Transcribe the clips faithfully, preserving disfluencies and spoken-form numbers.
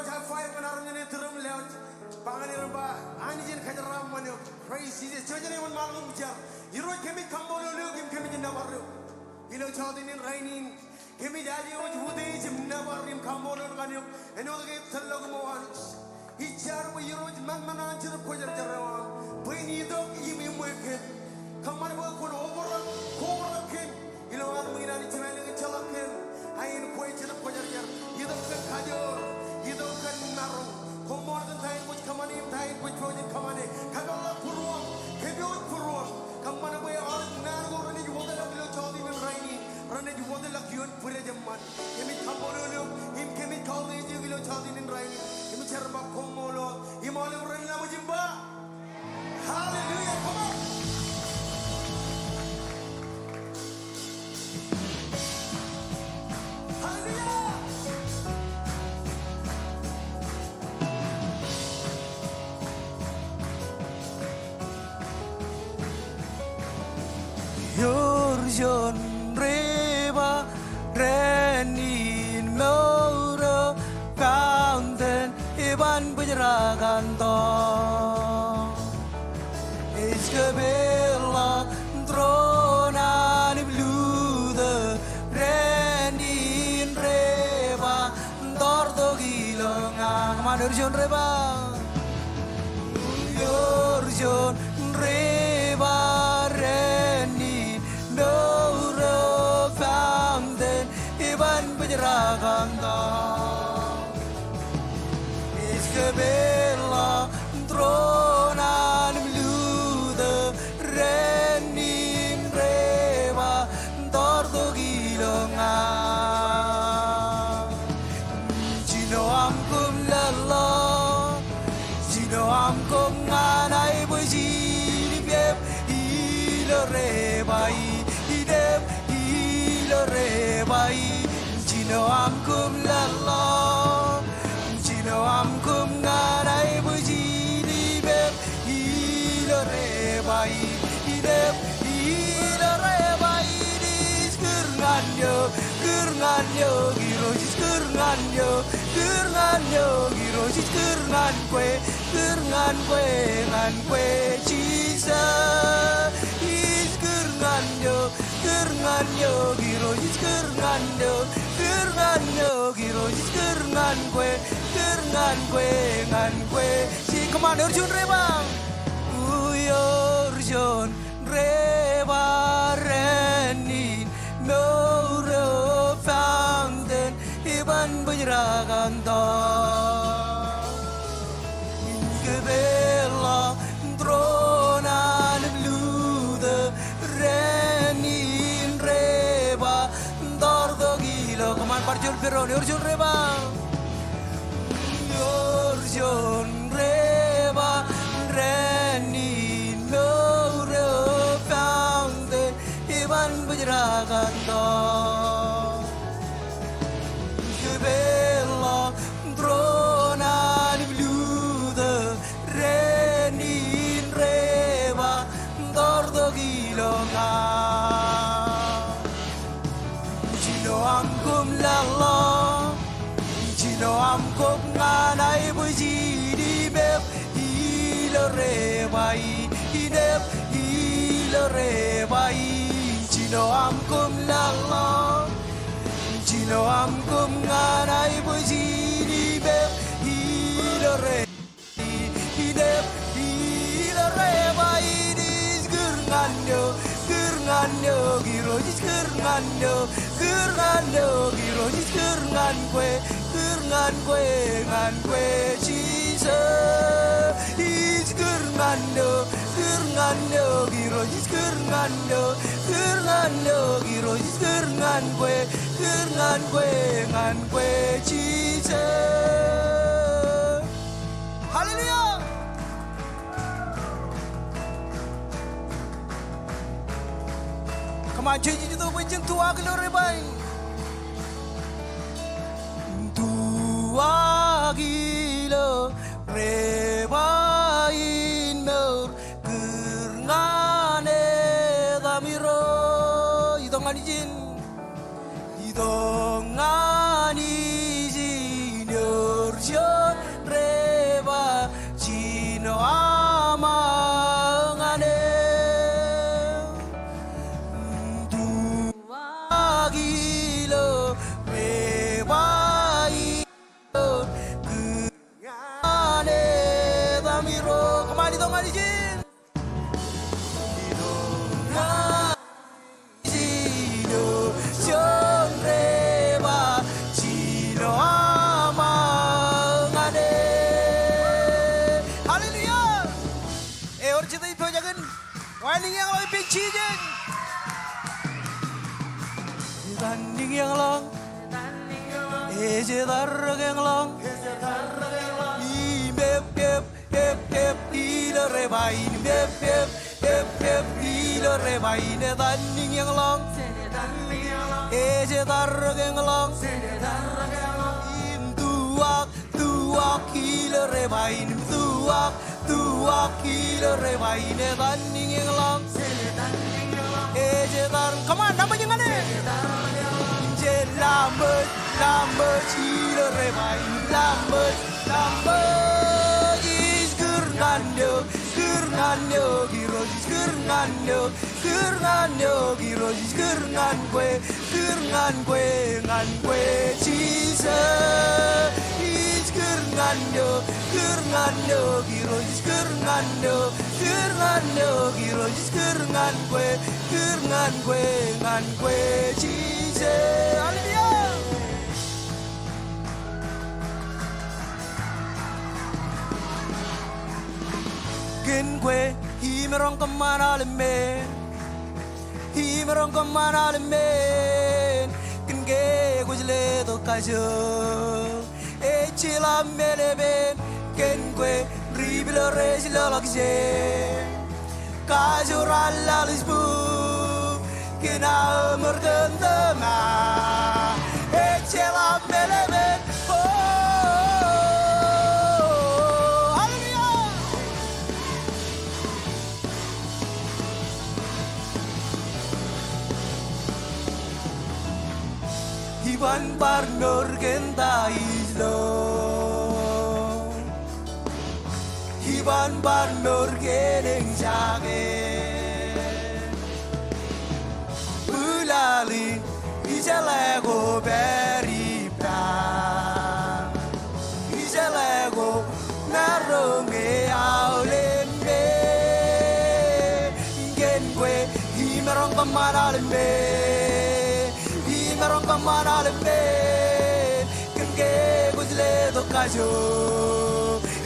High five ñan armej eo aṃ tūrūṃ lewōj. Ba ñan er im ba, Anij en kōjeraaṃṃan eok. Praise Jesus. Jojak eo an ṃaan ḷọk im jar. Irooj, kōmij kaṃṃoolol eok im kōmij nōbar eok ilo jota in rainin. Kōmij aje wōj utiej im nōbar im kaṃṃoolol ñan eok āinwōt ke tōllọk ṃōk Anij. Ij jar bwe Irooj, ṃanṃan an Jetōb Kwōjarjar eo aṃ bwe en itok im iṃwe kōm. Kōṃṃan bwe kwōn obrak, kobrak kōm ilo armej in Anij, jenaaj lōñ ejjeḷọk kōm. Ak en kwe Jetōb Kwōjarjar, itok kōn kajoor, itok kōn maroñ. Koṃṃool kōn ta in kwōj kōṃṃane im ta in kwōj pojak in kōṃṃane. Kapeḷḷọk būruōṃ, kōpeḷḷọk būruōṃ. Kōṃṃan bwe aolep naan ko renaaj wōtlọk ilo jota in rainin, renaaj wōtlọk ioon bwidej eṃṃan. Kōmij kaṃṃoolol eok im kōmij kautiej eok ilo jota in rainin. Kōmij jar im ba koṃṃool eo im aolep ren laṃōj im ba Hallelujah, come on. Hallelujah. Ewōr juon river, rainin mour eo, fountain, iban bōjrak an tọọk. Ej kōpeḷḷọk tūroon an blue, rainin river, tọọrtok ilo ña. Kōṃṃan, ewōr juon river. Ewōr juon river, rainin mour eo, fountain, iban bōjrak an tọọk. Ej kōpeḷḷọk tūroon an blue, rainin river, tọọrtok ilo ña. Jino aṃ kōṃ laḷḷọk, jino aṃ kōṃ ñan aiboojin, im ep ilo river in, im ep ilo river in. Jino aṃ kōṃ laḷḷọk, jino aṃ kōṃ ñan aiboojin, im ep ilo river in, im ep ilo river in. Ij kūr ñan eok, kūr ñan eok, Irooj, ij kūr ñan eok, kūr ñan eok, Irooj, ij kūr ñan kwe, kūr ñan kwe, ñan kwe, Jisōs. Ij kūr ñan eok, kūr ñan eok, Irooj, ij kūr ñan eok, kūr ñan eok, Irooj, ij kūr ñan kwe, kūr ñan kwe, ñan kwe. Ij kōṃṃan, ewōr juon river. Ewōr juon river, rainin mour eo, fountain, iban bōjrak an tọọk. Ij kōpeḷḷọk tūroon an blue, rainin river, tọọrtok ilo. Kōṃṃan bar juon pedoṇ, ewōr juon river. Ewōr juon river, rainin mour eo, fountain, iban bōjrak an tọọk. Kōpeḷḷọk tūroon an blue, rainin river, tọọrtok ilo ña. Jino aṃ kōṃ laḷḷọk, jino aṃ kōṃ ñan aiboojin, im ep ilo river in, im ep ilo river in. Jino aṃ kōṃ laḷḷọk, jino aṃ kōṃ ñan aiboojin, im ep ilo river in, im ep ilo river in. Ij kūr ñan eok, kūr ñan eok, Irooj, ij kūr ñan eok, kūr ñan eok, Irooj, ij kūr ñan kwe, kūr ñan kwe, ñan kwe, Jisōs. Ij kūr ñan eok, kūr ñan eok, Irooj, ij kūr ñan eok, kūr ñan eok, Irooj, ij kūr ñan kwe, kūr ñan kwe, ñan kwe, Jisōs. Hallelujah. Kōṃṃan, jej itok bwe jen tuwak ilo river in. Tuwak ilo river in mour, kūr ñan etaṃ Irooj. Itok ñan ijin. Itok ñan ijin, ewōr juon Hallelujah. Ewōr jete ej pojak in wanlōñ eñḷọk ippān Jisōs. Etan eñḷọk, ej etarrōk eñḷọk. Im epep, epep ilo rebain, im epep, epep ilo rebain. Etan eñḷọk, ej etarrōk eñḷọk. Im tuwak, tuwak ilo rebain, im tuwak, tuwak ilo rebain. Etan eñḷọk, ej etarrōk. Come on, laṃōj ñan e. Im jen laṃōj, laṃōj ilo rebain, laṃōj, laṃōj. Ij kūr ñan eok, kūr ñan eok Irooj, ij kūr ñan eok, kūr ñan eok Irooj, ij kūr ñan kwe, kūr ñan kwe, ñan kwe Jisōs. Ij kūr ñan eok, kūr ñan eok Irooj, ij kūr ñan eok, kūr ñan eok Irooj, ij kūr ñan kwe, kūr ñan kwe, ñan kwe Jisōs. Hallelujah. Kōn kwe imaroñ kōṃṃan aolepān, imaroñ kōṃṃan aolepān, kōn ke kwōj letok kajo. Ejjeḷọk meḷepen kōn kwe ri-Ilorin ej lōḷọk jān kajoor an Lalitōk kōn aō ṃōr kōn tōmak. Ejjeḷọk meḷepen. Oh, hallelujah. Iban bar mour kōn ta ij lo. Iban bar mour kōn eñjake. Bwilali, ijeḷā ko pād ippa. Ijeḷā ko maroñ e aolep men. Kōn kwe imaroñ kōṃṃan aolep men. Imaroñ kōṃṃan aolep men. Kōn ke kwōj letok kajo.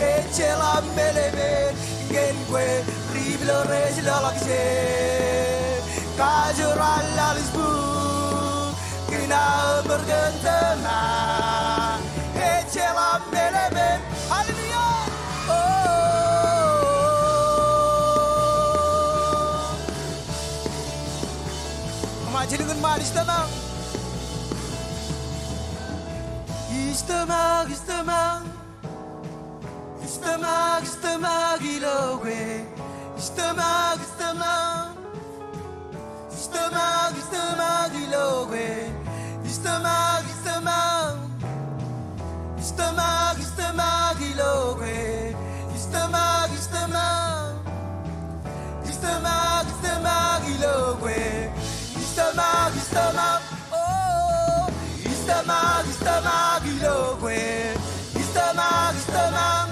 Ejjeḷọk meḷepen. Kōn kwe ri-Ilorin ej lōḷọk jān kajoor an Lalitōk kōn aō ṃōr kōn tōmak. Ejjeḷọk meḷepen. Hallelujah. Oh. Come on, jilkinṃaan, ij tōmak. Ij tōmak, ij tōmak. Ij tōmak, ij tōmak ilo kwe. Ij tōmak, ij tōmak. Ij tōmak, ij tōmak ilo kwe. Ij tōmak, ij tōmak. Ij tōmak, ij tōmak ilo kwe. Ij tōmak, ij tōmak. Ij tōmak, ij tōmak ilo kwe. Ij tōmak, ij tōmak. Oh, ij tōmak, ij tōmak ilo kwe. Ij tōmak, ij tōmak.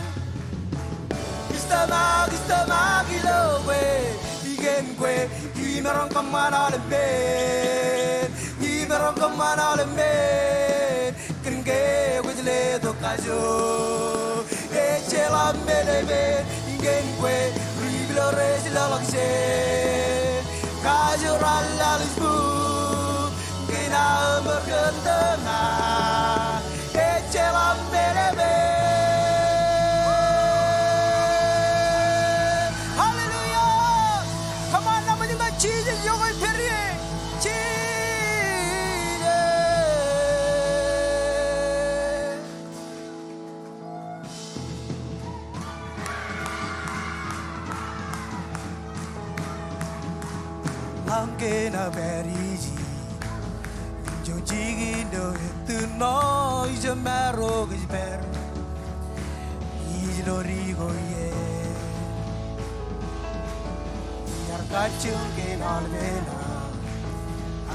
Ij tōmak, ij tōmak ilo kwe. Kōn kwe imaroñ kōṃṃan aolep men. Imaroñ kōṃṃan aolep men. Kōn ke kwōj letok kajo. Ejjeḷọk meḷepen. Kōn kwe ri-Ilorin ej lōḷọk jān kajoor an Lalitōk kōn aō ṃōr kōn tōmak. Ejjeḷọk meḷepen. Hallelujah. Come on, laṃōj ñan Jisōs, iọkwe pād ie. Jisōs. Aṃ kōn aō pād ijin. Ijo jikin eo ettino, ijo maro kōj pād. Ij lori ko ie. Iar kajjioñ kōn aolepen aō.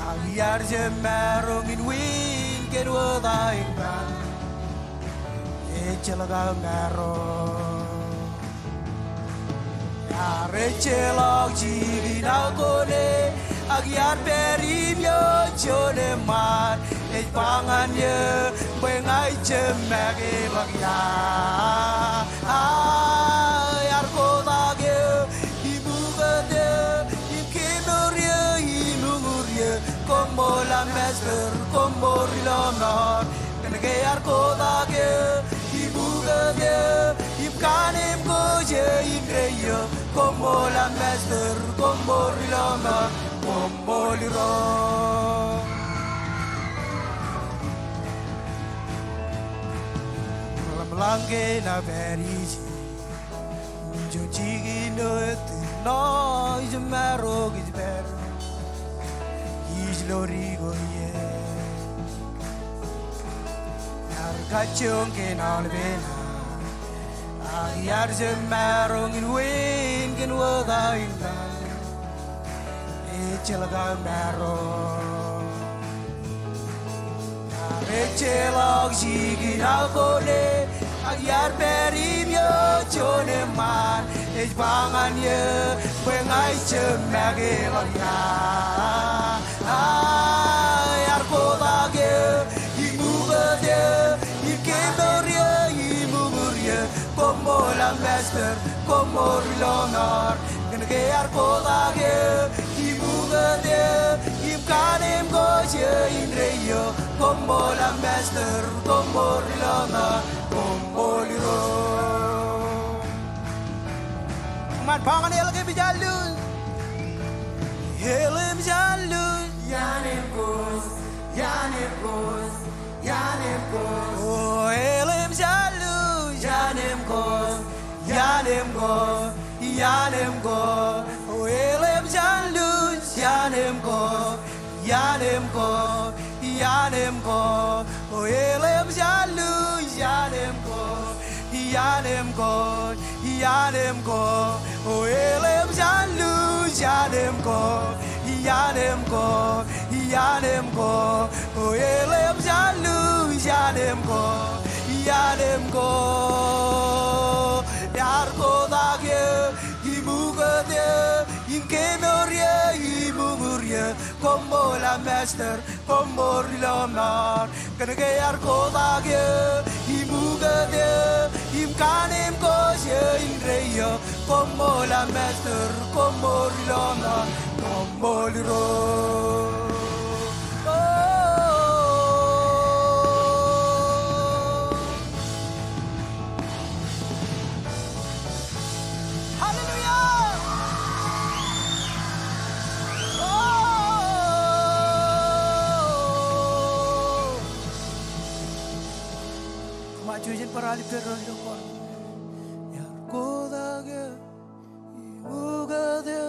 Ak iar jab maroñ in win kōn wōt aō ippān. Ejjeḷọk aō maroñ. Iar ejjeḷọk jikin aō kone, ak iar pād im ioon juon eṃṃaan. Ej ba ñan eō bwe ña ij jab make ḷọk ia. Iar kotak eō im ukōt eō im kemour eō im uñūr eō. Koṃṃool am Master, koṃṃool ri lọmọọr. Kōnke iar kotak eō im ukōt eō im kanniṃ kōj eō indeeo io. Koṃṃool am Master, koṃṃool ri lọmọọr, koṃṃool Irooj. Ḷōmṇak ke ij pād ijin, juon jikin eo ettōr ṇo ij maro kōj pād, ij lodi ko ie. Iar kajjioñ kōn aolepen aō, ak iar jab maroñ in ween kōn wōt aō intaḷ. Ejjeḷọk aō maroñ. Iar ejjeḷọk jikin aō kone, ak iar pād im ioon juon eṃṃaan. Ej ba ñan eō bwe ña ij jab make ḷọk ia. Iar kotak eō im ukōt eō im kemour eō im uñūr eō. Koṃṃool am Master, koṃṃool ri lọmọọr. Kōnke iar kotak eō im ukōt eō im kanniṃ kōj eō indeeo. Koṃṃool am Master, koṃṃool ri lọmọọr, koṃṃool Irooj. Eṃṃan, ba ñan eḷap, eḷap im jar lewōj. Eḷap im jar lewōj. Iaan im kōj, iaan im kōj, iaan im kōj. O, eḷap im jar lewōj. Iaan im kōj, iaan im kōj, iaan im kōj. O, eḷap im jar lewōj. Iaan im kōj, iaan im kōj, iaan im kōj. O, eḷap im jar lewōj. Iaan im kōj, iaan im kōj, iaan im kōj. O, eḷap im jar lewōj. Iaan im kōj, iaan im kōj, iaan im kōj. O, eḷap im jar lewōj. Iaan im kōj, iaan im kōj. Iar kotak eō im ukōt eō im kemour eō im uñūr eō. Koṃṃool am Master, koṃṃool ri lọmọọr. Kōnke iar kotak eō im ukōt eō im kanniṃ kōj eō indeeo. Koṃṃool am Master, koṃṃool ri lọmọọr, koṃṃool Irooj. O. Hallelujah! O! Koṃ ar jujen bar alikkar ilo Iar kotak eō im ukōt eō,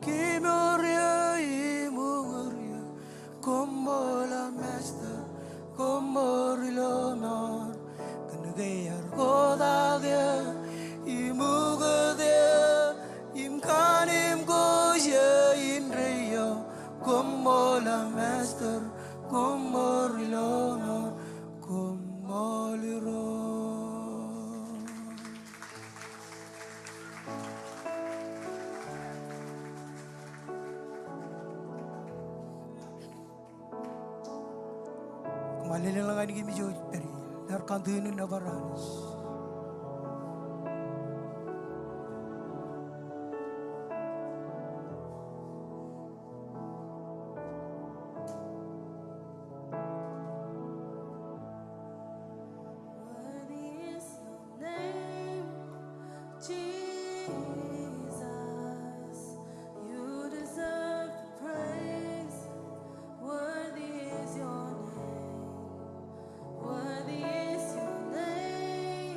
kemour eō im uñūr eō. Koṃṃool am Master, koṃṃool ri lọmọọr. Kōnke iar kotak eō im ukōt eō im kanniṃ kōj eō indeeo. Koṃṃool am Master, koṃṃool ri lọmọọr, koṃṃool Irooj. Koṃ ar lelōñḷọk ñan kōm ijo ej pād ie. Ḷak kōn tūnū nōbar Anij. Worthy is your name, Jesus. You deserve the praise. Worthy is your name. Worthy is your name.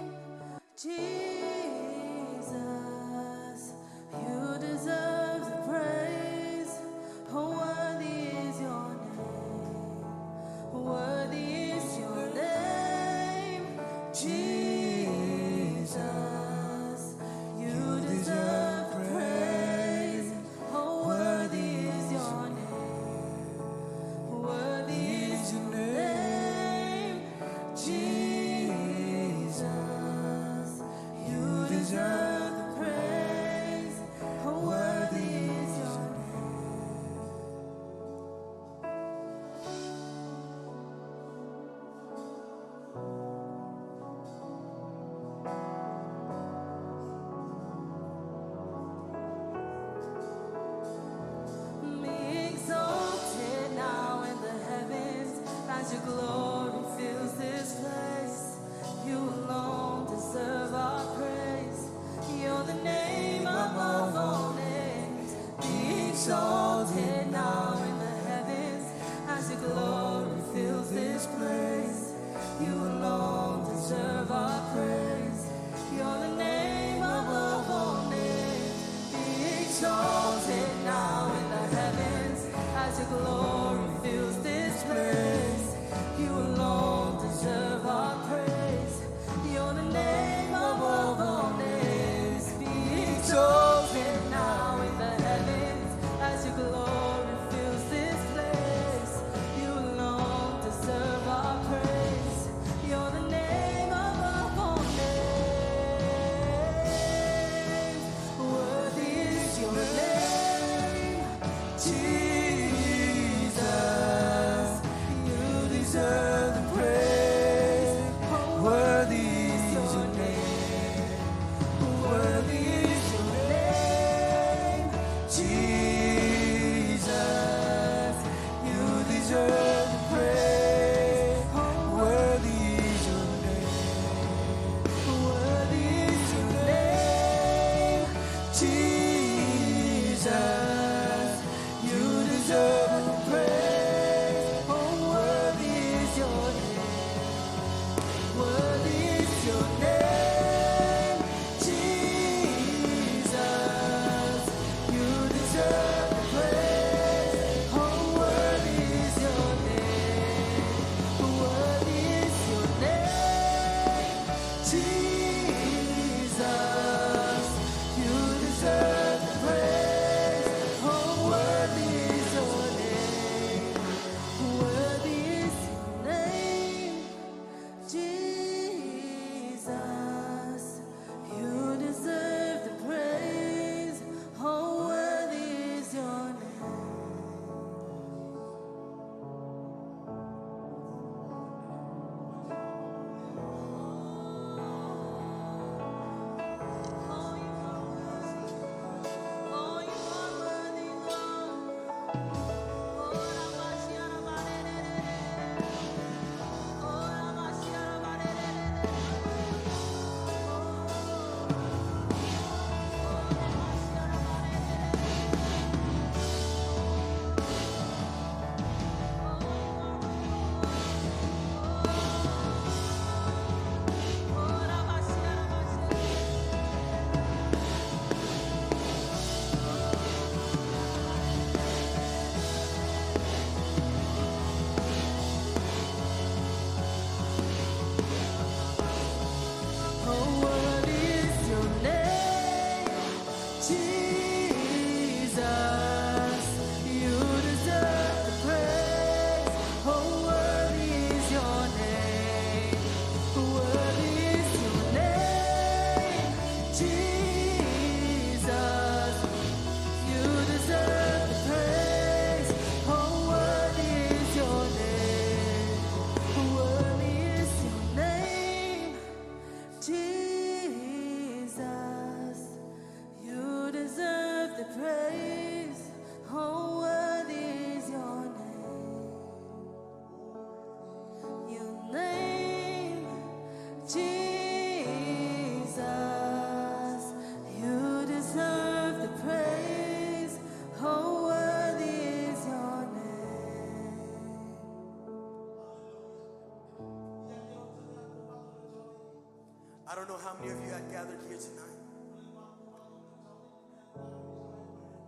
I don't know how many of you had gathered here tonight.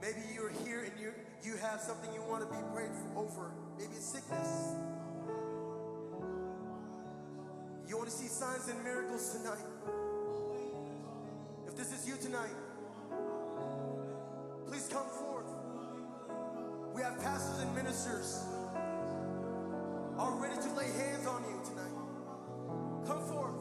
Maybe you're here and you you have something you want to be prayed f- over. Maybe it's sickness. You want to see signs and miracles tonight. If this is you tonight, please come forth. We have pastors and ministers are ready to lay hands on you tonight. Come forth.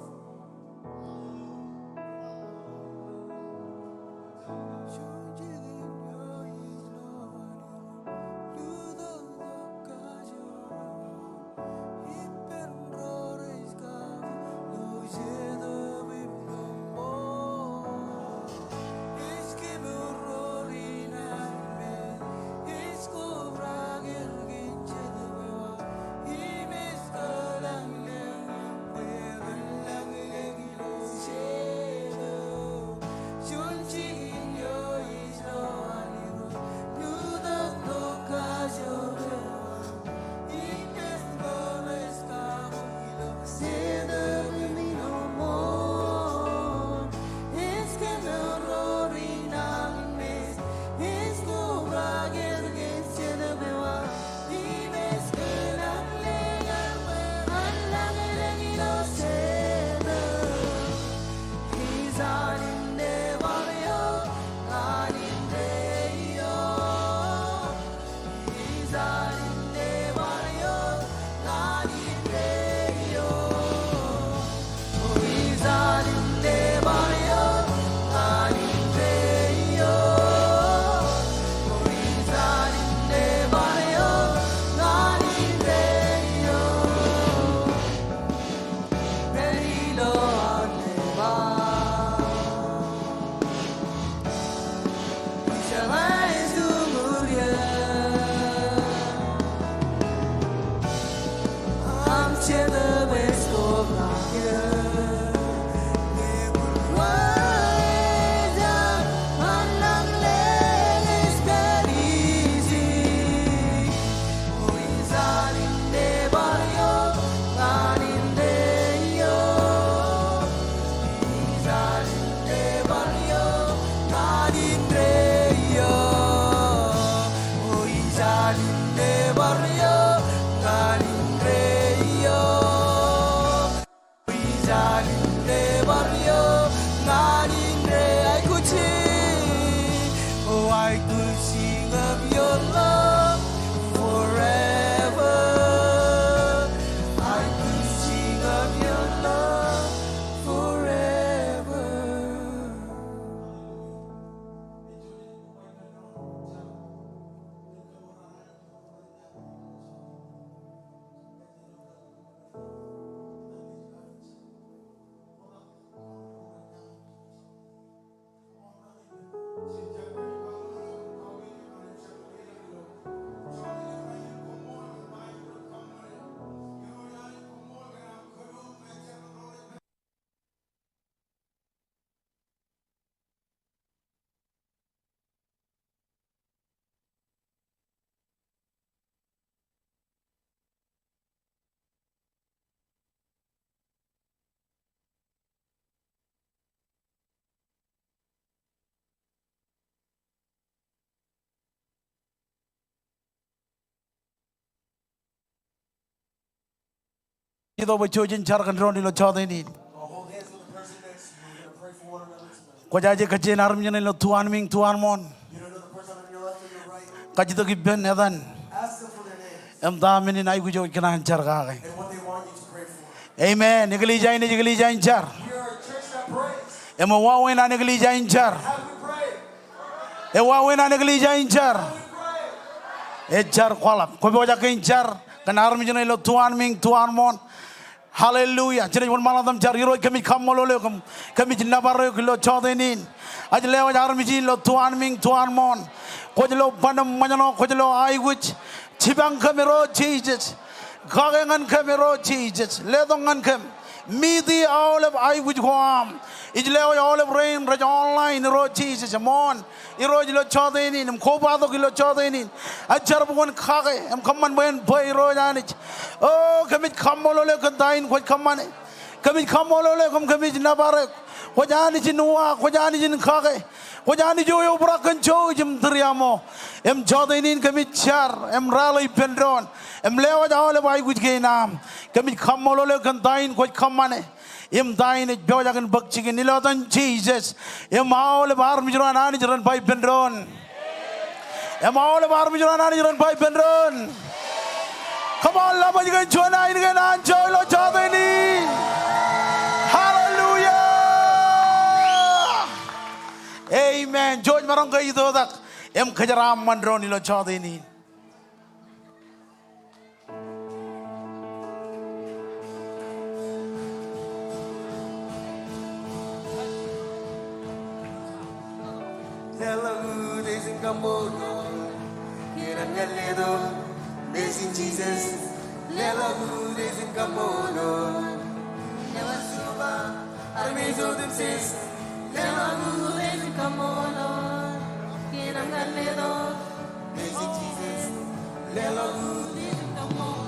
Itok bwe jouj in jar kōn doon ilo jọteen in. Kwōjaje kajjien armej ṇe ilo tuanmiiñ tuanmooṇ. Kajjitōk ippān etan im ta men in aikuj eo ij kōṇaan jar kake. Amen. Eklejia in ej eklejia in jar. Im ewāween an eklejia in jar. Ewāween an eklejia in jar. Ej jar kwaḷọk. Kwō pojak ke in jar kōn armej ṇe ilo tuanmiiñ tuanmooṇ. Hallelujah. Jen wōnṃaanḷọk im jar. Irooj, kōmij kaṃṃoolol eok im kōmij nōbar eok ilo jọteen in. Ij lewōj armej in ilo tuanmiiñ tuanmooṇ. Kwōj lo ban im ṃōjṇọ, kwōj lo aikuj. Jipañ kōm Irooj Jisōs. Kake ñan kōm Irooj Jisōs. Letok ñan kōm. Miti aolep aikuj ko aṃ. Ij lewōj aolep rein rej online Irooj Jisōs. Eṃṃool. Irooj ilo jọteen in, im kobatok ilo jọteen in. Ij jar bwe kwōn kake, im kōṃṃan bwe en bwe Irooj Anij. O, kōmij kaṃṃoolol eok kōn ta in kwōj kōṃṃane. Kōmij kaṃṃoolol eok im kōmij nōbar eok. Kwōj Anij in uwaak, kwōj Anij in kake, kwōj Anij eo eobrak kōn jouj im tūriaṃo. Im jọteen in kōmij jar im rally ippān doon im lewōj aolep aikuj kein aṃ. Kōmij kaṃṃoolol eok kōn ta in kwōj kōṃṃane im ta in ej pojak in bōk jikin. Ilo etan Jisōs, im aolep armej ro an Anij ren ba ippān doon. Im aolep armej ro an Anij ren ba ippān doon. Come on, laṃōj kōn juon ainikiōṃ anjọ ilo jọteen in. Hallelujah. Amen. Jouj maroñ ke itoitak im kōjeraaṃṃan doon ilo jọteen in. Leḷọk utiej im kaṃṃoolol, kōn aṃ ñan letok, amazing Jesus. Leḷọk utiej im kaṃṃoolol, leḷọk juon ba, armej otemjej. Leḷọk utiej im kaṃṃoolol, kōn aṃ ñan letok, amazing Jesus. Leḷọk utiej im kaṃṃoolol.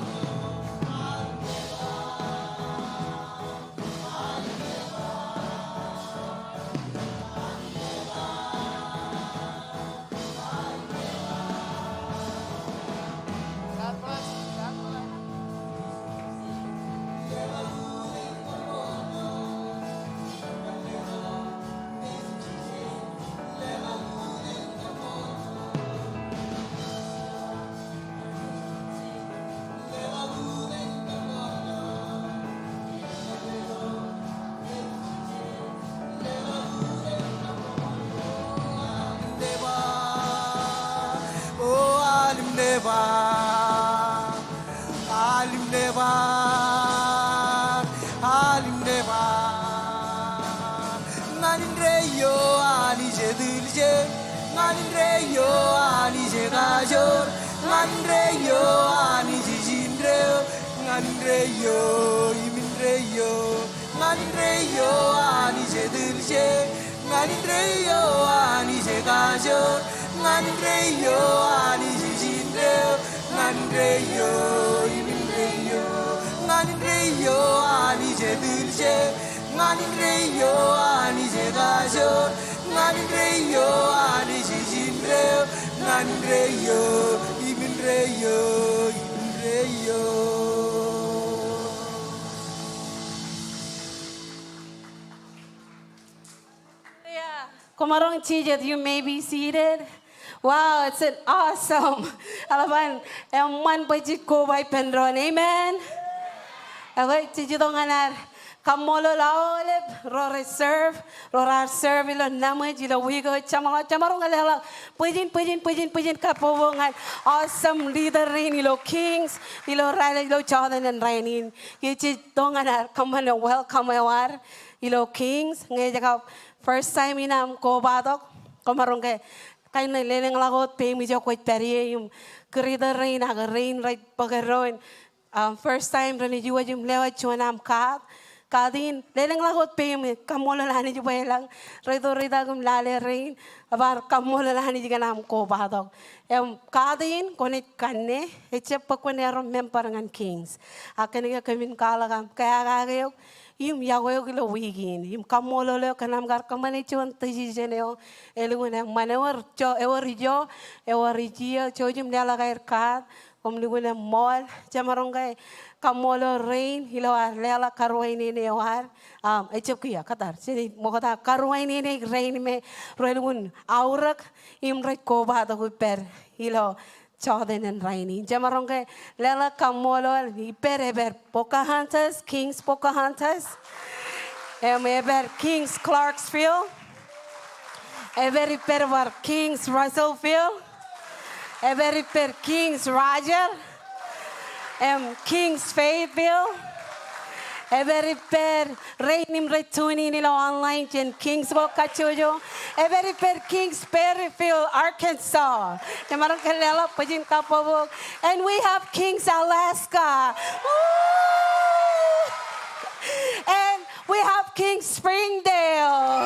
O alimnebar, alimnebar, alimnebar. Ñan indeeo Anij etūlje, ñan indeeo Anij ekajoor, ñan indeeo Anij ijin deo, ñan indeeo im indeeo. Ñan indeeo Anij etūlje, ñan indeeo Anij ekajoor, ñan indeeo Anij ijin deo, ñan indeeo im indeeo. Ñan indeeo Anij etūlje, ñan indeeo Anij ekajoor, ñan indeeo Anij ijin deo, ñan indeeo im indeeo, im indeeo. Yeah. Koṃaroñ jijet, you may be seated. Wow, it's an awesome. Eḷap an eṃṃan bwe jej koba ippān doon. Amen. Ekwe, jej itok ñan ad kaṃṃoolol aolep ro rej serve, ro raar serve ilo nabōj ilo wiik eo. Jemaroñ, jemaroñ ke leḷọk bwijin, bwijin, bwijin, bwijin kabbokbok ñan awesome leader rein ilo Kings, ilo raelep, ilo jọteen in rainin. Ke jej itok ñan ad kōṃṃane welcome eo ad ilo Kings, ñe ej kab first time in aṃ kobatok, koṃaroñ ke kain ṇe lelōñḷọk wōt peiṃ ijo kwōj pād ie im kūrtō rein ak rein rej bōk eddoin, um, first time renaaj iwōj im lewōj juon aṃ kaat. Kaat in, lelōñḷọk wōt peiṃ, kaṃṃoolol Anij bwe elōñ. Rej itok rej itak im lale rein, ebar kaṃṃoolol Anij kōn aṃ kobatok. Im kaat in kwōnaaj kanne, ejjab bwe kwōn erom member ñan Kings. Ak kōnke kōmin kwaḷọk aṃ kea kake eok im yokwe eok ilo wiik in, im kaṃṃoolol eok kōn aṃ kar kōṃṃane juon decision eo elukkuun eṃṃan. Ewōr ijo, ewōr ijo, ewōr ijo, jouj im leḷọk aer kaat, koṃ lukkuun eṃṃool. Jemaroñ ke kaṃṃoolol rein ilo ad leḷọk karuwainene eo ad. Um, ejjab kiiō, kōttar, jenaaj ṃokta karuwainene rein me relukkuun aorōk im rej kobatok ippād ilo jọteen in rainin. Jemaroñ ke leḷọk kaṃṃoolol ippād, epād Pocahontas, Kings Pocahontas. Im epād Kings Clarksville. Epād ippād bar Kings Russellville. Epād ippād Kings Roger. Im Kings Fayetteville. Epād ippād rein im rej tune in ilo online jān Kings ko kajjojo. Epād ippād Kings Perryville, Arkansas. Jemaroñ ke leḷọk bwijin kabbokbok. And we have Kings Alaska. Woo! And we have Kings Springdale.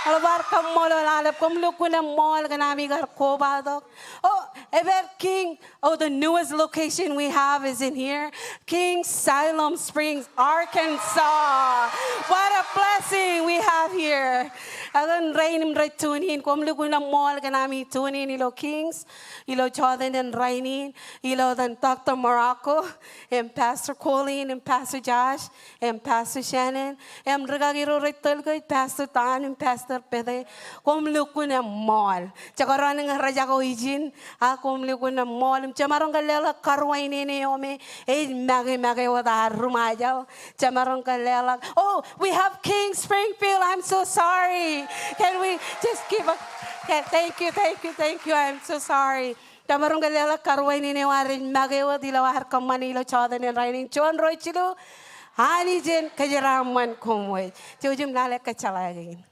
Eḷap ad kaṃṃoolol aolep, koṃ lukkuun eṃṃool kōn ami kar kobatok. O, Epād King, oh, the newest location we have is in here, King Siloam Springs, Arkansas. What a blessing we have here. Ak rainin im rej tune in, koṃ lukkuun eṃṃool kōn ami tune in ilo Kings, ilo jota in rainin, ilo etan Doctor Morocco, im Pastor Colleen, im Pastor Josh, im Pastor Shannon, im rikaki ro rej tōl kōj, Pastor Don, im Pastor Pete, koṃ lukkuun eṃṃool. Jekdọọn ñe rej jako ijin, ak koṃ lukkuun eṃṃool. Im jemaroñ ke leḷọk karuwainene eo me ej make make wōt ad ri Ṃajeḷ. Jemaroñ ke leḷọk. Oh, we have King Springfield. I'm so sorry. Can we just give a, okay, thank you, thank you, thank you. I'm so sorry. Jemaroñ ke leḷọk karuwainene eo ad ej make wōt ilo ad kōṃṃane ilo jota in rainin. Juon, ruo, jilu, Anij en kōjeraaṃṃan koṃ wōj. Jouj im lale kōjjeḷā kein.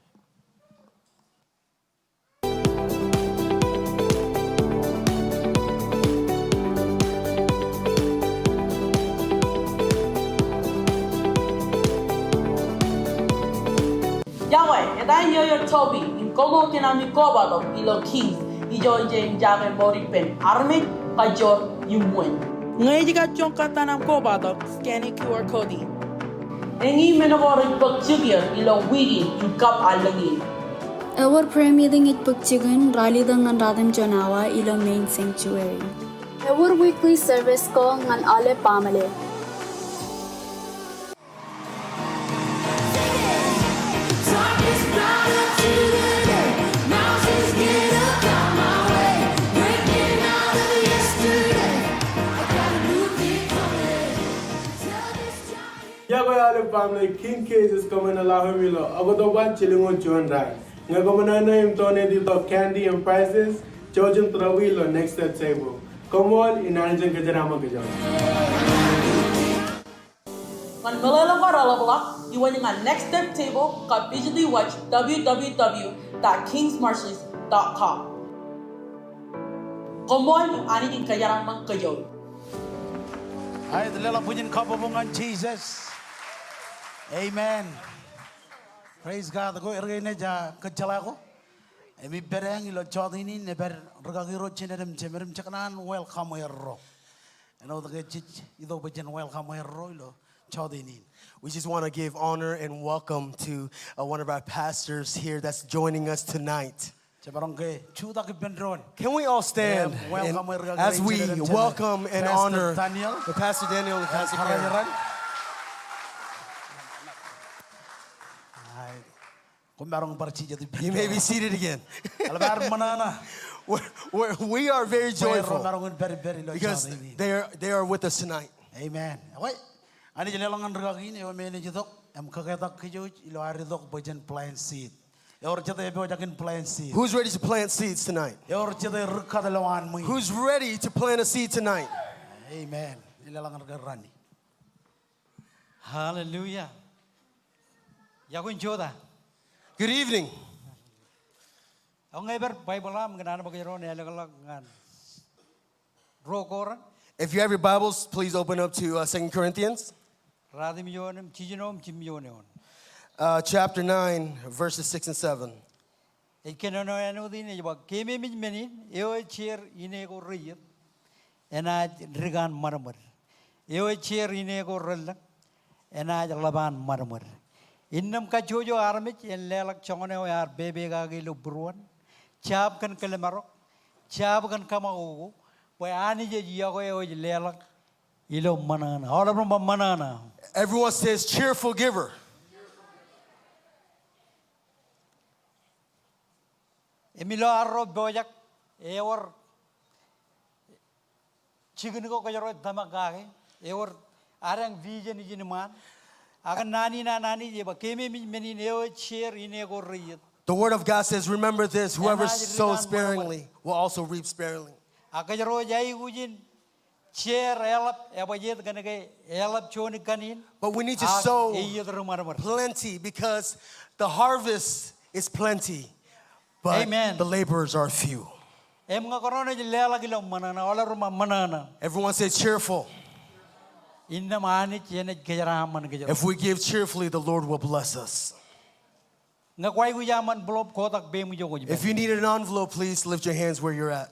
Iọkwe, eta eo ijo Toby, im koṃṃool kōn ami kobatok ilo Kings, ijo ej jake ṃool ippān armej, kajoor im wōn. Ñe ej kajjoñ kōttan aṃ kobatok, scan e QR code in. Eñin men ko rej bōk jikier ilo wiik in im kab allōñ in. Ewōr prayer meeting ej bōk jikin ralitōk ñan ratimjuon awa ilo main sanctuary. Ewōr weekly service ko ñan aolep baaṃle. Iọkwe aolep baaṃle, King K ej kōṃṃane laḷ eo ilo October jilñuul juon raṇ. Ñe koṃ nana im donate itok candy and prizes, jouj im tōre ilo Next Step Table. Koṃṃool, im Anij en kōjeraaṃṃan kōj. Ñan meḷeḷe ko reḷapḷọk, iwōj ñan Next Step Table kab visit e website W W W dot kings marshes dot com. Koṃṃool, Anij en kōjeraaṃṃan kōj. Aet, leḷọk bwijin kabbokbok ñan Jisōs. Amen. Praise God. Ko er kein ej kōjjeḷā ko. Im ippād eañ ilo jota in, ej pād rikaki ro jined im jemed im jekōṇaan welcome erro. Āinwōt ke jej itok bwe jen welcome erro ilo jota in. We just want to give honor and welcome to, uh, one of our pastors here that's joining us tonight. Jemaroñ ke jutak ippān doon. Can we all stand and welcome, as we welcome and honor Pastor Daniel and Pastor Karen? Koṃ maroñ bar jijet ippān doon. You may be seated again. Eḷap ad ṃōṇōṇō. We're, we're, we are very joyful because they are, they are with us tonight. Amen. Anij leḷọk ñan rikaki in eo me enaaj itok im kōketak kōj ilo ad itok bwe jen plant seed. Ewōr jete epojak in plant seed? Who's ready to plant seeds tonight? Ewōr jete ri kat ilowaan ṃwiin? Who's ready to plant a seed tonight? Amen. Leḷọk ñan rikaki in. Hallelujah. Iọkwe in jota. Good evening. Ak ñe epād Baibōḷ aṃ, kōn an bwe kōjro en ālōkḷọk ñan Ruo Korint. If you have your Bibles, please open up to, uh, Second Corinthians. Ratimjuon im jiljino im jimjuon eoon. Uh, chapter nine, verses six and seven. Ej kōnono āinwōt in, ej ba, keememej men in, eo ej jeer ine ko reiiet, enaaj dikan ṃadṃōd. Eo ej jeer ine ko relōñ, enaaj ḷap an ṃadṃōd. Innām kajjojo armej en leḷọk joñan eo ear pepekake ilo būruon, jab kōn kōḷmānḷọk, jab kōn kōṃakoko, bwe Anij ej yokwe eo ej leḷọk ilo ṃōṇōṇō. Aolep ro ṃōṇōṇō. Everyone says cheerful giver. Im ilo arro pojak, ewōr jikin ko kōjro ej tōmak kake, ewōr ad eañ vision ijin iṃaan. Ak naan in an Anij ej ba, keememej men in, eo ej jeer ine ko reiiet. The word of God says, remember this, whoever sows sparingly will also reap sparingly. Ak kōjro ej aikuj in jeer eḷap, ebajjeet kōn ke eḷap juon ikkan in. But we need to sow plenty because the harvest is plenty, but the laborers are few. Im ñe kōrā ej leḷọk ilo ṃōṇōṇō, aolep ro ṃōṇōṇō. Everyone say cheerful. Innām Anij enaaj kōjeraaṃṃan kōj. If we give cheerfully, the Lord will bless us. Ñe kwaikuj aṃ envelope, kotak peiṃ ijo kwōj pād. If you need an envelope, please lift your hands where you're at.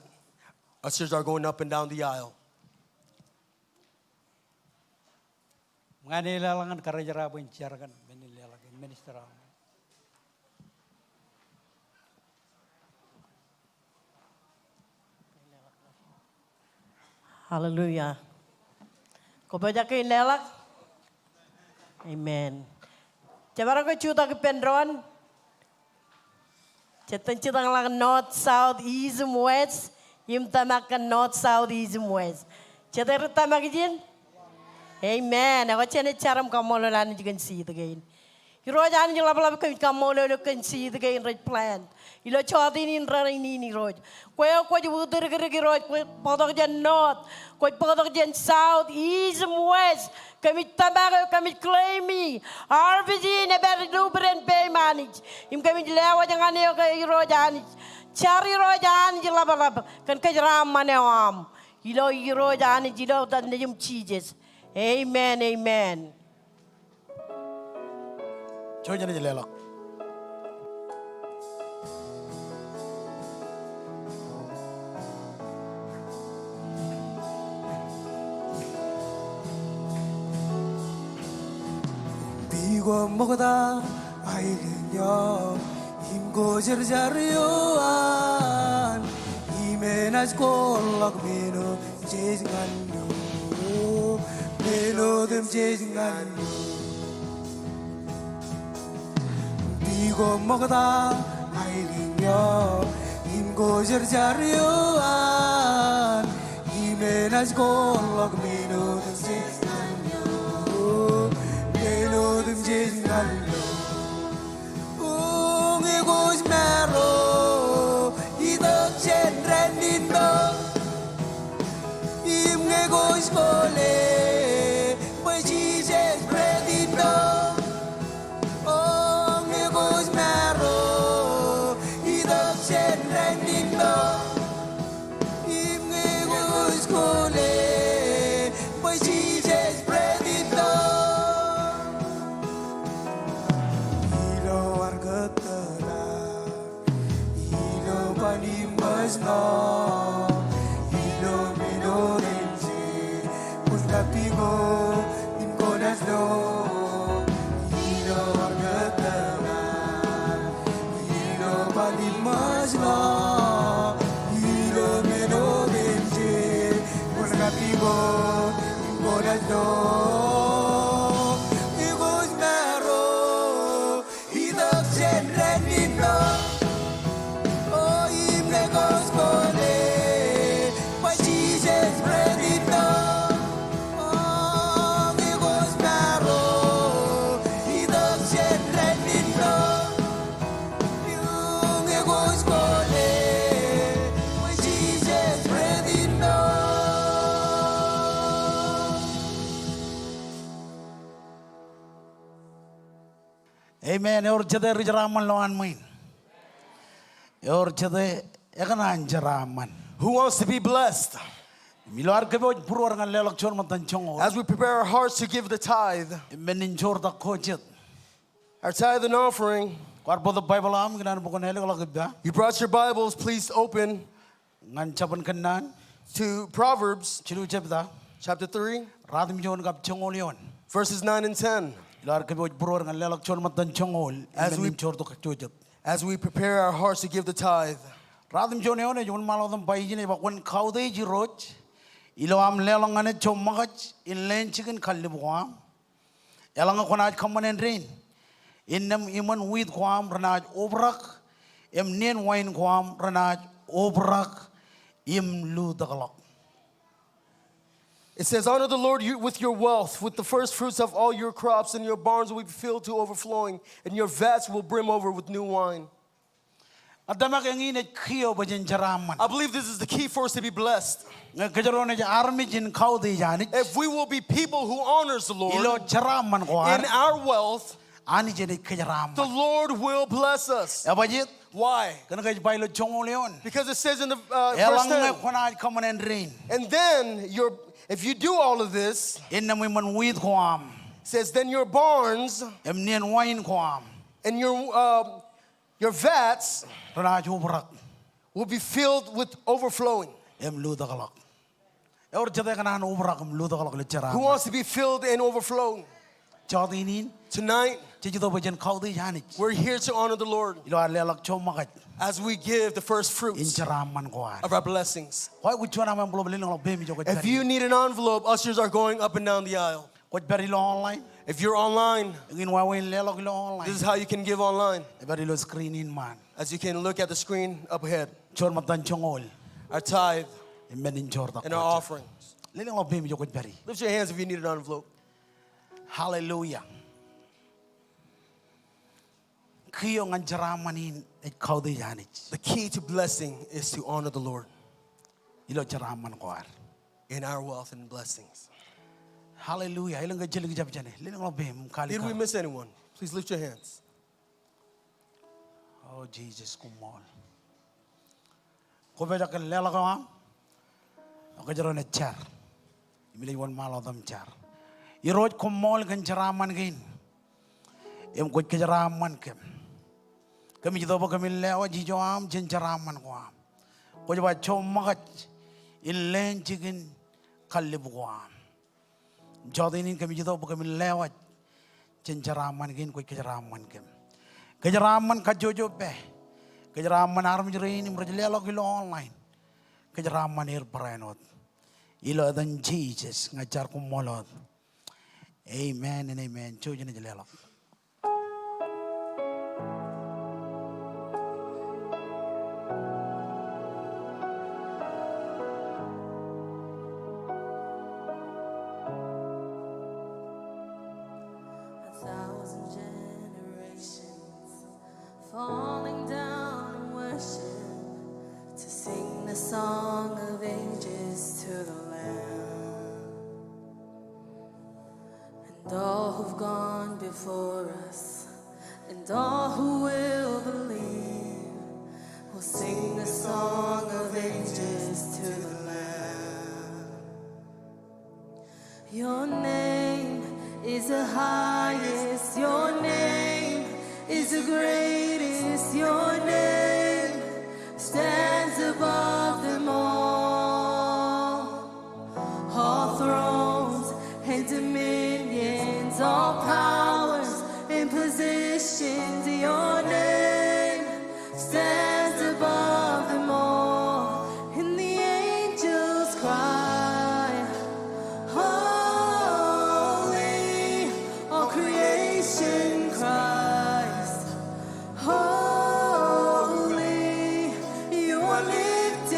Ushers are going up and down the aisle. Ñan e leḷọk ñan karijeraṃ bwe en jar kōn men in leḷọk in minister aṃ. Hallelujah. Kwō pojak in leḷọk? Amen. Jemaroñ ke jutak ippān doon? Jej itōn jitōñḷọk north, south, east im west. Im tōmak kōn north, south, east im west. Jete ri tōmak ijin? Amen. Ekwe jen jar im kaṃṃoolol Anij kōn seat kein. Irooj Anij ḷapḷap, kōmij kaṃṃoolol eok kōn seat kein rej plant ilo jota in rainin Irooj. Kwe kwōj utdikdik Irooj, kwōj bōktok jān north, kwōj bōktok jān south, east im west. Kōmij tōmak eok, kōmij claim e. Harvest in ej pād lubden peiṃ Anij. Im kōmij lewōj ñan eok Irooj Anij. Jar Irooj Anij ḷapḷap kōn kōjeraaṃṃan eo aṃ. Ilo Irooj Anij, ilo etan Nejiṃ Jisōs. Amen, amen. Jouj im leḷọk. Bi ko ṃokta aelōñ eo im ko jerjar ioan, im enaaj kooḷḷọk men otemjej ñan eok. Men otemjej ñan eok. Bi ko ṃokta aelōñ eo im ko jerjar ioan, im enaaj kooḷḷọk men otemjej ñan eok. Men otemjej ñan eok. O ñe kwōj maro itok jān rainwindow, im ñe kwōj kole bwe Jisōs bread in dough. O ñe kwōj maro itok jān rainwindow, im ñe kwōj kole bwe Jisōs bread in dough. Ilo ad kōttōpar, ilo ban im ṃōjṇọ, ilo men otemjej, kwōn kappukot im kwōnaaj lo. Ilo ad kōttōpar, ilo ban im ṃōjṇọ, ilo men otemjej, kwōn kappukot im kwōnaaj lo. Ñe kwōj maro itok jān rainwindow, o im ñe kwōj kole bwe Jisōs bread in dough. O ñe kwōj maro itok jān rainwindow, o ñe kwōj kole bwe Jisōs bread in dough. Amen. Ewōr jete ri jeraaṃṃan lowaan ṃwiin? Ewōr jete ekōṇaan jeraaṃṃan? Who wants to be blessed? Im ilo ad kōpooj būruod ñan leḷọk juon ṃōttan joñoul, as we prepare our hearts to give the tithe, im men in joortak ko jet, our tithe and offering, kwaar bōktok Baibōḷ eo aṃ, ikōṇaan bwe kwōn ālikḷọk ippa. You brought your Bibles, please open ñan Jabōn Kōnnaan. To Proverbs, jilu jebta, chapter three, ratimjuon kab joñoul eoon. Verses nine and ten. Ilo ad kōpooj būruod ñan leḷọk juon ṃōttan joñoul, as we, im men in joortak ko jet, as we prepare our hearts to give the tithe. Ratimjuon eoon ej wōnṃaanḷọk tok im ba ijin, ej ba, kwōn kautiej Irooj ilo aṃ leḷọk ñan e joṃṃakaj in leen jikin kallib ko aṃ. Eḷaññe kwōnaaj kōṃṃan āindein, innām iṃōn wiit ko aṃ renaaj obrak, im nien wain ko aṃ renaaj obrak im lutōkḷọk. It says, "Honor the Lord you, with your wealth, with the first fruits of all your crops, and your barns will be filled to overflowing, and your vats will brim over with new wine." Ña ij tōmak eñin ej key eo bwe jen jeraaṃṃan. I believe this is the key for us to be blessed. Ñe kōjro naaj armej in kautiej Anij, if we will be people who honors the Lord, ilo jeraaṃṃan ko ad, in our wealth, Anij enaaj kōjeraaṃṃan. The Lord will bless us. Ebajjeet? Why? Kōn ke ej ba ilo joñoul eoon, because it says in the, uh, verse ten, eḷaññe kwōnaaj kōṃṃan āindein, and then your, if you do all of this, innām iṃōn wiit ko aṃ, says, then your barns, im nien wain ko aṃ, and your, uh, your vats, renaaj obrak, will be filled with overflowing. im lutōkḷọk? Ewōr jete kōṇaan obrak im lutōkḷọk ilo jeraaṃṃan? Who wants to be filled and overflow? Jọteen in, tonight, jej itok bwe jen kautiej Anij. We're here to honor the Lord. Ilo ad leḷọk joṃōkaj, as we give the first fruits, in jeraaṃṃan ko ad, of our blessings. Kwōj aikuj juon aṃ envelope, lelōñḷọk peiṃ ijo kwōj pād ie. If you need an envelope, ushers are going up and down the aisle. Kwōj pād ilo online? If you're online, eñin wāween leḷọk ilo online. This is how you can give online. Ej pād ilo screen in ṃaan. As you can look at the screen up ahead. Juon ṃōttan joñoul. Our tithe. Im men in joortak ko ad. And our offerings. Lelōñḷọk peiṃ ijo kwōj pād ie. Lift your hands if you need an envelope. Hallelujah. Key eo ñan jeraaṃṃan in ej kautiej Anij. The key to blessing is to honor the Lord. Ilo jeraaṃṃan ko ad. In our wealth and blessings. Hallelujah. Elōñ ke ejjeḷọk jab jāne? Lelōñḷọk peiṃ im kalikkar. Did we miss anyone? Please lift your hands. O Jisōs, koṃṃool. Kwō pojak kōn leḷọk eo aṃ? O kōjro naaj jar. Im ij wōnṃaanḷọk wōt im jar. Irooj, koṃṃool kōn jeraaṃṃan kein. Im kwōj kōjeraaṃṃan kōm. Kōmij itok bwe kōmin lewōj ijo aṃ jān jeraaṃṃan ko aṃ. Kwōj ba joṃōkaj in leen jikin kallib ko aṃ. Jọteen in kōmij itok bwe kōmin lewōj jān jeraaṃṃan kein kwōj kōjeraaṃṃan kōm. Kōjeraaṃṃan kajjojo pā. Kōjeraaṃṃan armej rein im rej leḷọk ilo online. Kōjeraaṃṃan er barāinwōt. Ilo etan Jisōs ña ij jar, koṃṃool wōt. Amen and amen. Jouj im leḷọk. A thousand generations falling down in worship to sing the song of ages to the Lamb. And all who've gone before us, and all who will believe, will sing the song of ages to the Lamb. Your name is the highest, your name is the greatest, your name stands above them all. All thrones and dominions, all powers and positions, your name stands above them all. And the angels cry, "Holy," all creation cries, "Holy," you are lifted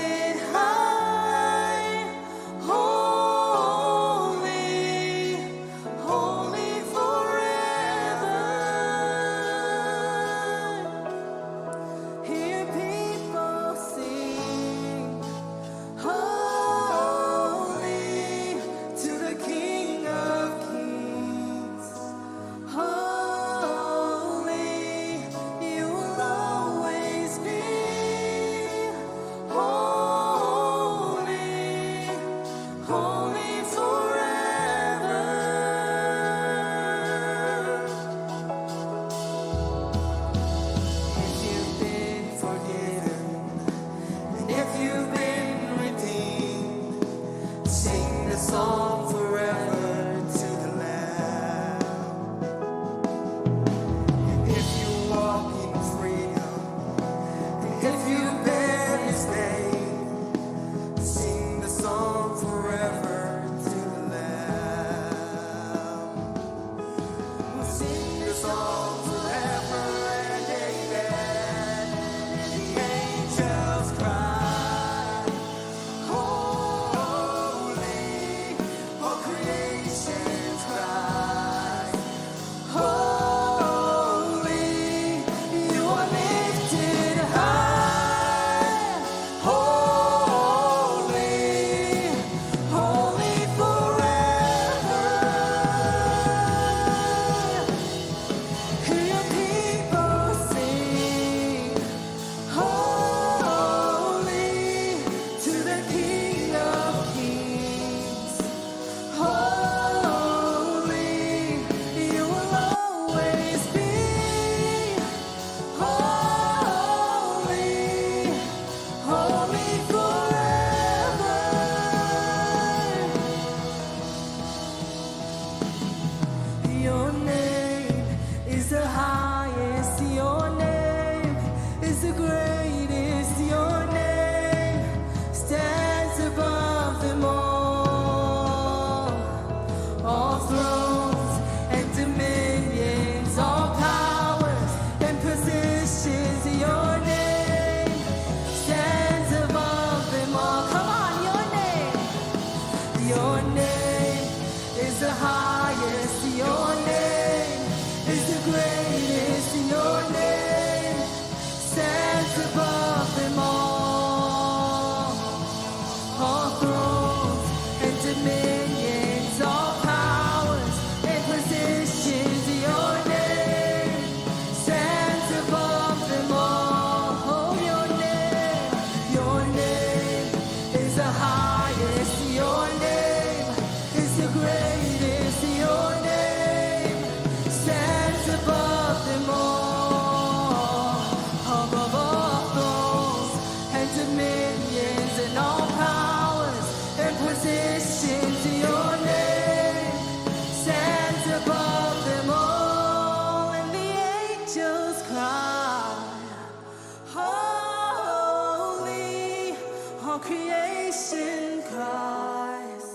Holy, all creation cries.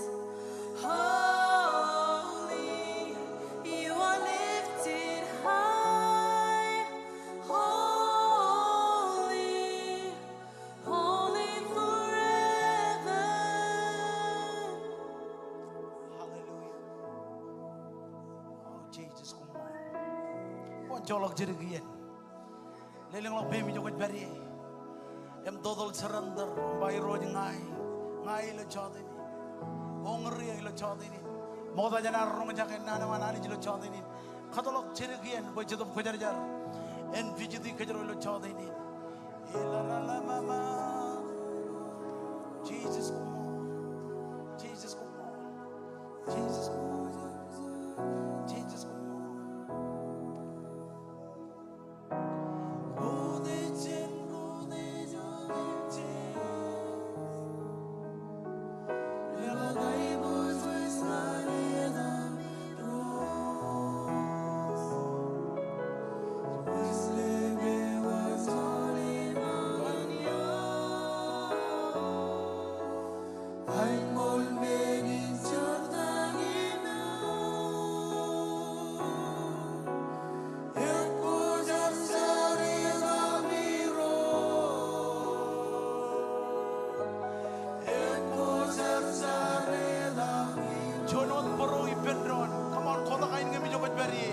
Holy, you are lifted high. Holy, holy forever. Hallelujah. O Jisōs, koṃṃool. Kwōn joḷọk jidik iien. Lelōñḷọk peiṃ ijo kwōj pād ie. Im total surrender im ba, Irooj, ña, ña ilo jota in. Uñūri ilo jota in. Ṃokta jān ad roñjake naan eo an Anij ilo jota in. Kōtḷọk jidik iien bwe Jetōb Kwōjarjar en visit kōjro ilo jota in. Ilaḷaḷamama. Jisōs, koṃṃool. Jisōs, koṃṃool. Jisōs, koṃṃool. Jisōs, koṃṃool. Juon wōt bōro ippān doon. Come on, kotak ainikien ijo kwōj pād ie.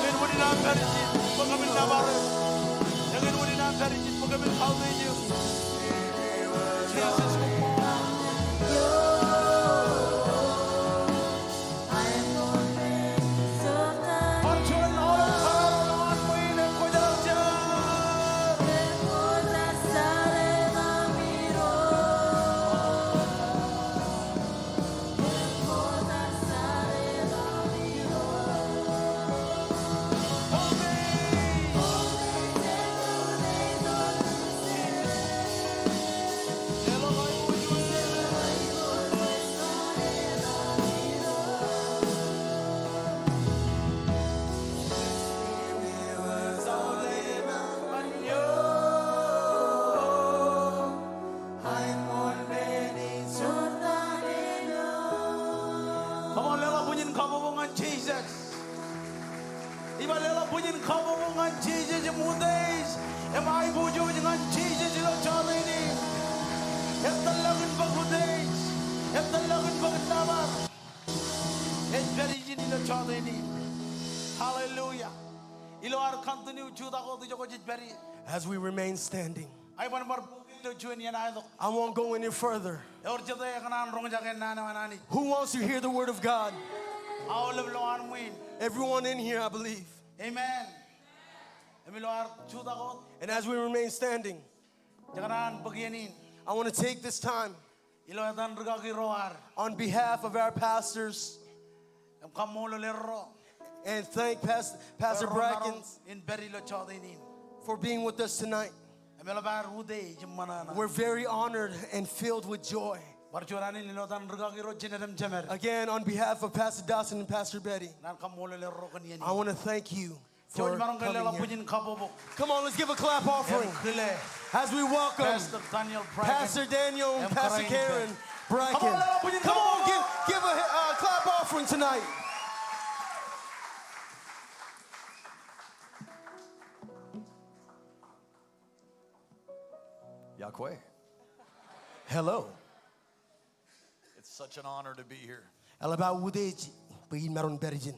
Eñin wōt in aṃ pād ijin bwe kōmin nōbar e. Eñin wōt in aṃ pād ijin bwe kōmin kautiej eok. Jisōs, koṃṃool. Bar juon aolep kōrā eo an ṃwiin ekwōjarjar. Come on, leḷọk bwijin kabbokbok ñan Jisōs. Iba, leḷọk bwijin kabbokbok ñan Jisōs im utiej Im aiboojoj ñan Jisōs ilo jọteen in. Etōllọkin bōk utiej. Etōllọkin bōk nōbar. Ej pād ijin ilo jọteen in. Hallelujah. Ilo ad continue jutak wōt ijo kwōj pād ie. As we remain standing, Ij ban bar bōk ilo juon iien aetok. I won't go any further. Ewōr jete ekōṇaan roñjake naan eo an Anij? Who wants to hear the word of God? Aolep ilo aṃ ṃwiin. Everyone in here, I believe. Amen. Im ilo ad jutak wōt. And as we remain standing, Jekōṇaan bōk iien in. I want to take this time Ilo etan rūkaki ro ad. On behalf of our pastors, Im kaṃṃoolol erro. And thank Pas-, Pastor Erro Bracken maroñ in pād ilo jọteen in. For being with us tonight. Im eḷap ad utiej im ṃōṇōṇō. We're very honored and filled with joy. Bar juon alen ilo etan rūkaki ro Jeanette im Jemed. Again, on behalf of Pastor Dodson and Pastor Betty, Ñan kaṃṃoolol erro kōn iien in. I want to thank you for coming here. Jouj maroñ ke leḷọk bwijin kabbokbok. Come on, let's give a clap offering. Im kile. As we welcome Pastor Daniel Bracken. Pastor Daniel and Pastor Karen Bracken. Come on, leḷọk bwijin kabbokbok. Come on, give, give a, uh, clap offering tonight. Yahweh. Hello. It's such an honor to be here. Eḷap aō utiej bwe in maroñ pād ijin.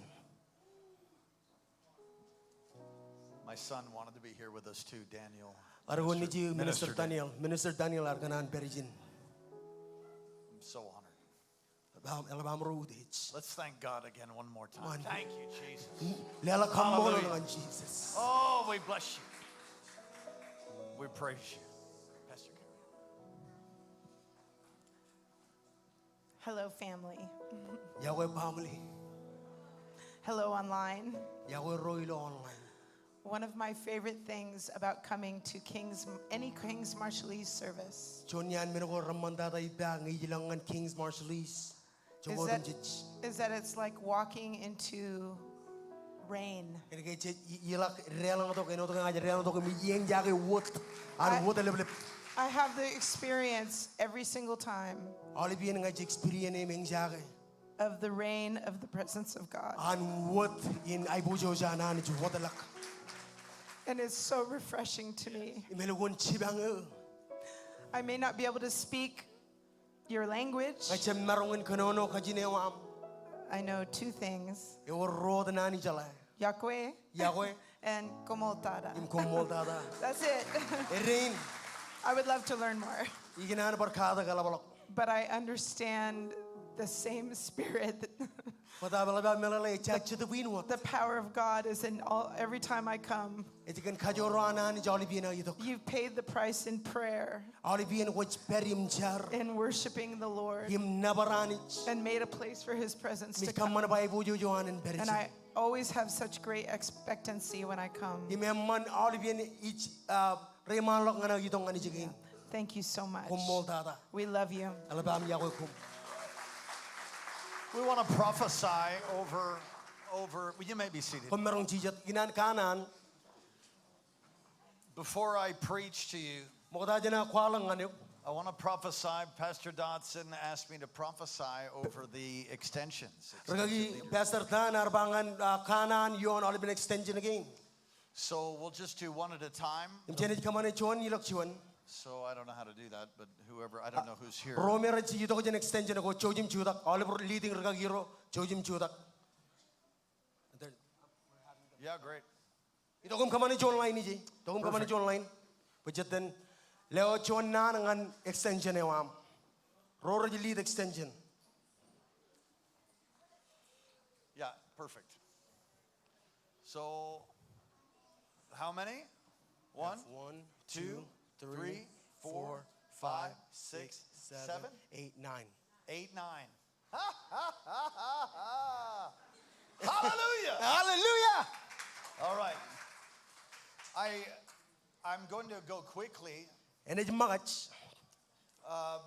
My son wanted to be here with us too, Daniel. Bar ko Minister, nejū Minister Minister Dan-, Daniel, Minister Daniel ear kōṇaan pād ijin. I'm so honored. Eḷap aṃ, eḷap aṃro utiej. Let's thank God again one more time. Come on. Thank you, Jesus. Leḷọk kaṃṃoolol Hallelujah. Ñan Jisōs. Oh, we bless you. We praise you. Pastor Karen. Hello, family. Iọkwe baaṃle. Hello, online. Iọkwe ro ilo online. One of my favorite things about coming to King's, any King's Marshallese service Juon iaan men ko reṃṃantata ippa ñe ij ilọk ñan King's Marshallese. Joñoul otemjej. Is that it's like walking into rain. Kōnke jej i-, ilọk deḷọñtok, āinwōt ke ña ij deḷọñtok im ij eñjake wōt, an wōt eḷapḷap. I have the experience every single time. Aolepān ña ij experience im eñjake. Of the rain of the presence of God. An wōt in aiboojoj an Anij wōtlọk. And it's so refreshing to me. Im elukkuun jipañ eō. I may not be able to speak your language. Ña ij jab maroñ in kōnono kajin eo aṃ. I know two things. Ewōr ro wōt naan ij jeḷā. Yahweh. Yahweh. And koṃṃooltata. Im koṃṃooltata. That's it. Edein. I would love to learn more. Ikōṇaan bar katak eḷapḷọk. But I understand the same spirit. Bōtab eḷap aō meḷeḷe ejja Jetōb in wōt. The power of God is in all, every time I come. Ej kōn kajoor eo an Anij aolepān aō itok. You've paid the price in prayer. Aolepān kwōj pād im jar. In worshiping the Lord. Im nōbar Anij. And made a place for his presence to come. Im ij kōṃṃan bwe aiboojoj eo an en pād ijin. And I always have such great expectancy when I come. Im eṃṃan aolepān ij, ah, reiṃaanḷọk ñan aō itok ñan ijin kein. Thank you so much. Koṃṃooltata. We love you. Eḷap aṃ iọkwe koṃ. We want to prophesy over, over, you may be seated. Koṃ maroñ jijet. Ikōṇaan kanaan. Before I preach to you, Ṃokta jān aō kwaḷọk ñan eok, I want to prophesy. Pastor Dodson asked me to prophesy over the extensions. Rikaki Pastor Dan ear ba ñan, ah, kanaan ioon aolepān extension kein. So we'll just do one at a time. Im jenaaj kōṃṃane juon ilọk juon. So I don't know how to do that, but whoever, I don't know who's here. Ro me rej itok jān extension ko jouj im jutak. Aolep leading rikaki ro, jouj im jutak. Yeah, great. Itok im kōṃṃane juon line ije. Itok im kōṃṃane juon line. Bwe jet in lewōj juon naan ñan extension eo aṃ. Ro rej lead extension. Yeah, perfect. So, how many? One, two, three, four, five, six, seven, eight, nine. Eight, nine. Hallelujah. Hallelujah. All right. I, I'm going to go quickly, Enaaj ṃōkaj. uh,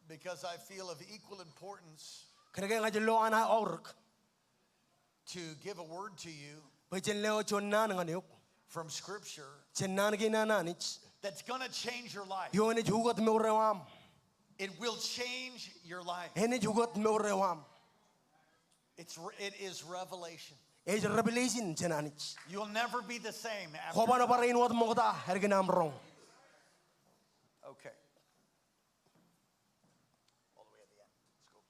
because I feel of equal importance Kōnke ña ij lo an aorōk to give a word to you bwe jen lewōj juon naan ñan eok from Scripture jān naan kein an Anij that's gonna change your life. Eo enaaj ukōt mour eo aṃ. It will change your life. Enaaj ukōt mour eo aṃ. It's re-, it is revelation. Ej revelation jān Anij. You'll never be the same after. Kwōban bar āinwōt ṃokta ālikin aṃ roñ. Okay. All the way at the end. Let's go.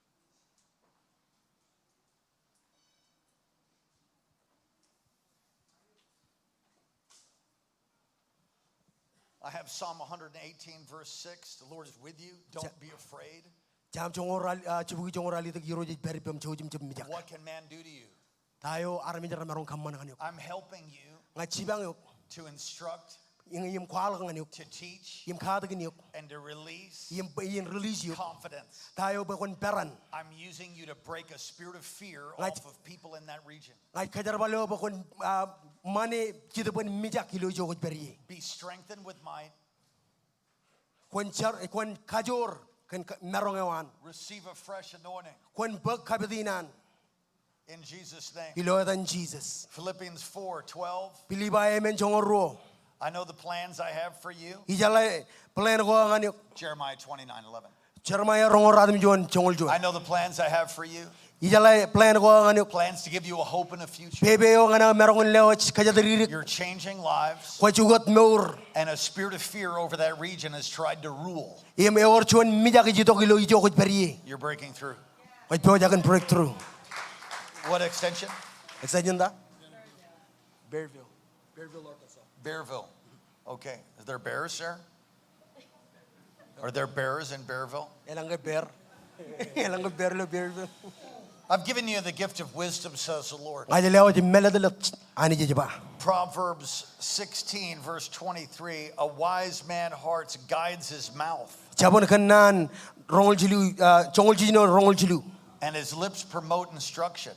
I have Psalm one hundred eighteen, verse six. The Lord is with you. Don't be afraid. Sam joñoul ralitōk, ah, jibukwi joñoul ralitōk, Irooj ej pād ippaṃ, jouj im jab mijak. What can man do to you? Ta eo armej remaroñ kōṃṃan ñan eok? I'm helping you. Ña ij jipañ eok. To instruct. Im, im kwaḷọk ñan eok. To teach. Im katakin eok. And to release. Im, im release eok. Confidence. Ta eo bwe kwōn peran. I'm using you to break a spirit of fear off of people in that region. Ña ij kōjerbal eok bwe kwōn, ah, ṃane jetōb in mijak ilo ijo kwōj pād ie. Be strengthened with might. Kwōn jar, kwōn kajoor kōn ka-, maroñ eo an. Receive a fresh anointing. Kwōn bōk kapit in an. In Jesus' name. Ilo etan Jisōs. Philippians four twelve. Pilippai emān joñoul ruo. I know the plans I have for you. Ijeḷā plan ko aō ñan eok. Jeremiah twenty-nine eleven. Jeremaia roñoul ruatimjuon joñoul juon. I know the plans I have for you. Ijeḷā plan ko aō ñan eok. Plans to give you a hope and a future. Pepe eo ñan aō maroñ in lewōj kōjatdikdik. You're changing lives. Kwōj ukōt mour. And a spirit of fear over that region has tried to rule. Im ewōr juon mijak ej itok ilo ijo kwōj pād ie. You're breaking through. Kwōj pojak in breakthrough. What extension? Extension ta? Bearville. Bearville, Arkansas. Bearville. Okay. Is there bears there? Are there bears in Bearville? Elōñ ke bear? Elōñ ke bear ilo Bearville? I've given you the gift of wisdom, says the Lord. Ña ij lewōj mālōtlōt, Anij ej ba. Proverbs sixteen, verse twenty-three, a wise man hearts guides his mouth. Jabōn Kōnnaan roñoul jilu, ah, joñoul jiljino roñoul jilu. And his lips promote instruction.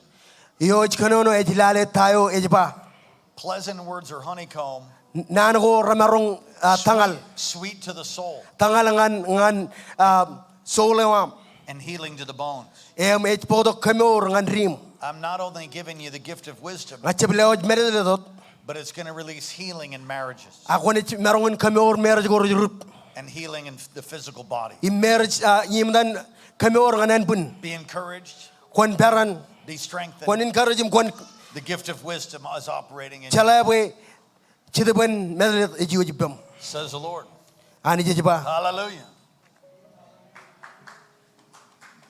Eo ej kōnono ej lale ta eo ej ba. Pleasant words are honeycomb. N-, naan ko remaroñ, ah, tōñal. Sweet, sweet to the soul. Tōñal ñan, ñan, ah, soul eo aṃ. And healing to the bones. Im ej bōktok kemour ñan diṃ. I'm not only giving you the gift of wisdom, ña ij jab lewōj mālōtlōt wōt. But it's gonna release healing in marriages. Ak kwōnaaj maroñ in kemour marriage ko rej rūp. And healing in the physical body. Im marriage, ah, im etan kemour ñan anbwin. Be encouraged. Kwōn peran. Be strengthened. Kwōn encourage im kwōn. The gift of wisdom is operating in you. Jeḷā bwe jetōb in mālōtlōt ej iwōj ippaṃ. Says the Lord. Anij ej ba. Hallelujah.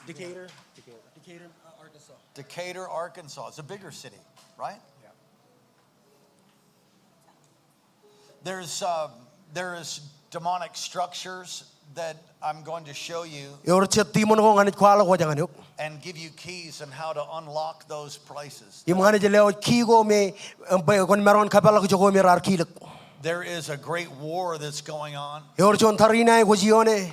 Decatur, Decatur, uh, Arkansas. Decatur, Arkansas. It's a bigger city, right? Yeah. There's, uh, there is demonic structures that I'm going to show you. Ewōr jet demon ko ña ij kwaḷọk wōj ñan eok. And give you keys on how to unlock those places. Im ña ij lewōj key ko me, em, bwe kwōn maroñ in kōpeḷḷọk ijo ko me raar kilōk. There is a great war that's going on. Ewōr juon tariṇae kwōj ioone.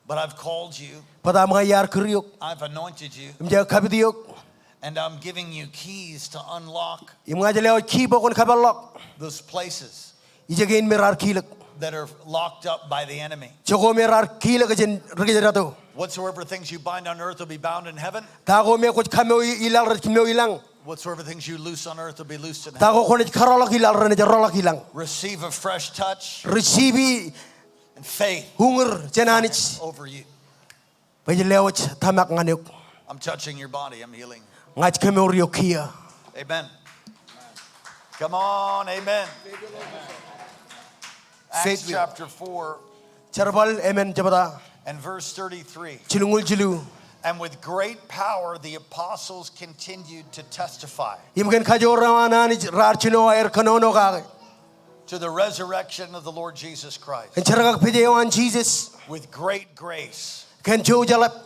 But I've called you. Bōtab ña iar kūr eok. I've anointed you. Im jej kapit eok. And I'm giving you keys to unlock. Im ña ij lewōj key bwe kwōn kōpeḷḷọk. Those places. Ijo kein me raar kilōk. That are locked up by the enemy. Ijo ko me raar kilōk jān ri kōjdat eo. Whatsoever things you bind on earth will be bound in heaven. Ta ko me kwōj kōmour i laḷ rej mour i lañ. Whatsoever things you loose on earth will be loosed in heaven. Ta ko kwōnaaj karọọlḷọk i laḷ renaaj rọọlḷọk i lañ. Receive a fresh touch. Receive i And faith. Uñūr jān Anij. Over you. Bwe ij lewōj tōmak ñan eok. I'm touching your body. I'm healing. Ña ij kōmour eok kiiō. Amen. Come on, amen. Acts chapter four. Jerbal emān jebta. And verse thirty-three. Jilñuul jilu. And with great power the apostles continued to testify. Im kōn kajoor eo an Anij raar jino aer kōnono kake. To the resurrection of the Lord Jesus Christ. Kōn jerkakpeje eo an Jisōs. With great grace. Kōn jouj eḷap.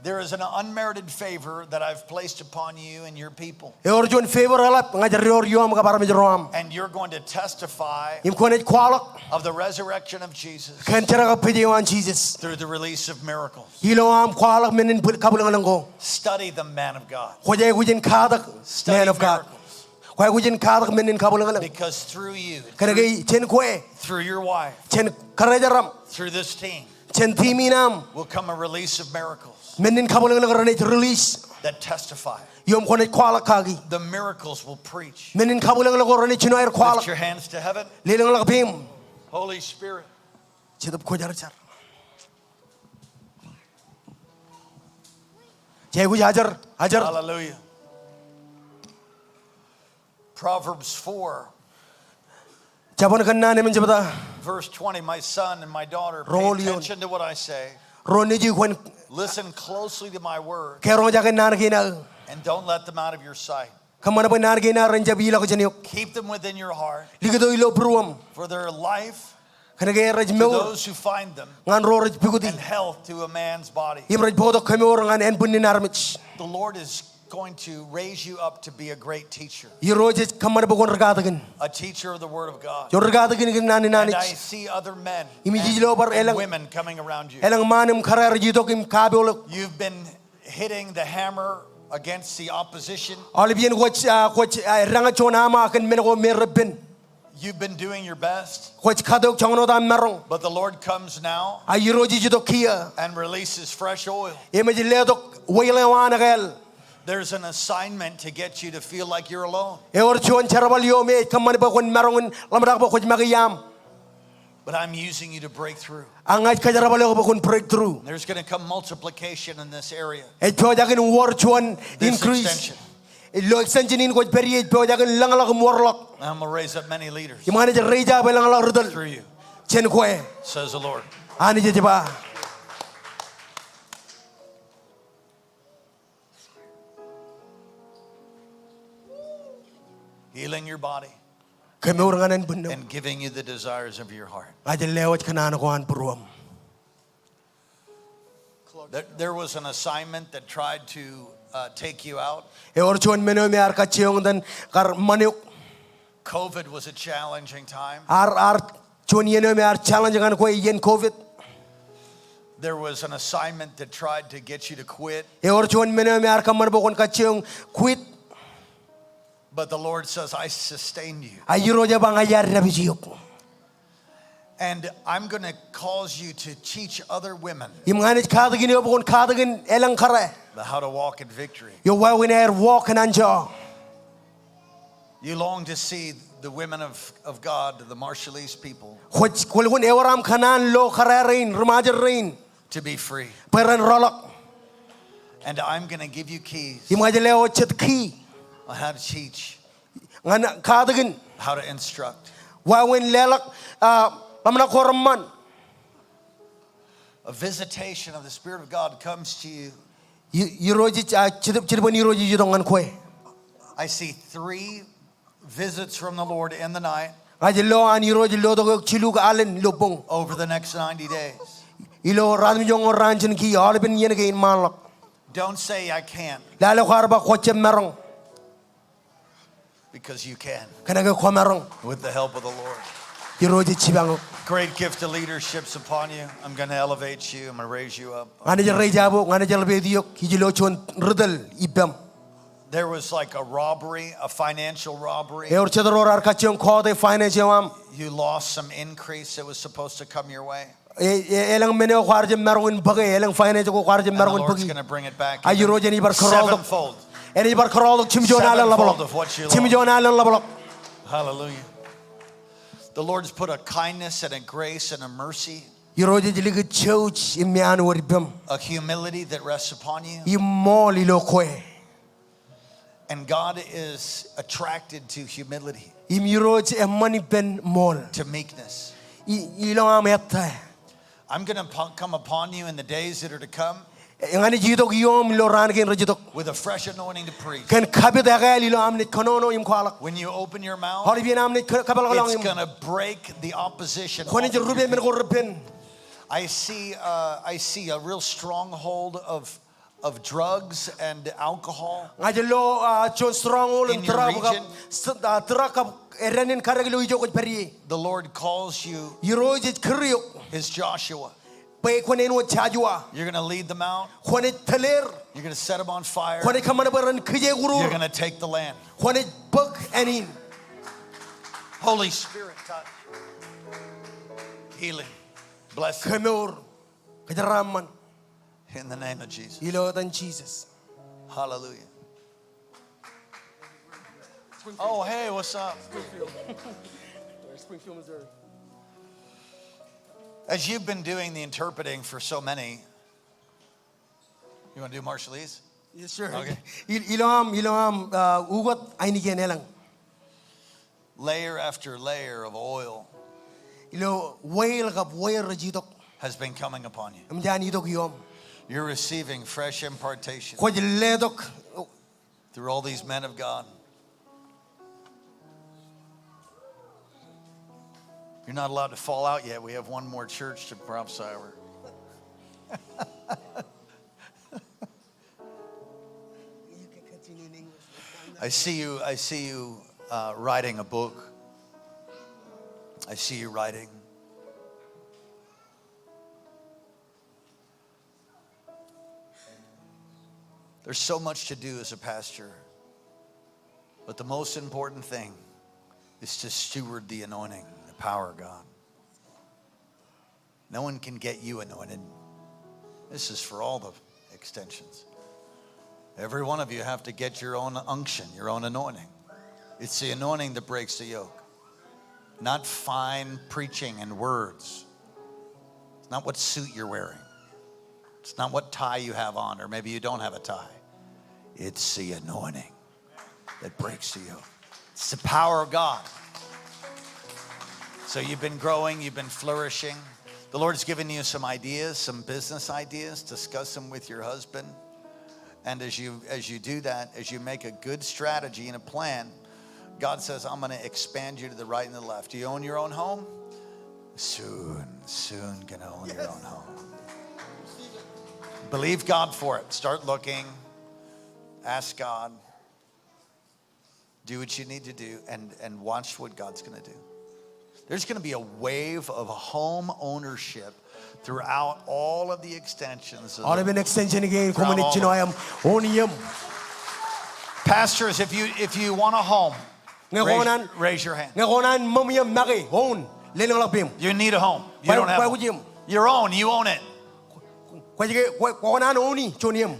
There is an unmerited favor that I've placed upon you and your people. Ewōr juon favor eḷap ña ij deor ioṃ kab armej ro aṃ. And you're going to testify. Im kwōnaaj kwaḷọk. Of the resurrection of Jesus. Kōn jerkakpeje eo an Jisōs. Through the release of miracles. Ilo aṃ kwaḷọk men in kabwilōñlōñ ko. Study them, man of God. Kwōj aikuj in katak, man of God. Study miracles. Kwōj aikuj in katak men in kabwilōñlōñ. Because through you, kōnke jān kwe, through your wife, jān karijer aṃ, through this team, jān team in aṃ, will come a release of miracles. Men in kabwilōñlōñ renaaj release. That testify. Im kwōnaaj kwaḷọk kaki. The miracles will preach. Men in kabwilōñlōñ ko renaaj jino aer kwaḷọk. Lift your hands to heaven. Lelōñḷọk peiṃ. Holy Spirit. Jetōb Kwōjarjar. Jej aikuj ajer, ajer. Hallelujah. Proverbs four, Jabōn Kōnnaan emān jebta. Verse twenty, "My son and my daughter, pay Roñoul eoon. Attention to what I say. Ro nejū, kwōn Listen closely to my word, ke roñjake naan kein aō. And don't let them out of your sight. Kōṃṃan bwe naan kein aō ren jab ilọk jān eok. Keep them within your heart, Likūt ilo būruōṃ. For their life Kōnke rej to mour those who find them, ñan ro rej pukoti. And health to a man's body." Im rej bōktok kemour ñan ānbwinnin armej. The Lord is going to raise you up to be a great teacher. Irooj ej kōṃṃan bwe kwōn ri katakin. A teacher of the Word of God. Eo ri katakin kōn naan in Anij. And I see other men Im ij ij lo bar and elōñ, women coming around you. Elōñ ṃaan im kōrā rej itok im kapoḷọk. You've been hitting the hammer against the opposition. Aolep iien kwōj, ah, kwōj, ah, eddāñōt juon aṃa kōn men ko me repen. You've been doing your best. Kwōj katok joñan wōt aṃ maroñ. But the Lord comes now. A Irooj ej itok kiiō. And releases fresh oil. Im ej letok oil eo an ekāāl. There's an assignment to get you to feel like you're alone. Ewōr juon jerbal eo me ej kōṃṃan bwe kwōn maroñ in ḷōmṇak bwe kwōj make iaam. But I'm using you to break through. A ña ij kōjerbal eok bwe kwōn breakthrough. There's gonna come multiplication in this area. Ej pojak in wōr juon increase. This extension. Ilo extension in kwōj pād ie ej pojak in lōñḷọk im wōrḷọk. I'm gonna raise up many leaders. Im ña ij raise up elōñḷọk ri tōl. Through you. Jān kwe. Says the Lord. Anij ej ba. Healing your body. Kemour ñan ānbwinnū. And giving you the desires of your heart. Ak ej lewōj kōṇaan ko an būruōṃ. There, there was an assignment that tried to, uh, take you out. Ewōr juon men eo me ear kajjioñ etan kar ṃan eok. COVID was a challenging time. Ear, ear juon iien eo me ear challenge ñan kwe iien COVID. There was an assignment that tried to get you to quit. Ewōr juon men eo me ear kōṃṃan bwe kwōn kajjioñ quit. But the Lord says, "I sustain you." A Irooj ej ba ña iar dāpij eok. And I'm gonna cause you to teach other women. Im ña ij katakin eok bwe kwōn katakin elōñ kōrā. About how to walk in victory. Eo wāween aer walk kōn anjọ. You long to see the women of, of God, the Marshallese people. Kwōj, kwōlukkuun ewōr aṃ kōṇaan lo kōrā rein, ri-Ṃajeḷ rein. To be free. Bwe ren rọọlḷọk. And I'm gonna give you keys. Im ña ij lewōj jet key. On how to teach. Ñan katakin. How to instruct. Wāween leḷọk, ah, ḷōmṇak ko reṃṃan. A visitation of the Spirit of God comes to you. I-, Irooj ej, ah, jitōb-, jitōbwōn Irooj ej itok ñan kwe. I see three visits from the Lord in the night. Ña ij lo an Irooj lotok eok jilu alen ilo boñ. Over the next ninety days. Ilo ratimjuonñoul raan jān kiiō, aolepen iien kein ṃaanḷọk. Don't say, "I can't." Lale kwaar ba kwōjjab maroñ. Because you can. Kōnke kwōmaroñ. With the help of the Lord. Irooj ej jipañ eok. Great gift of leadership's upon you. I'm gonna elevate you. I'm gonna raise you up. Ña ij raise up eok, ña ij elevate eok, ij lo juon ri tōl ippām. There was, like, a robbery, a financial robbery. Ewōr jet ro raar kajjioñ kọọte finance eo aṃ. You lost some increase that was supposed to come your way. E, e, elōñ men eo kwaar jab maroñ in bōke, elōñ finance ko kwaar jab maroñ in bōke. And the Lord's gonna bring it back even sevenfold. A Irooj enaaj bar kōrọọltok. Enaaj bar kōrọọltok jimjuon alen ḷapḷọk. Sevenfold of what you lost. Jimjuon alen ḷapḷọk. Hallelujah. The Lord's put a kindness and a grace and a mercy. Irooj ej likūt jouj im meanwōd ippām. A humility that rests upon you. Im ṃool ilo kwe. And God is attracted to humility. Im Irooj eṃṃan ippān ṃool. To meekness. I, ilo aṃ ettā. I'm gonna po-, come upon you in the days that are to come. Ña ij itok ioṃ ilo raan kein rej itok. With a fresh anointing to preach. Kōn kapit ekāāl ilo aṃ naaj kōnono im kwaḷọk. When you open your mouth, aolep iien aṃ naaj kō-, kōpeḷḷọk ioṃ. It's gonna break the opposition off of your feet. Kwōnaaj rube men ko repen. I see, uh, I see a real stronghold of of drugs and alcohol. Ña ij lo, ah, juon stronghold in your region. Drug kab, s-, ah, drug kab eddān in kaddek ilo ijo kwōj pād ie. The Lord calls you. Irooj ej kūr eok. As Joshua. Bwe kwōn āinwōt Joshua. You're gonna lead them out. Kwōnaaj tōl er. You're gonna set them on fire. Kwōnaaj kōṃṃan bwe ren kijeek urur. You're gonna take the land. Kwōnaaj bōk āne in. Holy Spirit, touch. Healing. Blessing. Kemour. Kōjeraaṃṃan. In the name of Jesus. Ilo etan Jisōs. Hallelujah. Oh, hey, what's up? Springfield. Springfield, Missouri. As you've been doing the interpreting for so many, you wanna do Marshallese? Yes, sir. Okay. Il-, ilo aṃ, ilo aṃ, uh, ukōt ainikien elōñ. Layer after layer of oil Ilo oil kab oil rej itok has been coming upon you. im ear itok ioṃ. You're receiving fresh impartation Kwōj letok through all these men of God. You're not allowed to fall out yet. We have one more church to prophesy over. I see you, I see you, uh, writing a book. I see you writing. There's so much to do as a pastor, but the most important thing is to steward the anointing, the power of God. No one can get you anointed. This is for all the extensions. Every one of you have to get your own unction, your own anointing. It's the anointing that breaks the yoke, not fine preaching and words. It's not what suit you're wearing. It's not what tie you have on, or maybe you don't have a tie. It's the anointing that breaks the yoke. It's the power of God. So you've been growing, you've been flourishing. The Lord's given you some ideas, some business ideas. Discuss them with your husband. And as you, as you do that, as you make a good strategy and a plan, God says, "I'm gonna expand you to the right and the left." Do you own your own home? Soon, soon gonna own your own home. Believe God for it. Start looking. Ask God. Do what you need to do and, and watch what God's gonna do. There's gonna be a wave of home ownership throughout all of the extensions of the Aolepen extension kein throughout koṃwin all of jino aṃ own iiōṃ. Pastors, if you, if you want a home, ñe raise, kōṇaan, raise your hand. Ñe kōṇaan ṃōṃ iiōṃ make, own, lelōñḷọk peiṃ. You need a home. You don't have a home. Kwōj iiōṃ. Your own, you own it. Kwōj ke, kwō, kwō kōṇaan own i, juon iiōṃ.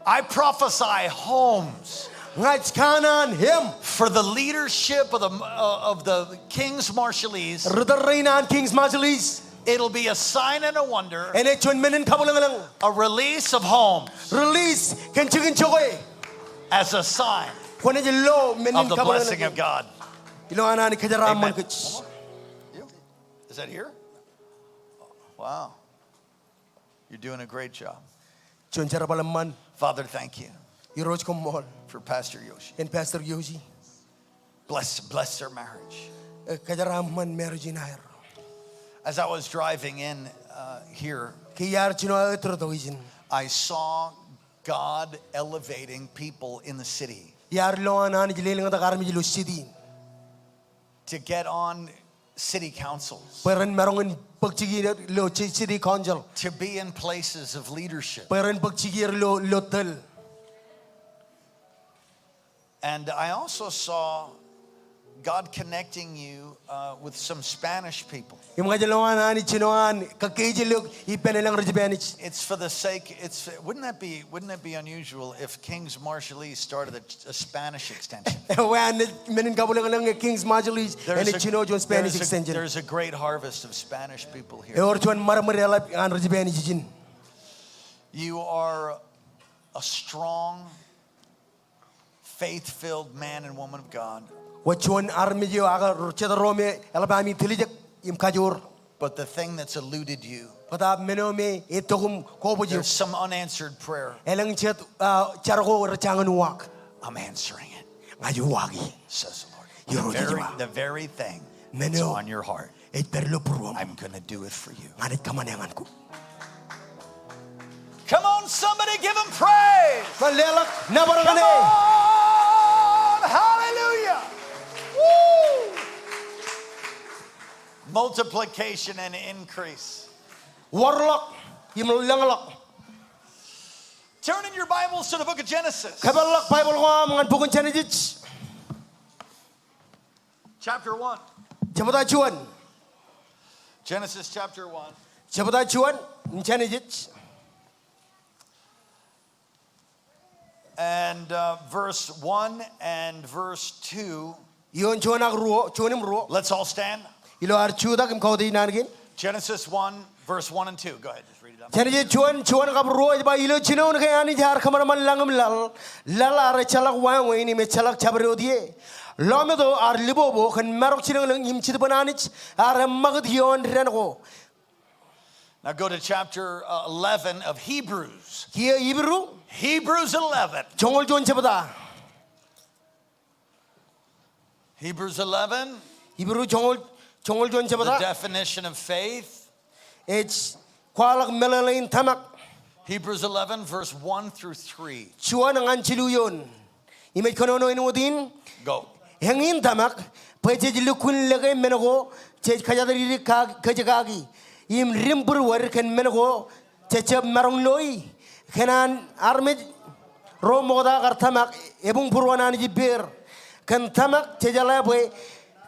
I prophesy homes Ña ij kōṇaan iiōṃ for the leadership of the, uh, of the King's Marshallese. Ritōl rein an King's Marshallese. It'll be a sign and a wonder. Enaaj juon men in kabwilōñlōñ. A release of homes. Release kōn jikin jokwe. As a sign Kwōnaaj lo men in kabwilōñlōñ. Of the blessing of God. Ilo an Anij kōjeraaṃṃan kōj. Amen. Is that here? Wow. You're doing a great job. Juon jerbal eṃṃan. Father, thank you Irooj koṃṃool for Pastor Yoshi. Kōn Pastor Yoshi. Bless, bless their marriage. Eh, kōjeraaṃṃan marriage in aer. As I was driving in, uh, here, Ke iar jino aō tōrtok ijin, I saw God elevating people in the city. Iar lo an Anij lelōñtak armej ilo city in to get on city councils, bwe ren maroñ in bōk jikier ilo ci-, city council, to be in places of leadership. Bwe ren bōk jikier ilo, ilo tōl. And I also saw God connecting you, uh, with some Spanish people. Im ña ij lo an Anij jino an kōkkeejel eok ippān elōñ ri-Spanish. It's for the sake, it's, wouldn't that be, wouldn't that be unusual if King's Marshallese started a, a Spanish extension? Ewi an men in kabwilōñlōñ ñe King's Marshallese enaaj jino juon Spanish extension? There's a, there's a great harvest of Spanish people here. Ewōr juon ṃadṃōd eḷap an ri-Spanish ijin. You are a strong, faith-filled man and woman of God. Kwōj juon armej eo ak jet ro me eḷap ami tiljek im kajoor. But the thing that's eluded you, Bōtaab men eo me ettok im kobōj eok. There's some unanswered prayer. Elōñ jet, uh, jar ko rej jañin uwaak. I'm answering it, Ña ij uwaaki, says the Lord. Irooj ej ba. The very, the very thing that's on your heart. Men eo ej pād ilo būruōṃ. I'm gonna do it for you. Ña ij kōṃṃane ñan kōm. Come on, somebody give him praise. Ṃōk leḷọk nōbar ñan e. Come on, hallelujah. Woo. Multiplication and increase. Wōrḷọk im lōñḷọk. Turn in your Bibles to the book of Genesis. Kōpeḷḷọk Baibōḷ ko aṃ ñan bok in Jenesis. Chapter one. Jebta juon. Genesis chapter one. Jebta juon in Jenesis. And, uh, verse one and verse two. Ioon juon ak ruo, juon im ruo. Let's all stand. Ilo ad jutak im kautiej naan kein. Genesis one, verse one and two. Go ahead, just read it out. Jenesis juon, juon kab ruo, ej ba, ilo jinoin ke Anij ear kōṃanṃan lañ im laḷ, laḷ ear ejjeḷọk wāween im ejjeḷọk jabdewōt ie. Lọmeto ear libobo kōn marok jilōñlōñ im Jetōb in Anij ear eṃṃakūt ioon dān ko. Now go to chapter, uh, eleven of Hebrews. Kiiō Hibru. Hebrews eleven. Joñoul juon jebta. Hebrews eleven. Hibru joñoul, joñoul juon jebta. The definition of faith. Ej kwaḷọk meḷeḷein tōmak. Hebrews eleven, verse one through three. Juon ñan jilu ioon. Im ej kōnono āinwōt in. Go. Eñin tōmak, bwe jej lukkuun lōke men ko jej kōjatdikdik kake, kōj kaki, im dimbūdwōd kōn men ko jejjab maroñ loi, kōn an armej ro ṃokta kar tōmak, ebuñ būruon Anij ippāer. Kōn tōmak jejeḷā bwe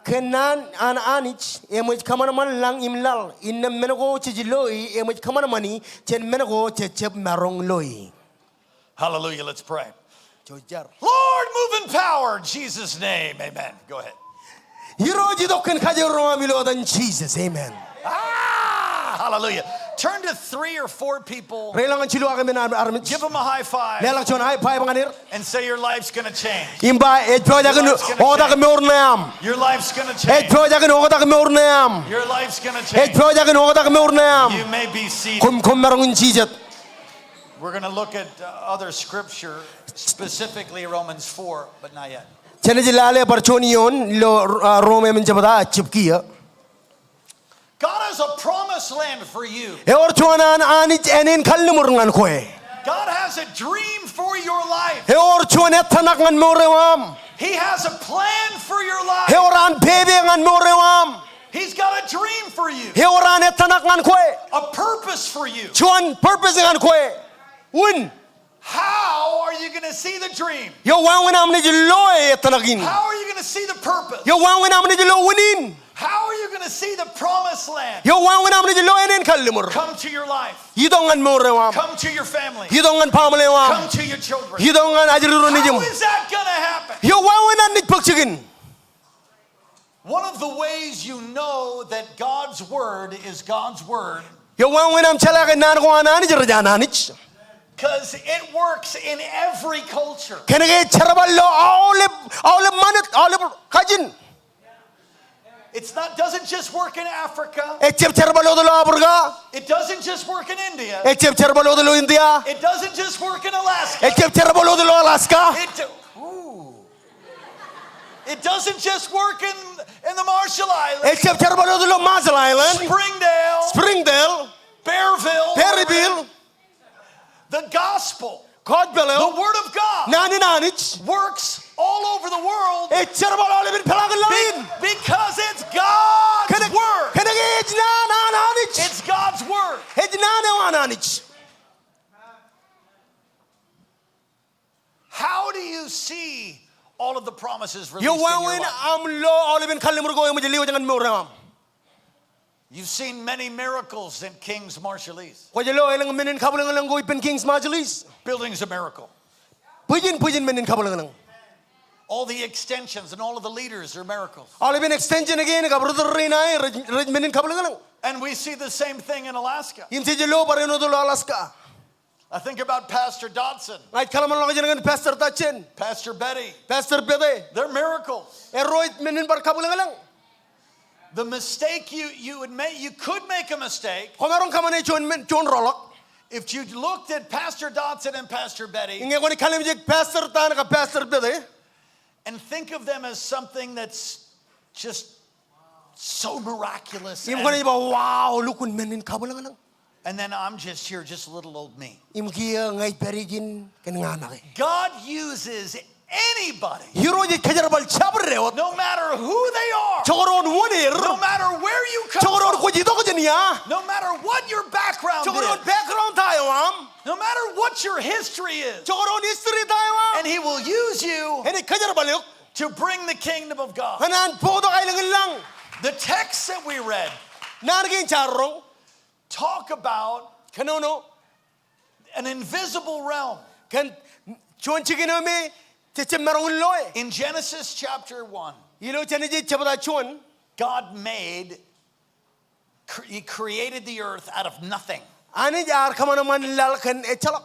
kōnono an Anij eṃōj kōṃanṃan lañ im laḷ, innām men ko jej loi eṃōj kōṃanṃani jān men ko jejjab maroñ loi. Hallelujah. Let's pray. Jen jar. Lord, move in power, Jesus' name. Amen. Go ahead. Irooj itok kōn kajoor eo aṃ ilo etan Jisōs. Amen. Ah, hallelujah. Turn to three or four people. Reiḷọk ñan jilu ak emān armej. Give them a high five. Leḷọk juon high five ñan er. And say, "Your life's gonna change." Im ba, ej pojak in oktak mour ṇe aṃ. Your life's gonna change. Ej pojak in oktak mour ṇe aṃ. Your life's gonna change. Ej pojak in oktak mour ṇe aṃ. You may be seated. Koṃ, koṃ maroñ in jijet. We're gonna look at, uh, other scripture, specifically Romans four, but not yet. Jenaaj lale bar juon ioon ilo, uh, Rom emān jebta, jab kiiō. God has a promised land for you. Ewōr juon an Anij ānen kalliṃur ñan kwe. God has a dream for your life. Ewōr juon ettōṇak ñan mour eo aṃ. He has a plan for your life. Ewōr an pepe ñan mour eo aṃ. He's got a dream for you. Ewōr an ettōṇak ñan kwe. A purpose for you. Juon purpose ñan kwe. Unin. How are you gonna see the dream? Eo wāween aṃ naaj lo ettōṇak in? How are you gonna see the purpose? Eo wāween aṃ naaj lo unin? How are you gonna see the promised land? Eo wāween aṃ naaj lo ānen kalliṃur? Come to your life. Itok ñan mour eo aṃ. Come to your family. Itok ñan baaṃle eo aṃ. Come to your children. Itok ñan ajri ro nejiṃ. How is that gonna happen? Eo wāween an naaj bōk jikin? One of the ways you know that God's word is God's word, Eo wāween aṃ jeḷā ke naan ko an Anij rej an Anij? 'Cause it works in every culture. Kōnke ej jerbal ilo aolep, aolep ṃanit, aolep kajin. It's not, doesn't just work in Africa. Ejjab jerbal wōt ilo Africa. It doesn't just work in India. Ejjab jerbal wōt ilo India. It doesn't just work in Alaska. Ejjab jerbal wōt ilo Alaska. It do-, ooh. It doesn't just work in, in the Marshall Islands. Ejjab jerbal wōt ilo Marshall Island. Springdale. Springdale. Berryville. Berryville. The gospel. Gospel eo. The word of God. Naan in Anij. Works all over the world. Ej jerbal aolepen peḷaakin laḷ in. Be-, because it's God's word. Kōnke, kōnke ej naan an Anij. It's God's word. Ej naan eo an Anij. How do you see all of the promises released in your life? Eo wāween aṃ lo aolepen kalliṃur ko eṃōj lewōj ñan mour eo aṃ? You've seen many miracles in King's Marshallese. Kwōj lo elōñ men in kabwilōñlōñ ko ippān King's Marshallese. Building's a miracle. Bwijin, bwijin men in kabwilōñlōñ. All the extensions and all of the leaders are miracles. Aolepen extension kein kab ri tōl rein aer rej, rej men in kabwilōñlōñ. And we see the same thing in Alaska. Im jej lo bar āinwōt ilo Alaska. I think about Pastor Dotson. Ña ij kōḷmānḷọkjeṇ kōn Pastor Dotson. Pastor Betty. Pastor Betty. They're miracles. Erro ej men in bar kabwilōñlōñ. The mistake you, you would make, you could make a mistake. Kwōmaroñ kōṃṃane juon men, juon roḷọk. If you looked at Pastor Dotson and Pastor Betty Ñe kwōnaaj kallimjek Pastor Dotson kab Pastor Betty and think of them as something that's just so miraculous. Im kwōnaaj ba, wow, lukkuun men in kabwilōñlōñ. And then I'm just here, just little old me. Im kiiō ña ij pād ijin kōn ña make. God uses anybody. Irooj ej kōjerbal jabdewōt. No matter who they are. Jekdọọn wōn er. No matter where you come from. Jekdọọn kwōj itok jān ia. No matter what your background is. Jekdọọn background ta eo aṃ. No matter what your history is. Jekdọọn history ta eo aṃ. And he will use you. Enaaj kōjerbal eok. To bring the kingdom of God. Kōn an bōktok aelōñ in lañ. The text that we read. Naan kein jaar roñ. Talk about Kōnono an invisible realm. Kōn juon jikin eo me jejjab maroñ in loe. In Genesis chapter one, Ilo Jenesis jebta juon. God made, cre-, he created the earth out of nothing. Anij ear kōṃanṃan laḷ kōn ejjeḷọk.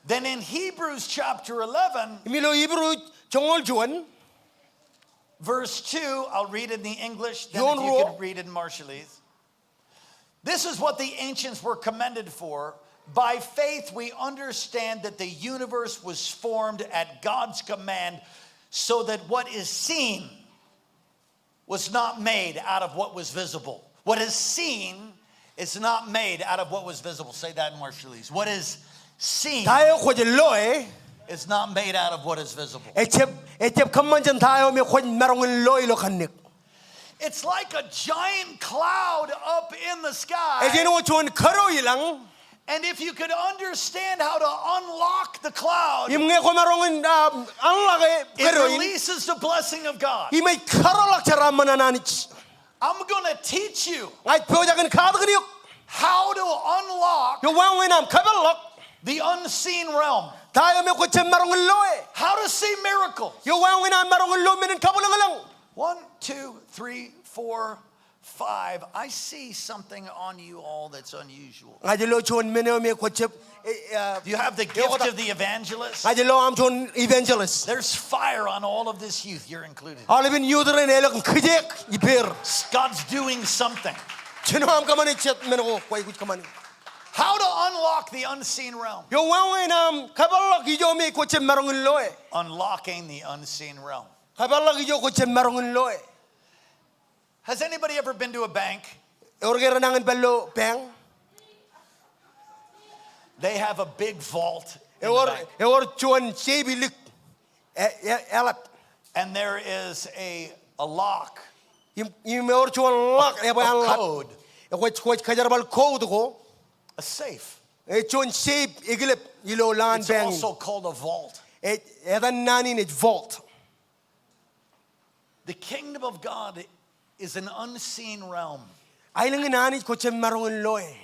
Then in Hebrews chapter eleven, Im ilo Hibru joñoul juon. Verse two, I'll read in the English, then if you could read in Marshallese. This is what the ancients were commended for. By faith, we understand that the universe was formed at God's command, so that what is seen was not made out of what was visible. What is seen is not made out of what was visible. Say that in Marshallese. What is seen Ta eo kwōj loe is not made out of what is visible. ejjab, ejjab kōṃṃan jān ta eo me kwōj maroñ in loe ilo kanniōk. It's like a giant cloud up in the sky. Ej āinwōt juon kōdō i lañ. And if you could understand how to unlock the cloud, Im ñe kwōmaroñ in, ah, unlock e kōdō in, it releases the blessing of God. im ej kōtḷọk jeraaṃṃan an Anij. I'm gonna teach you Ña ij pojak in katak eok how to unlock eo wāween aṃ kōpeḷḷọk the unseen realm, ta eo me kwōjjab maroñ in loe. how to see miracles, Eo wāween aṃ maroñ in lo men in kabwilōñlōñ. One, two, three, four, five. I see something on you all that's unusual. Ña ij lo juon men eo me kwōjjab, eh, eh, Do you have the gift of the evangelist? Ña ij lo aṃ juon evangelist. There's fire on all of this youth. You're included. Aolepen youth rein elōñ kijeek ippāer. God's doing something. Jen eo aṃ kōṃṃane jet men ko kwōj kōṃṃane. How to unlock the unseen realm. Eo wāween aṃ kōpeḷḷọk ijo me kwōjjab maroñ in loe. Unlocking the unseen realm. Kōpeḷḷọk ijo kwōjjab maroñ in loe. Has anybody ever been to a bank? Ewōr ke renañin pād ilo bank? They have a big vault in the bank. Ewōr, ewōr juon safe ilik. E, e, eḷap. And there is a, a lock. Im, im ewōr juon lock, e, bwe an lock. A code. E, kwōj, kwōj kōjerbal code ko. A safe. E, juon safe ekilep ilo lowaan bank. It's also called a vault. E, etan naan in ej vault. The kingdom of God is an unseen realm. Aelōñ in Anij kwōjjab maroñ in loe.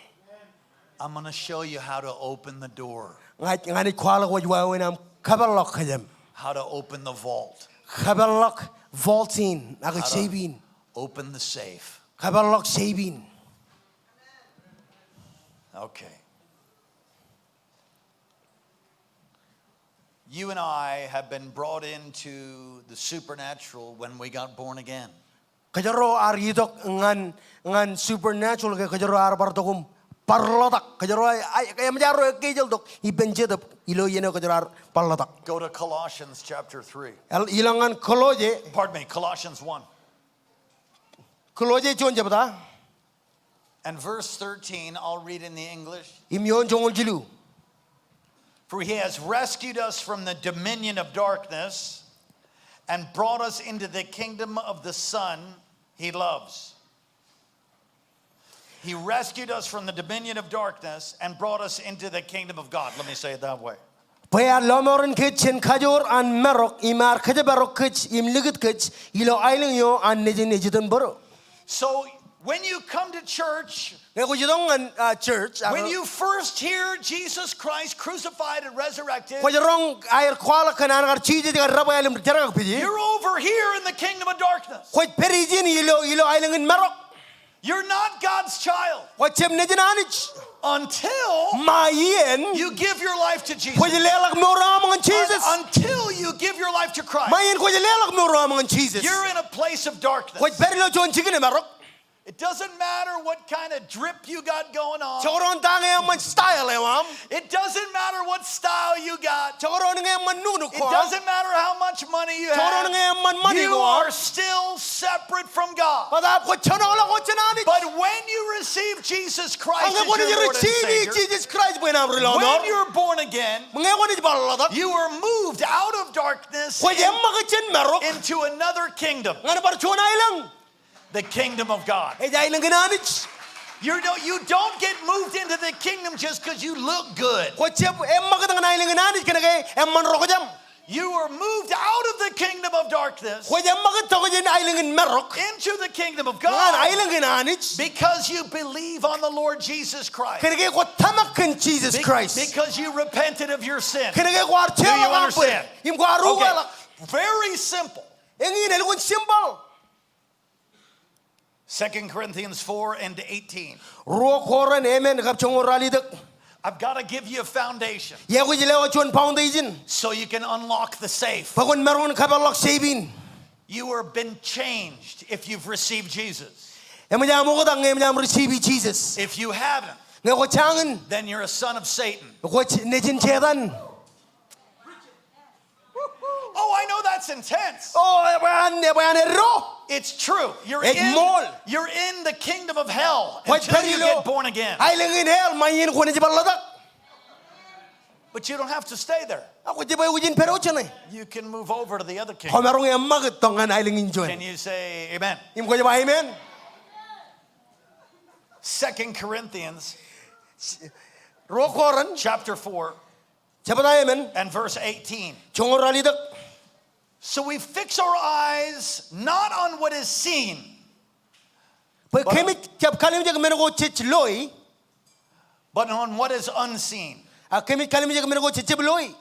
I'm gonna show you how to open the door. Ña, ña ij kwaḷọk wōj wāween aṃ kōpeḷḷọk kōjām. How to open the vault. Kōpeḷḷọk vault in, ak safe in. Open the safe. Kōpeḷḷọk safe in. Okay. You and I have been brought into the supernatural when we got born again. Kōjro ar itok ñan, ñan supernatural ke kōjro ar bar tok im bar ḷotak. Kōjro a, a, eṃōj arro ekkejel tok ippān Jetōb ilo iien eo kōjro ar bar ḷotak. Go to Colossians chapter three. El, ilọk ñan Kolosse. Pardon me, Colossians one. Kolosse juon jebta. And verse thirteen, I'll read in the English. Im ioon joñoul jilu. For he has rescued us from the dominion of darkness and brought us into the kingdom of the Son he loves. He rescued us from the dominion of darkness and brought us into the kingdom of God. Let me say it that way. Bwe ear lọmọọren kōj jān kajoor an marok, im ear kōjparok kōj, im likūt kōj ilo aelōñ eo an Nejin ej itok bōro. So, when you come to church, Ñe kwōj itok ñan, ah, church, ah, when you first hear Jesus Christ crucified and resurrected, kwōj roñ aer kwaḷọk kōn an kar Jisōs ekar debwāāl im jerkakpeje, you're over here in the kingdom of darkness. Kwōj pād ijin ilo, ilo aelōñ in marok. You're not God's child. Kwōjjab nejin Anij. Until Ṃae iien you give your life to Jesus. Kwōj leḷọk mour eo aṃ ñan Jisōs. Un-, until you give your life to Christ, Ṃae iien kwōj leḷọk mour eo aṃ ñan Jisōs, you're in a place of darkness. Kwōj pād ilo juon jikin emarok. It doesn't matter what kind of drip you got going on. Jekdọọn ta ñe eṃṃan style eo aṃ. It doesn't matter what style you got. Jekdọọn ñe eṃṃan nuknuk ko aṃ. It doesn't matter how much money you have. Jekdọọn ñe eṃṃan ṃani ko aṃ. You are still separate from God. Bōtaab kwōj jenoḷọk wōt jān Anij. But when you receive Jesus Christ as your Lord and Savior, Ak ñe kwōnaaj receive Jisōs Kraist bwe en aṃ ri lọmọọr, when you're born again, ñe kwōnaaj bar ḷotak, you are moved out of darkness, kwōj eṃṃakūt jān marok, into another kingdom. Ñan bar juon aelōñ. The kingdom of God. Ej aelōñ in Anij. You know, you don't get moved into the kingdom just 'cause you look good. Kwōjjab eṃṃakūt ñan aelōñ in Anij kōnke eṃṃan rokjam. You were moved out of the kingdom of darkness Kwōj eṃṃakūt tok jān aelōñ in marok into the kingdom of God ñan aelōñ in Anij because you believe on the Lord Jesus Christ. Kōnke kwōj tōmak kōn Jisōs Be-, Kraist. Because you repented of your sin. Kōnke kwaar jeorḷọk aṃ bōd. Do you understand? Im kwaar ukeḷọk. Okay. Very simple. Eñin elukkuun simple. Second Corinthians four and eighteen. Ruo Korint emān kab joñoul ralitōk. I've gotta give you a foundation Iakwōj lewōj juon foundation. So you can unlock the safe. Bwe kwōn maroñ in kōpeḷḷọk safe in. You are been changed if you've received Jesus. Eṃōj aṃ oktak ñe eṃōj aṃ receive Jisōs. If you haven't, Ñe kwōj jañin, then you're a son of Satan. Kwōj nejin Setan. Oh, I know that's intense. O, ebwe an, ebwe an eddo. It's true. You're Ej in, ṃool. You're in the kingdom of hell Kwōj until pād you ilo get born again. Aelōñ in hell ṃae iien kwōnaaj bar ḷotak. But you don't have to stay there. Ak kwōj jab aikuj in pād wōt jeṇe. You can move over to the other kingdom. Kwōmaroñ eṃṃakūt tok ñan aelōñ in juon. Can you say amen? Im kwōj ba amen. Second Corinthians Ruo Korint chapter four jebta emān and verse eighteen. Joñoul ralitōk. So we fix our eyes not on what is seen, Bwe kōmij kab kalimjek men ko jej loi. But on what is unseen. Ak kōmij kalimjek men ko jej jab loi.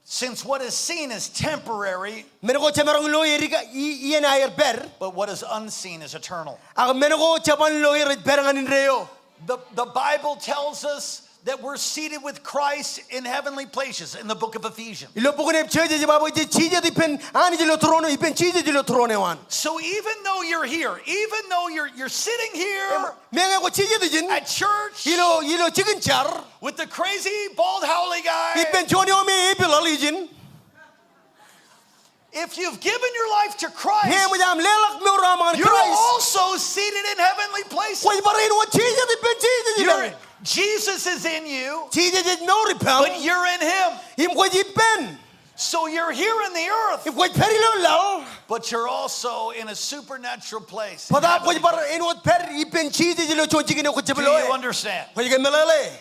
Since what is seen is temporary, Men ko jemaroñ loi ej dik i-, iien aer pād. But what is unseen is eternal. Ak men ko jeban loi rej pād ñan indeeo. The, the Bible tells us that we're seated with Christ in heavenly places in the book of Ephesians. Ilo bok in Epesōs ej ba bwe jej jijet ippān Anij ilo tūroon, ippān Jisōs ilo tūroon eo an. So even though you're here, even though you're, you're sitting here Meñe kwōj jijet ijin at church ilo, ilo jikin jar, with the crazy bald haole guy, ippān juon eo me epiḷaḷ ijin. If you've given your life to Christ, Ñe eṃōj aṃ leḷọk mour eo aṃ ñan Christ, you're also seated in heavenly places. Kwōj bar āinwōt jijet ippān Jisōs ilo. You're, Jesus is in you, Jisōs ej mour ippaṃ, but you're in him. Im kwōj ippān. So you're here in the earth, Im kwōj pād ilo laḷ. But you're also in a supernatural place. Bōtab kwōj bar āinwōt pād ippān Jisōs ilo juon jikin eo kwōj jab loi. Do you understand? Kwōj ke meḷeḷe?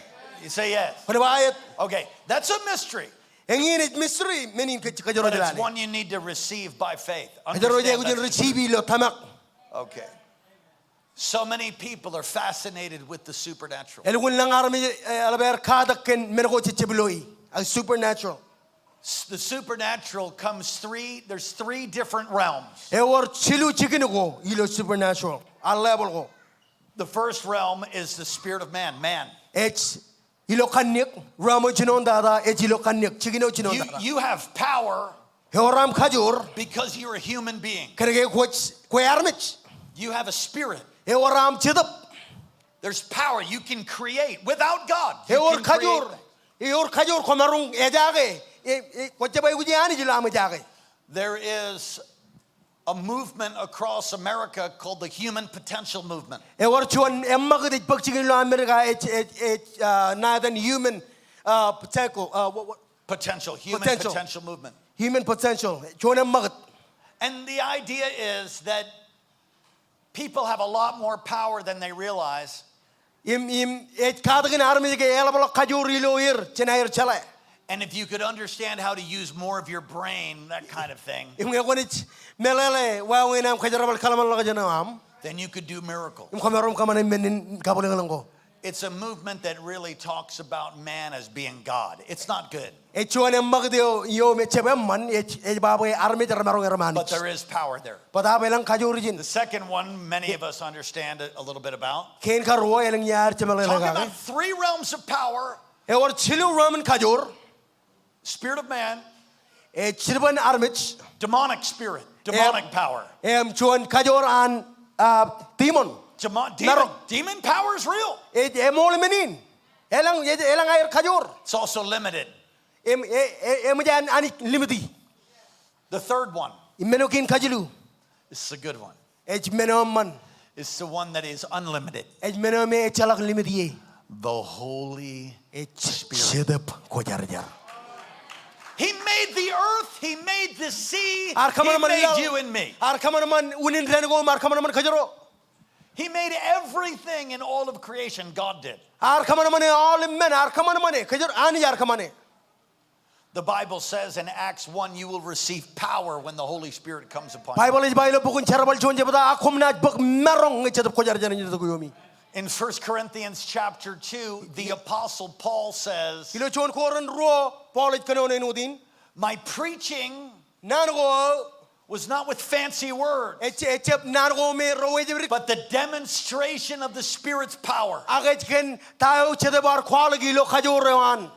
You say yes. Kwōn ba aet. Okay, that's a mystery. Eñin ej mystery, men in kōj, kōjro But it's jelale. One you need to receive by faith. Kōjro ej Understand aikuj in that. Receive ilo tōmak. Okay. So many people are fascinated with the supernatural. Elukkuun lōñ armej, eh, eḷap aer katak kōn men ko jej jab loi, ak supernatural. S-, the supernatural comes three, there's three different realms. Ewōr jilu jikin ko ilo supernatural, a level ko. The first realm is the spirit of man, man. Ej ilo kanniōk, realm eo jinoin tata, ej ilo kanniōk, jikin eo jinoin tata. You, you have power Ewōr aṃ kajoor. Because you're a human being. Kōnke kwōj, kwe armej. You have a spirit. Ewōr aṃ jetōb. There's power. You can create without God. You can create. Ewōr kajoor. Ewōr kajoor kwōmaroñ ejaake. E, e, kwōj jab aikuji Anij ilo aṃ ejaake. There is a movement across America called the Human Potential Movement. Ewōr juon eṃṃakūt ej bōk jikin ilo Amerika ej, ej, ej, uh, ṇa etan human, uh, potential, uh, what, what? Potential, human potential. Potential movement. Human potential, juon eṃṃakūt. And the idea is that people have a lot more power than they realize. Im, im, ej katakin armej ke eḷapḷọk kajoor ilo er jān aer jeḷā. And if you could understand how to use more of your brain, that kind of thing, Im ñe kwōnaaj meḷeḷe wāween aṃ kōjerbal kōḷmānḷọkjeṇ eo aṃ, then you could do miracle. Im kwōmaroñ kōṃṃane men in kabwilōñlōñ ko. It's a movement that really talks about man as being God. It's not good. Ej juon eṃṃakūt eo, eo me jab eṃṃan, ej, ej ba bwe armej remaroñ erṃanij. But there is power there. Bōtaab elōñ kajoor ijin. The second one, many of us understand a, a little bit about. Kein karuo, elōñ iaad jemeḷeḷe kake. Talking about three realms of power. Ewōr jilu realm in kajoor. Spirit of man. Ej jilban armej. Demonic spirit, demonic power. Im juon kajoor an, ah, demon. Demo-, demon, Marok. Demon power is real. Ej, eṃool men in. Elōñ, ej, elōñ aer kajoor. It's also limited. Im, e, e, eṃōj an, an limiti. The third one. Im men eo kein kajilu. This is a good one. Ej men eo eṃṃan. Is the one that is unlimited. Ej men eo me ejjeḷọk limit ie. The Holy Spirit. Ej Jetōb Kwōjarjar. He made the earth, he made the sea, he made you and me. Ear kōṃanṃan laḷ, ear kōṃanṃan unin dān ko im ear kōṃanṃan kōjro. He made everything in all of creation, God did. Ear kōṃanṃane aolep men, ear kōṃanṃane, kōjro Anij ear kōṃṃane. The Bible says in Acts one, "You will receive power when the Holy Spirit comes upon you." Baibōḷ ej ba ilo bok in Jerbal juon jebta, ak koṃ naaj bōk maroñ ñe Jetōb Kwōjarjar en itok iomi. In First Corinthians chapter two, the Apostle Paul says, Ilo juon Korint ruo, Paul ej kōnono āinwōt in. "My preaching," naan ko aō, "was not with fancy words, ej, ej jab naan ko me ro ejab dik, but the demonstration of the Spirit's power." Ak ej kōn ta eo Jetōb ear kwaḷọk ilo kajoor eo an.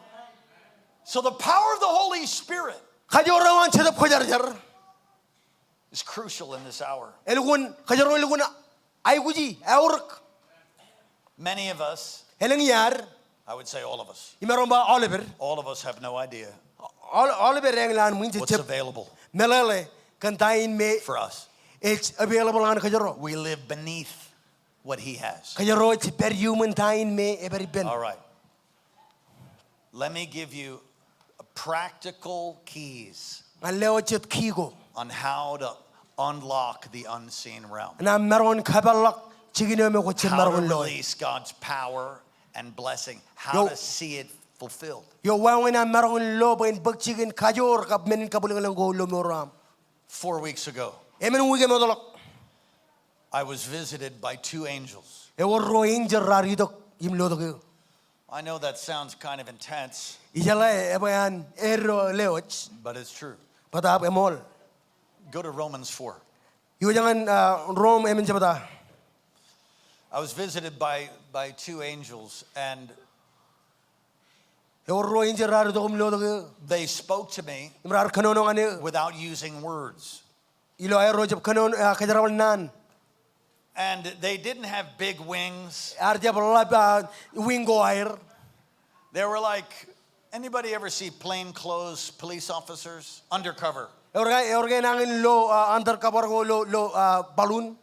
So the power of the Holy Spirit, kajoor eo an Jetōb Kwōjarjar, is crucial in this hour. Elukkuun, kōjro elukkuun aikuji, aorōk. Many of us, Elōñ iaad, I would say all of us, imaroñ ba aolepād, all of us have no idea aol-, aolepād eñlaan ṃwiin what's jejjab available meḷeḷe kōn ta in me for us. Ej available ñan kōjro. We live beneath what he has. Kōjro ej pād iuṃwin ta in me epād ippān. All right. Let me give you a practical keys Ñan lewōj jet key ko on how to unlock the unseen realm. Ñan aṃ maroñ in kōpeḷḷọk jikin eo me kwōj jab maroñ in lo. How to release God's power and blessing. How to see it fulfilled. Eo wāween aṃ maroñ in lo bwe en bōk jikin kajoor kab men in kabwilōñlōñ ko ilo mour eo aṃ. Four weeks ago, emān wiik eṃootḷọk, I was visited by two angels. Ewōr ruo enjeḷ raar itok im lotok eō. I know that sounds kind of intense, ijeḷā ebwe an eddo lewōj, but it's true. Bōtaab eṃool. Go to Romans four. Iwōj ñan, ah, Rom emān jebta. I was visited by, by two angels, and ewōr ruo enjeḷ raar itok im lotok eō. They spoke to me, im raar kōnono ñan eō, without using words. Ilo aer ro jab kōnono, ah, kōjerbal naan. And they didn't have big wings. Ear jab ḷap, ah, wing ko aer. They were like, anybody ever see plainclothes police officers? Undercover. Ewōr ke, ewōr ke enañin lo, ah, undercover ko lo, lo, ah, balloon?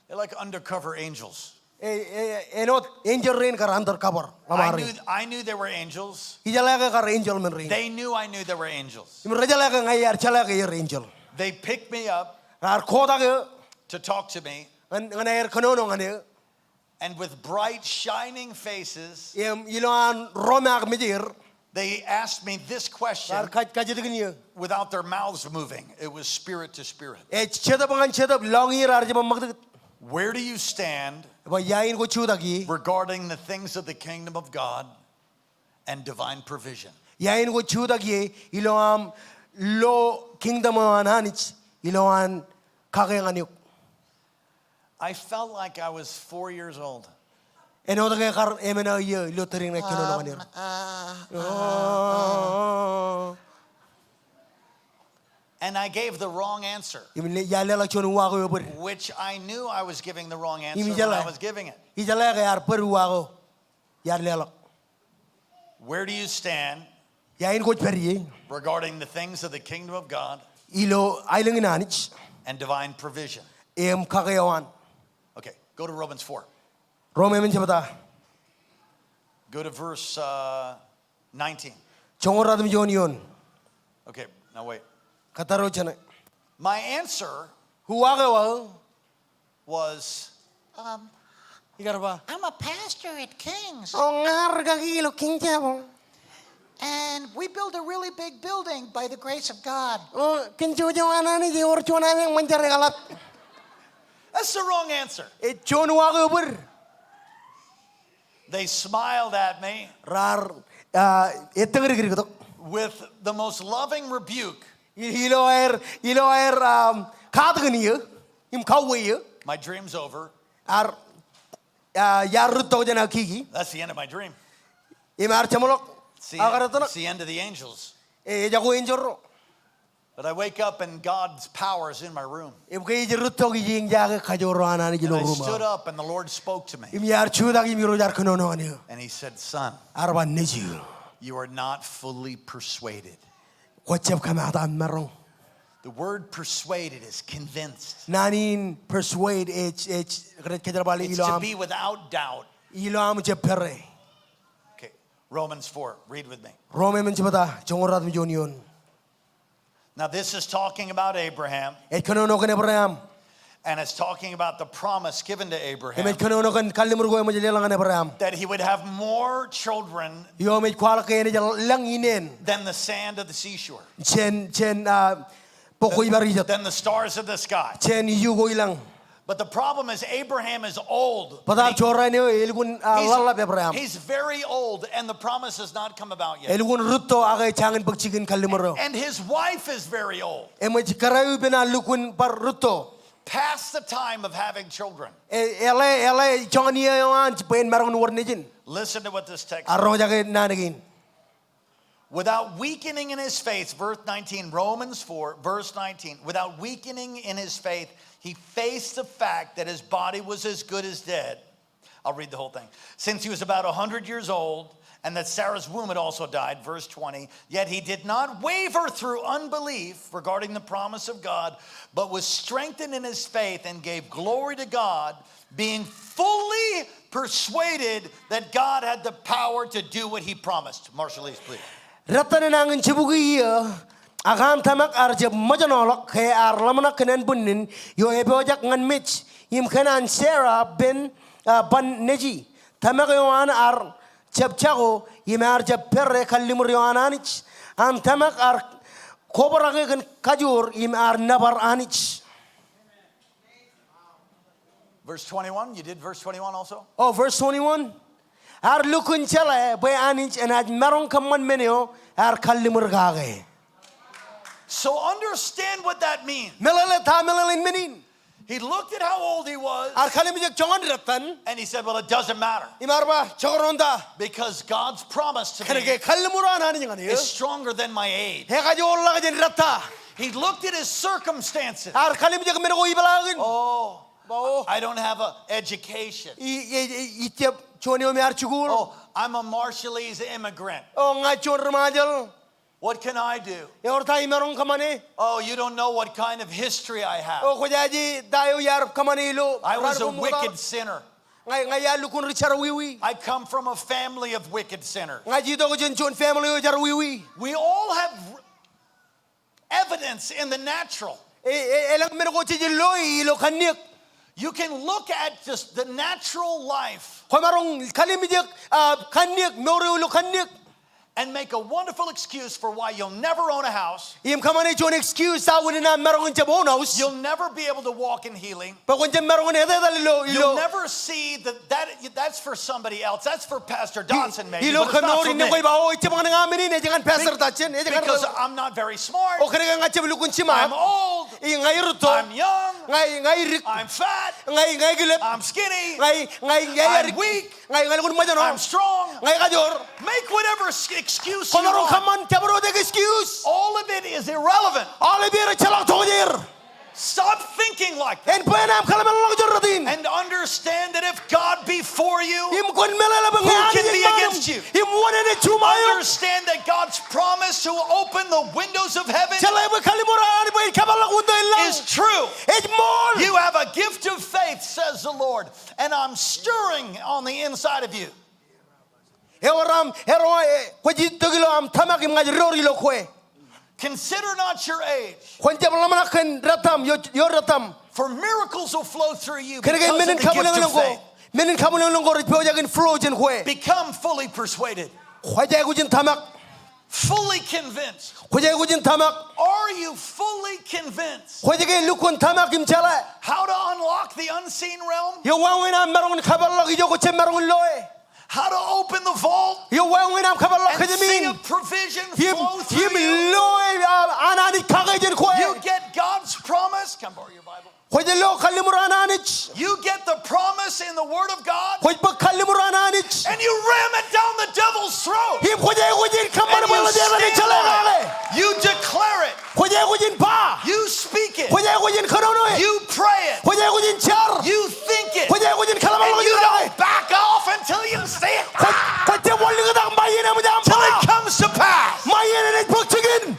They're like undercover angels. E, e, āinwōt enjeḷ rein kar undercover ḷōṃaro. I knew, I knew they were angels. Ijeḷā ke kar enjeḷ men rein. They knew I knew they were angels. Im rejeḷā ke ña iar jeḷā ke eor enjeḷ. They picked me up, raar kotak eō, to talk to me, ñan, ñan aer kōnono ñan eō. And with bright shining faces, im ilo an romaak mejeir, they asked me this question, raar kaj-, kajjitōkin eō, without their mouths moving. It was spirit to spirit. Ej jetōb ñan jetōb, lọñier ear jab ṃakūtkūt. Where do you stand, bwe ia in kwōj jutak ie, regarding the things of the kingdom of God and divine provision? Ia in kwōj jutak ie ilo aṃ lo kingdom eo an Anij, ilo an kake ñan eok? I felt like I was four years old. Āinwōt ke kar emān aō iiō ilo tōre in ij kōnono ñan er. Um, uh, uh, uh. Oh. And I gave the wrong answer, im iar leḷọk juon uwaak eo ebōd. Which I knew I was giving the wrong answer when I was giving it. Im ijeḷā, ijeḷā ke ear bōd uwaak eo iar leḷọk. Where do you stand, ia in kwōj pād ie, regarding the things of the kingdom of God, ilo aelōñ in Anij, and divine provision, im kake eo an? Okay, go to Romans four. Rom emān jebta. Go to verse, uh, nineteen. Joñoul ruatimjuon eoon. Okay, now wait. Kōttar eo jeṇe. My answer, uwaak eo aō, was, um, ikar ba, I'm a pastor at King's. O, ña rikaki ilo King Chapel. And we built a really big building by the grace of God. O, kōn jouj eo an Anij ewōr juon ameañ ṃōn jar eḷap. That's the wrong answer. Ej juon uwaak eo ebōd. They smiled at me. Raar, ah, ettōñdik tok. With the most loving rebuke. I-, ilo aer, ilo aer, um, katakin eō im kauwe eō. My dream's over. Ear, ah, iar rūtto jān aō kiki. That's the end of my dream. Im ear jeṃḷọk aō kōrā tōmak. It's the end of the angels. E, ejako enjeḷ ro. But I wake up and God's power is in my room. Im ke ij rūtto, ij eñjake kajoor eo an Anij ilo ruuṃ eo. And I stood up and the Lord spoke to me. Im iar jutak im Irooj ear kōnono ñan eō. And he said, "Son, ear ba, nejū, you are not fully persuaded." Kwō jab kōmaat aṃ maroñ. The word persuaded is convinced. Naan in persuade ej, ej, kōjerbale ilo aṃ. It's to be without doubt. Ilo aṃ jab pere. Okay, Romans four, read with me. Rom emān jebta, joñoul ruatimjuon eoon. Now, this is talking about Abraham. Ej kōnono kōn Ebream. And it's talking about the promise given to Abraham. Im ej kōnono kōn kalliṃur ko eṃōj leḷọk ñan Ebream. That he would have more children. Eo im ej kwaḷọk ke enaaj lōñ ineen. Than the sand of the seashore. Jān, jān, ah, bok ko ibar ijet. Than the stars of the sky. Jān iju ko ilañ. But the problem is Abraham is old. Bōtaab jorrāān eo elukkuun, ah, ḷōḷḷap Ebream. He's very old and the promise has not come about yet. Elukkuun rūtto ak ej jañin bōk jikin kalliṃur eo. And his wife is very old. Im ej kōrā eo ippān ear lukkuun bar rūtto. Past the time of having children. E, eḷe, eḷe joñan iiō eo an bwe en maroñ in wōr nejin. Listen to what this text says. Ear roñjake naan kein. Without weakening in his faith, verse nineteen, Romans four, verse nineteen, without weakening in his faith, he faced the fact that his body was as good as dead. I'll read the whole thing. Since he was about a hundred years old, and that Sarah's womb had also died, verse twenty, yet he did not waver through unbelief regarding the promise of God, but was strengthened in his faith and gave glory to God, being fully persuaded that God had the power to do what he promised. Marshallese, please. Rōttan enañin jibukwi iiō, ak an tōmak ear jab ṃōjṇọḷọk ke ear ḷōmṇak kōn ānbwinnin eo epojak ñan mej, im kōn an Sera pen, ah, ban neji. Tōmak eo an ear jab jako, im ear jab pere kalliṃur eo an Anij. An tōmak ear kobrak e kōn kajoor, im ear nōbar Anij. Verse twenty-one, you did verse twenty-one also? Oh, verse twenty-one. Ear lukkuun jeḷā bwe Anij enaaj maroñ kōṃṃan men eo ear kalliṃur kake. So understand what that means. Meḷeḷe ta meḷeḷein men in. He looked at how old he was. Ear kallimjek joñan rōttan. And he said, "Well, it doesn't matter." Im ear ba, jekdọọn ta. Because God's promise to me Kōnke kalliṃur an Anij ñan eō is stronger than my age. Ekajoorḷọk jān rōtta. He looked at his circumstances. Ear kallimjek men ko ipeḷaakin. Oh, Ba, oh. I don't have a education. I, i, i, ij jab juon eo im ear jikuuḷ. Oh, I'm a Marshallese immigrant. Oh, ña juon ri-Ṃajeḷ. What can I do? Ewōr ta imaroñ kōṃṃane? Oh, you don't know what kind of history I have. Oh, kwōjaje ta eo iar kōṃṃane ilo raan ko ṃokta. I was a wicked sinner. Ña, ña iar lukkuun ri jerọwiwi. I come from a family of wicked sinners. Ña ij itok jān juon family eo jerọwiwi. We all have evidence in the natural. E, e, elōñ men ko jej loe ilo kanniōk. You can look at just the natural life. Kwōmaroñ kallimjek, ah, kanniōk, mour eo ilo kanniōk. And make a wonderful excuse for why you'll never own a house. Im kōṃṃane juon excuse ta wūnin aṃ maroñ in jab own house. You'll never be able to walk in healing. Bwe kwōn jab maroñ in etetal ilo, ilo. You'll never see that, that, that's for somebody else. That's for Pastor Dodson, maybe, but it's not for me. Ilo kōmour in, kwōj ba, oh, ejjab ñan aō men in, ej ñan Pastor Dodson, ej ñan. Because I'm not very smart. Oh, kōnke ña ij jab lukkuun jiṃa. I'm old. I, ña irūtto. I'm young. Ña, ña idik. I'm fat. Ña, ña ikilep. I'm skinny. Ña, ña, ña iadik. I'm weak. Ña, ña lukkuun ṃōjṇọ. I'm strong. Ña ikajoor. Make whatever s-, excuse you want. Kwōmaroñ kōṃṃan jabdewōt excuse. All of it is irrelevant. Aolep er ejjeḷọk tokjāer. Stop thinking like that. En bwe en aṃ kōḷmānḷọkjeṇ rot in. And understand that if God be for you, who can be against you? Im kwōn meḷeḷe bwe ñe Anij eṃṃan eok, im wōn enaaj juṃae eok? Understand that God's promise to open the windows of heaven Jeḷā bwe kalliṃur an Anij bwe en kōpeḷḷọk window in laḷ is true. Ej ṃool. You have a gift of faith, says the Lord, and I'm stirring on the inside of you. Ewōr aṃ, ewōr, e, kwōj itok ilo aṃ tōmak im ña ij door ilo kwe. Consider not your age. Kwōn jab ḷōmṇak kōn rōttam, eo, eo rōttam. For miracles will flow through you because of the gift of faith. Kōnke men in kabwilōñlōñ ko, men in kabwilōñlōñ ko rej pojak in flow jān kwe. Become fully persuaded. Kwōj aikuj in tōmak. Fully convinced. Kwōj aikuj in tōmak. Are you fully convinced? Kwōj ke lukkuun tōmak im jeḷā. How to unlock the unseen realm? Eo wāween aṃ maroñ in kōpeḷḷọk ijo kwōj jab maroñ in loe. How to open the vault? Eo wāween aṃ kōpeḷḷọk kōjām in. And see a provision flow through you. Im, im loe, a, an Anij kake jān kwe. You get God's promise. Come borrow your Bible. Kwōj lo kalliṃur an Anij. You get the promise in the Word of God. Kwōj bōk kalliṃur an Anij. And you ram it down the devil's throat. Im kwōj aikuj in kōṃṃan bwe ḷōjeḷā in jeḷā kake. And you stand on it. You declare it. Kwōj aikuj in ba. You speak it. Kwōj aikuj in kōnono e. You pray it. Kwōj aikuj in jar. You think it. Kwōj aikuj in kōḷmānḷọkjeṇ kake. And you don't back off until you see it. Kwōj, kwōj jab bar likūt ak ba iien eṃōj aṃ ba. Till it comes to pass. Ṃae iien enaaj bōk jikin.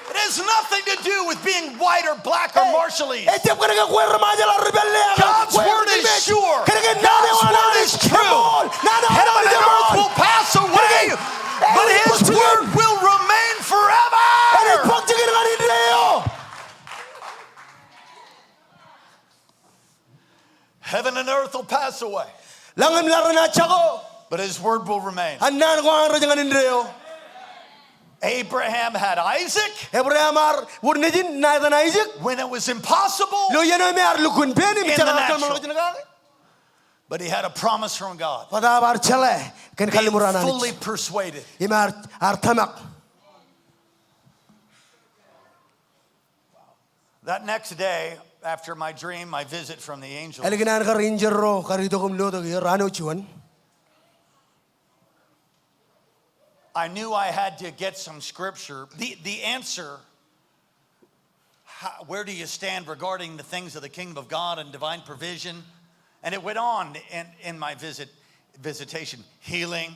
It has nothing to do with being white or black or Marshallese. Ejjab kōnke kwe ri-Ṃajeḷ ak ri-pālle ak kwe ri-Kilmeej. God's word is sure. Kōnke naan eo an Anij eṃṃool. Naan eo an Anij eṃṃool. Heaven and earth will pass away, but his word will remain forever. Enaaj bōk jikin ñan indeeo. Heaven and earth will pass away. Lañ im laḷ renaaj jako. But his word will remain. Ak naan ko an rej ñan indeeo. Abraham had Isaac. Ebream ear wōr nejin, ṇa etan Aisak. When it was impossible. Ilo iien eo me ear lukkuun pen im ejjeḷọk kōḷmānḷọkjeṇ kake. But he had a promise from God. Bōtaab ear jeḷā kōn kalliṃur an Anij. Being fully persuaded. Im ear, ear tōmak. That next day, after my dream, my visit from the angels, Ālikin an kar injerro kar itok im lotok er, raan eo juon, I knew I had to get some scripture. The, the answer, how, where do you stand regarding the things of the kingdom of God and divine provision? And it went on in, in my visit, visitation. Healing,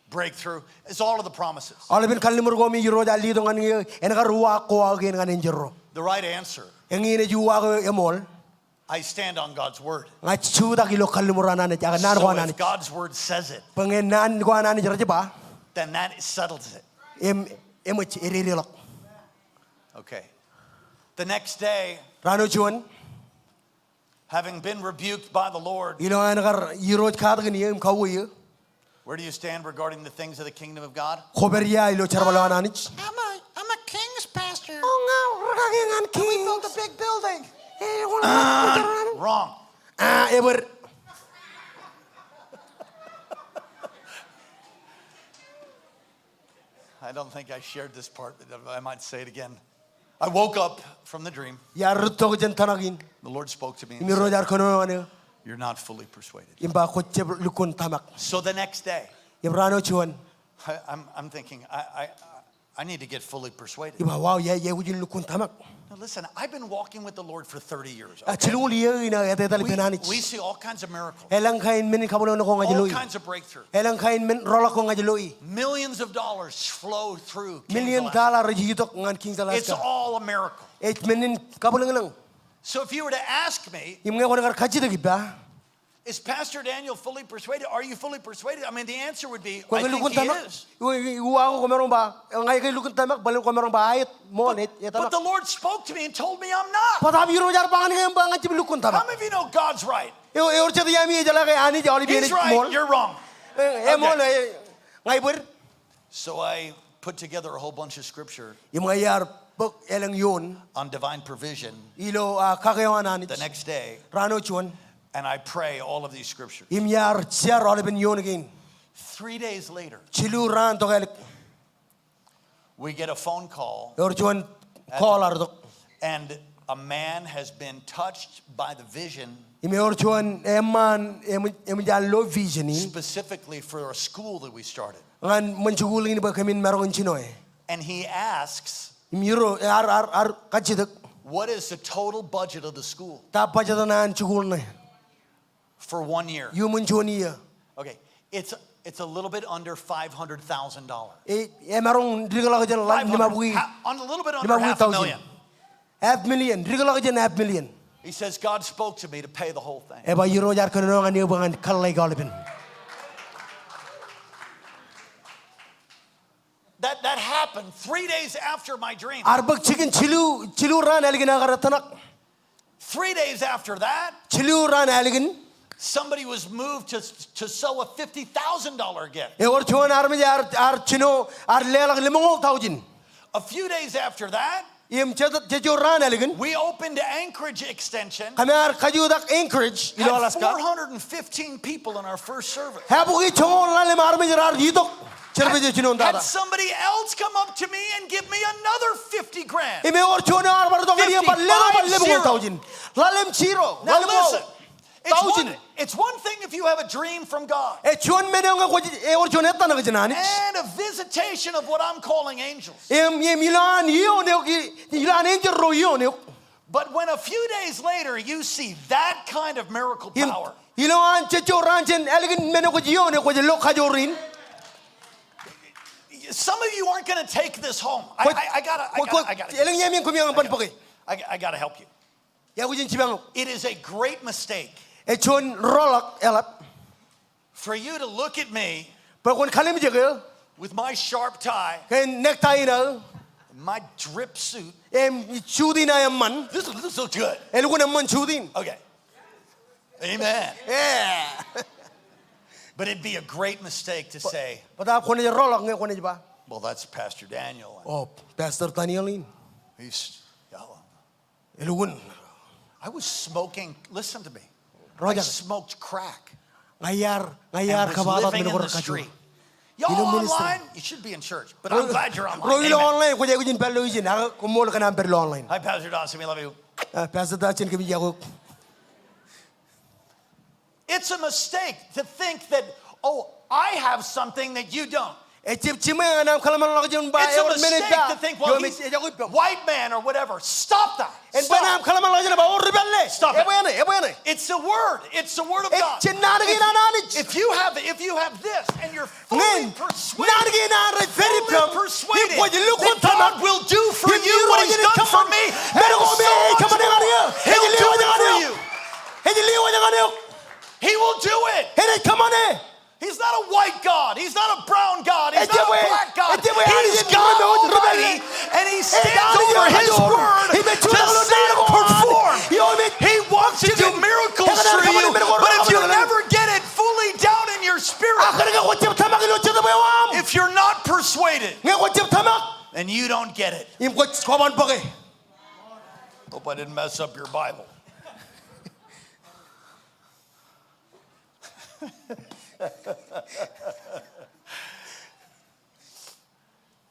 breakthrough. It's all of the promises. Aolepen kalliṃur ko im Irooj ear letok ñan eō, en kar uwaak ko aō kein ñan enjeḷ ro. The right answer. Eñin ej uwaak eo eṃool. I stand on God's word. Ña ij jutak ilo kalliṃur an Anij, ak naan ko an Anij. So if God's word says it, bwe ñe naan ko an Anij rej ba, then that settles it. Im, eṃōj, ededeḷọk. Okay. The next day, raan eo juon, having been rebuked by the Lord, ilo an kar Irooj katakin eō im kauwe eō, where do you stand regarding the things of the kingdom of God? Kwō pād ia ilo jerbal eo an Anij? I'm a, I'm a King's pastor. O, ña rūkaki ñan King's. We built a big building. E, wrong. Ah, ebōd. I don't think I shared this part, but I might say it again. I woke up from the dream. Iar rūttok jān tōmak in. The Lord spoke to me and said, im Irooj ear kōnono ñan eō, "You're not fully persuaded." Im ba, kwōj jab lukkuun tōmak. So the next day, im raan eo juon, I, I'm, I'm thinking, I, I, I need to get fully persuaded. Im ba, wow, ia, ia kwōj lukkuun tōmak. Now listen, I've been walking with the Lord for thirty years, okay? Jilu ḷọk iiō in aō etetal ippān Anij. We, we see all kinds of miracles. Elōñ kain men in kabwilōñlōñ ko ña ij lo e. All kinds of breakthrough. Elōñ kain men roḷọk ko ña ij lo e. Millions of dollars flow through King's Alaska. Million dollar ej itok ñan King's Alaska. It's all a miracle. Ej men in kabwilōñlōñ. So if you were to ask me, im ñe kwōn kar kajjitōk ippa, "Is Pastor Daniel fully persuaded? Are you fully persuaded?" I mean, the answer would be, "I think he is." Kwō ke lukkuun tōmak? Uwaak eo kwō maroñ ba, ña ij lukkuun tōmak, bōlen kwō maroñ ba, aet, ṃool, e tōmak. But, but the Lord spoke to me and told me I'm not. Bōtab Irooj ear ba ñan eō im ba ña jab lukkuun tōmak. How many of you know God's right? Ewōr jet iaami ejeḷā ke Anij aolep iien ej ṃool? He's right, you're wrong. E, eṃool, e, ña ibōd. So I put together a whole bunch of scripture. Im ña iar bōk elōñ eoon. On divine provision. Ilo, ah, kake eo an Anij. The next day. Raan eo juon. And I pray all of these scriptures. Im iar jar aolepen eoon kein. Three days later. Jilu raan tokālik. We get a phone call. Ewōr juon call ear itok. And a man has been touched by the vision. Im ewōr juon eṃṃaan eṃōj, eṃōj an lo vision in. Specifically for a school that we started. Ñan ṃōn jikuuḷ in bwe kōmin maroñ in jino e. And he asks, im Irooj ear, ear, ear kajjitōk, "What is the total budget of the school?" Ta budget ṇe an jikuuḷ ṇe? For one year. Iuṃwin juon iiō. Okay, it's, it's a little bit under five hundred thousand dollars. E, emaroñ dikḷọk jān ḷalem limabukwi, ha-, on a little bit under half a million. Limabukwi thousand. Half million, dikḷọk jān half million. He says, "God spoke to me to pay the whole thing." Ej ba Irooj ear kōnono ñan eō bwe ñan kōḷḷāik aolepen. That, that happened three days after my dream. Ear bōk jikin jilu, jilu raan ālikin aō kar tōmak. Three days after that, jilu raan ālikin, somebody was moved to, to sow a fifty thousand dollar gift. Ewōr juon armej ear, ear jino, ear leḷọk ḷimñoul thousand. A few days after that, im jet, jejjo raan ālikin, we opened Anchorage Extension. Kōm ar kajutak Anchorage ilo Alaska. Had four hundred and fifteen people in our first service. Ebukwi joñoul ḷalem armej raar itok service eo jinoin tata. Had somebody else come up to me and give me another fifty grand. Im ewōr juon eo ar bar itok ñan eō bar letok bar ḷimñoul thousand. Ḷalem zero. Now listen. It's one, it's one thing if you have a dream from God. E, juon men eo ñe kwōj, ewōr juon ettōṇak jān Anij. And a visitation of what I'm calling angels. Im, im ilowaan eoon eok, i-, ilowaan enjeḷ ro eoon eok. But when a few days later you see that kind of miracle power. Im ilowaan jejjo raan jān ālikin men eo kwōj eoon eok kwōj lo kajoor in. Some of you aren't gonna take this home. I, I, I gotta, I gotta, I gotta. Elōñ iaami koṃ iaan ban bōke. I, I gotta help you. Iọkwe jen jipañ eok. It is a great mistake. Ej juon roḷọk eḷap. For you to look at me. Bwe kwōn kalimjek eō. With my sharp tie. Kōn necktie in aō. My drip suit. Im suit in aō eṃṃan. This, this looks good. Elukkuun eṃṃan suit in. Okay. Amen. Yeah. But it'd be a great mistake to say, bōtab kwōnaaj roḷọk ñe kwōnaaj ba, "Well, that's Pastor Daniel." O, Pastor Daniel in. He's, yeah, well, Elukkuun. I was smoking, listen to me. Roñjake. I smoked crack. Ña iar, ña iar kapatak men ko rekajoor. And was living in the street. Y'all online? You should be in church, but I'm glad you're online. Amen. Ro ilo online, kwōj aikuj in pād ilo ijin, ak koṃṃool kōn aṃ pād ilo online. Hi, Pastor Dawson, we love you. Ah, Pastor Dawson, kōmij iọkwe eok. It's a mistake to think that, "Oh, I have something that you don't." Ejjab jiṃwe ñan aṃ kōḷmānḷọkjeṇ ba ewōr men ej pā. Eo ej, ej, ej, white man or whatever. Stop that. En bwe ñan aṃ kōḷmānḷọkjeṇ ba wōr ri pālle. Stop it. Ebwe eṇ, ebwe eṇ. It's the word. It's the word of God. Ej naan kein an Anij. If you have, if you have this and you're fully persuaded, fully persuaded that God will do for you what he's done for me, and so much more, he'll do it for you. He will do it. He's not a white God. He's not a brown God. He's not a black God. He's God Almighty, and he stands over his word to see it perform. He wants to do miracles through you, but if you never get it fully down in your spirit, if you're not persuaded, then you don't get it. Hope I didn't mess up your Bible.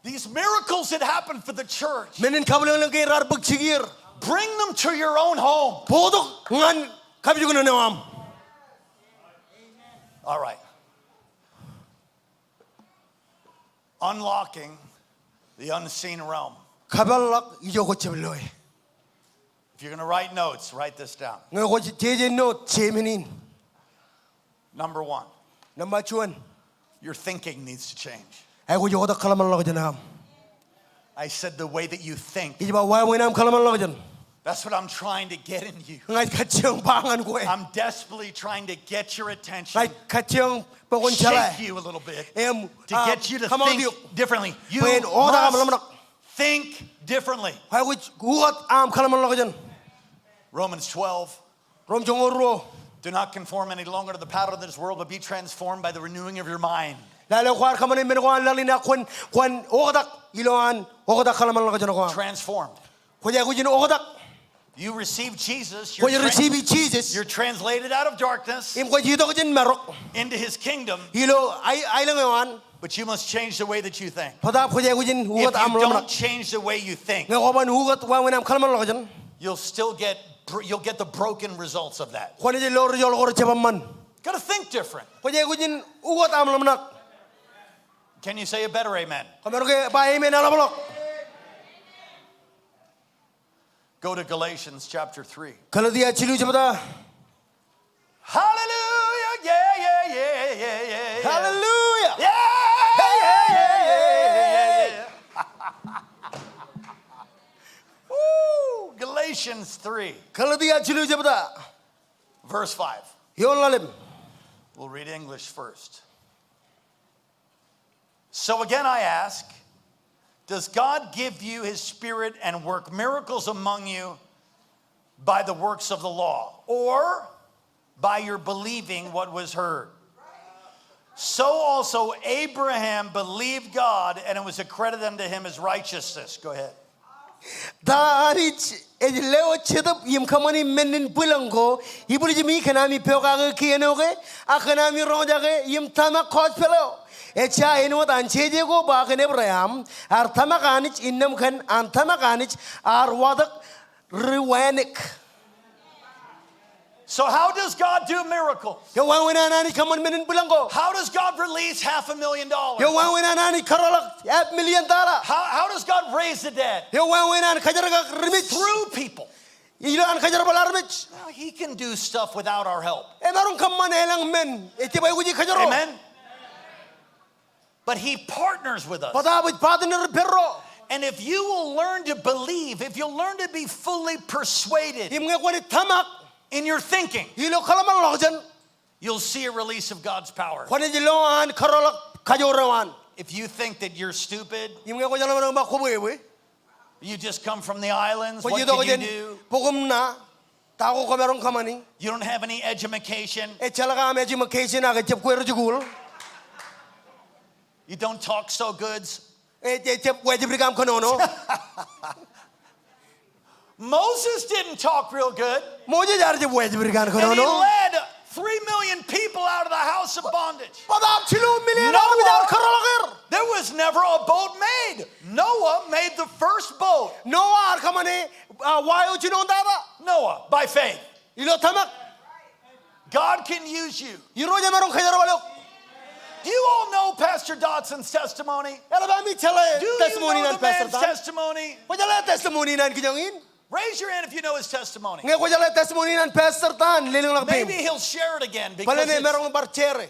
These miracles that happen for the church, men in kabwilōñlōñ kein raar bōk jikier. Bring them to your own home. Bōktok ñan kapijuknen eo aṃ. All right. Unlocking the unseen realm. Kōpeḷḷọk ijo kwōjjab loe. If you're gonna write notes, write this down. Ñe kwōj jeje note, je men in. Number one. Nōṃba juon. Your thinking needs to change. Aikuj oktak kōḷmānḷọkjeṇ eo aṃ. I said the way that you think. Ij ba wāween aṃ kōḷmānḷọkjeṇ. That's what I'm trying to get in you. Ña ij kajjioñ ba ñan kwe. I'm desperately trying to get your attention. Ña ij kajjioñ bwe kwōn jeḷā. Shake you a little bit. Im, to get you to think differently. You must think differently. Bwe en oktak aṃ ḷōmṇak. Think differently. Aikuj ukōt aṃ kōḷmānḷọkjeṇ. Romans twelve. Rom joñoul ruo. Do not conform any longer to the pattern of this world, but be transformed by the renewing of your mind. Lale kwaar kōṃṃane men ko an laḷ in, ak kwōn, kwōn oktak ilo an oktak kōḷmānḷọkjeṇ ko aṃ. Transformed. Kwōj aikuj in oktak. You receive Jesus, you're, kwōj receive Jisōs. You're translated out of darkness. Im kwōj itok jān marok. Into his kingdom. Ilo ai-, aelōñ eo an. But you must change the way that you think. Bōtaab kwōj aikuj in ukōt aṃ ḷōmṇak. If you don't change the way you think, ñe kwōban ukōt wāween aṃ kōḷmānḷọkjeṇ, you'll still get br-, you'll get the broken results of that. Kwōnaaj lo ri joḷọk ko rej jab eṃṃan. Gotta think different. Kwōj aikuj in ukōt aṃ ḷōmṇak. Can you say a better amen? Kwōmaroñ ke ba amen eḷapḷọk. Go to Galatians chapter three. Galetia jilu jebta. Hallelujah. Yeah, yeah, yeah, yeah, yeah, yeah. Hallelujah. Yeah, yeah, yeah, yeah, yeah, yeah. Woo! Galatians three. Galetia jilu jebta. Verse five. Eoon ḷalem. We'll read English first. So again I ask, does God give you his Spirit and work miracles among you by the works of the law, or by your believing what was heard? So also Abraham believed God, and it was accredited unto him as righteousness. Go ahead. Ta Anij ej lewōj Jetōb im kōṃṃani men in bwilōñ ko, ibwiljimi kōn ami pokake kien eo ke, ak kōn ami roñjake im tōmak gospel eo? Ejja āinwōt an jeje ko ba kōn Ebream, ear tōmak Anij innām kōn an tōmak Anij ear watōk ri wānōk. So how does God do miracles? Eo wāween an Anij kōṃṃan men in bwilōñ ko? How does God release half a million dollars? Eo wāween an Anij kōrọọlḷọk half million dollar? How, how does God raise the dead? Eo wāween an kōjerkak ri mej? Through people. Ilo an kōjerbal armej. Now, he can do stuff without our help. Emaroñ kōṃṃan elōñ men, ejjab aikuj kōjro. Amen. But he partners with us. Bōtaab ej partner perro. And if you will learn to believe, if you'll learn to be fully persuaded, im ñe kwōnaaj tōmak, in your thinking, ilo kōḷmānḷọkjeṇ, you'll see a release of God's power. Kwōnaaj lo an kōrọọlḷọk kajoor eo an. If you think that you're stupid, im ñe kwōj ḷōmṇak ba kwōbwebwe, you just come from the islands, what can you do? Kwōj itok jān bukumna, ta ko kwōmaroñ kōṃṃani? You don't have any edumacation. Ejjeḷọk aṃ edumacation ak ejjab kwe ri jikuuḷ. You don't talk so good. Ej-, ejjab wājibdik aṃ kōnono. Moses didn't talk real good. Moses ear jab wājibdik an kōnono. And he led three million people out of the house of bondage. Bōtaab jilu million armej ear kōrọọlḷọk er. There was never a boat made. Noah made the first boat. Noah ear kōṃṃane, uh, wa eo jinoin tata. Noah, by faith. Ilo tōmak. God can use you. Irooj emaroñ kōjerbal eok. Do you all know Pastor Pastor Dotson's testimony? Eḷap ami jeḷā testimony in an Pastor Don? Do you know the man's testimony? Kwōjeḷā testimony in an kijoñ in? Raise your hand if you know his testimony. Ñe kwōjeḷā testimony in an Pastor Don, lelōñḷọk peiṃ. Maybe he'll share it again because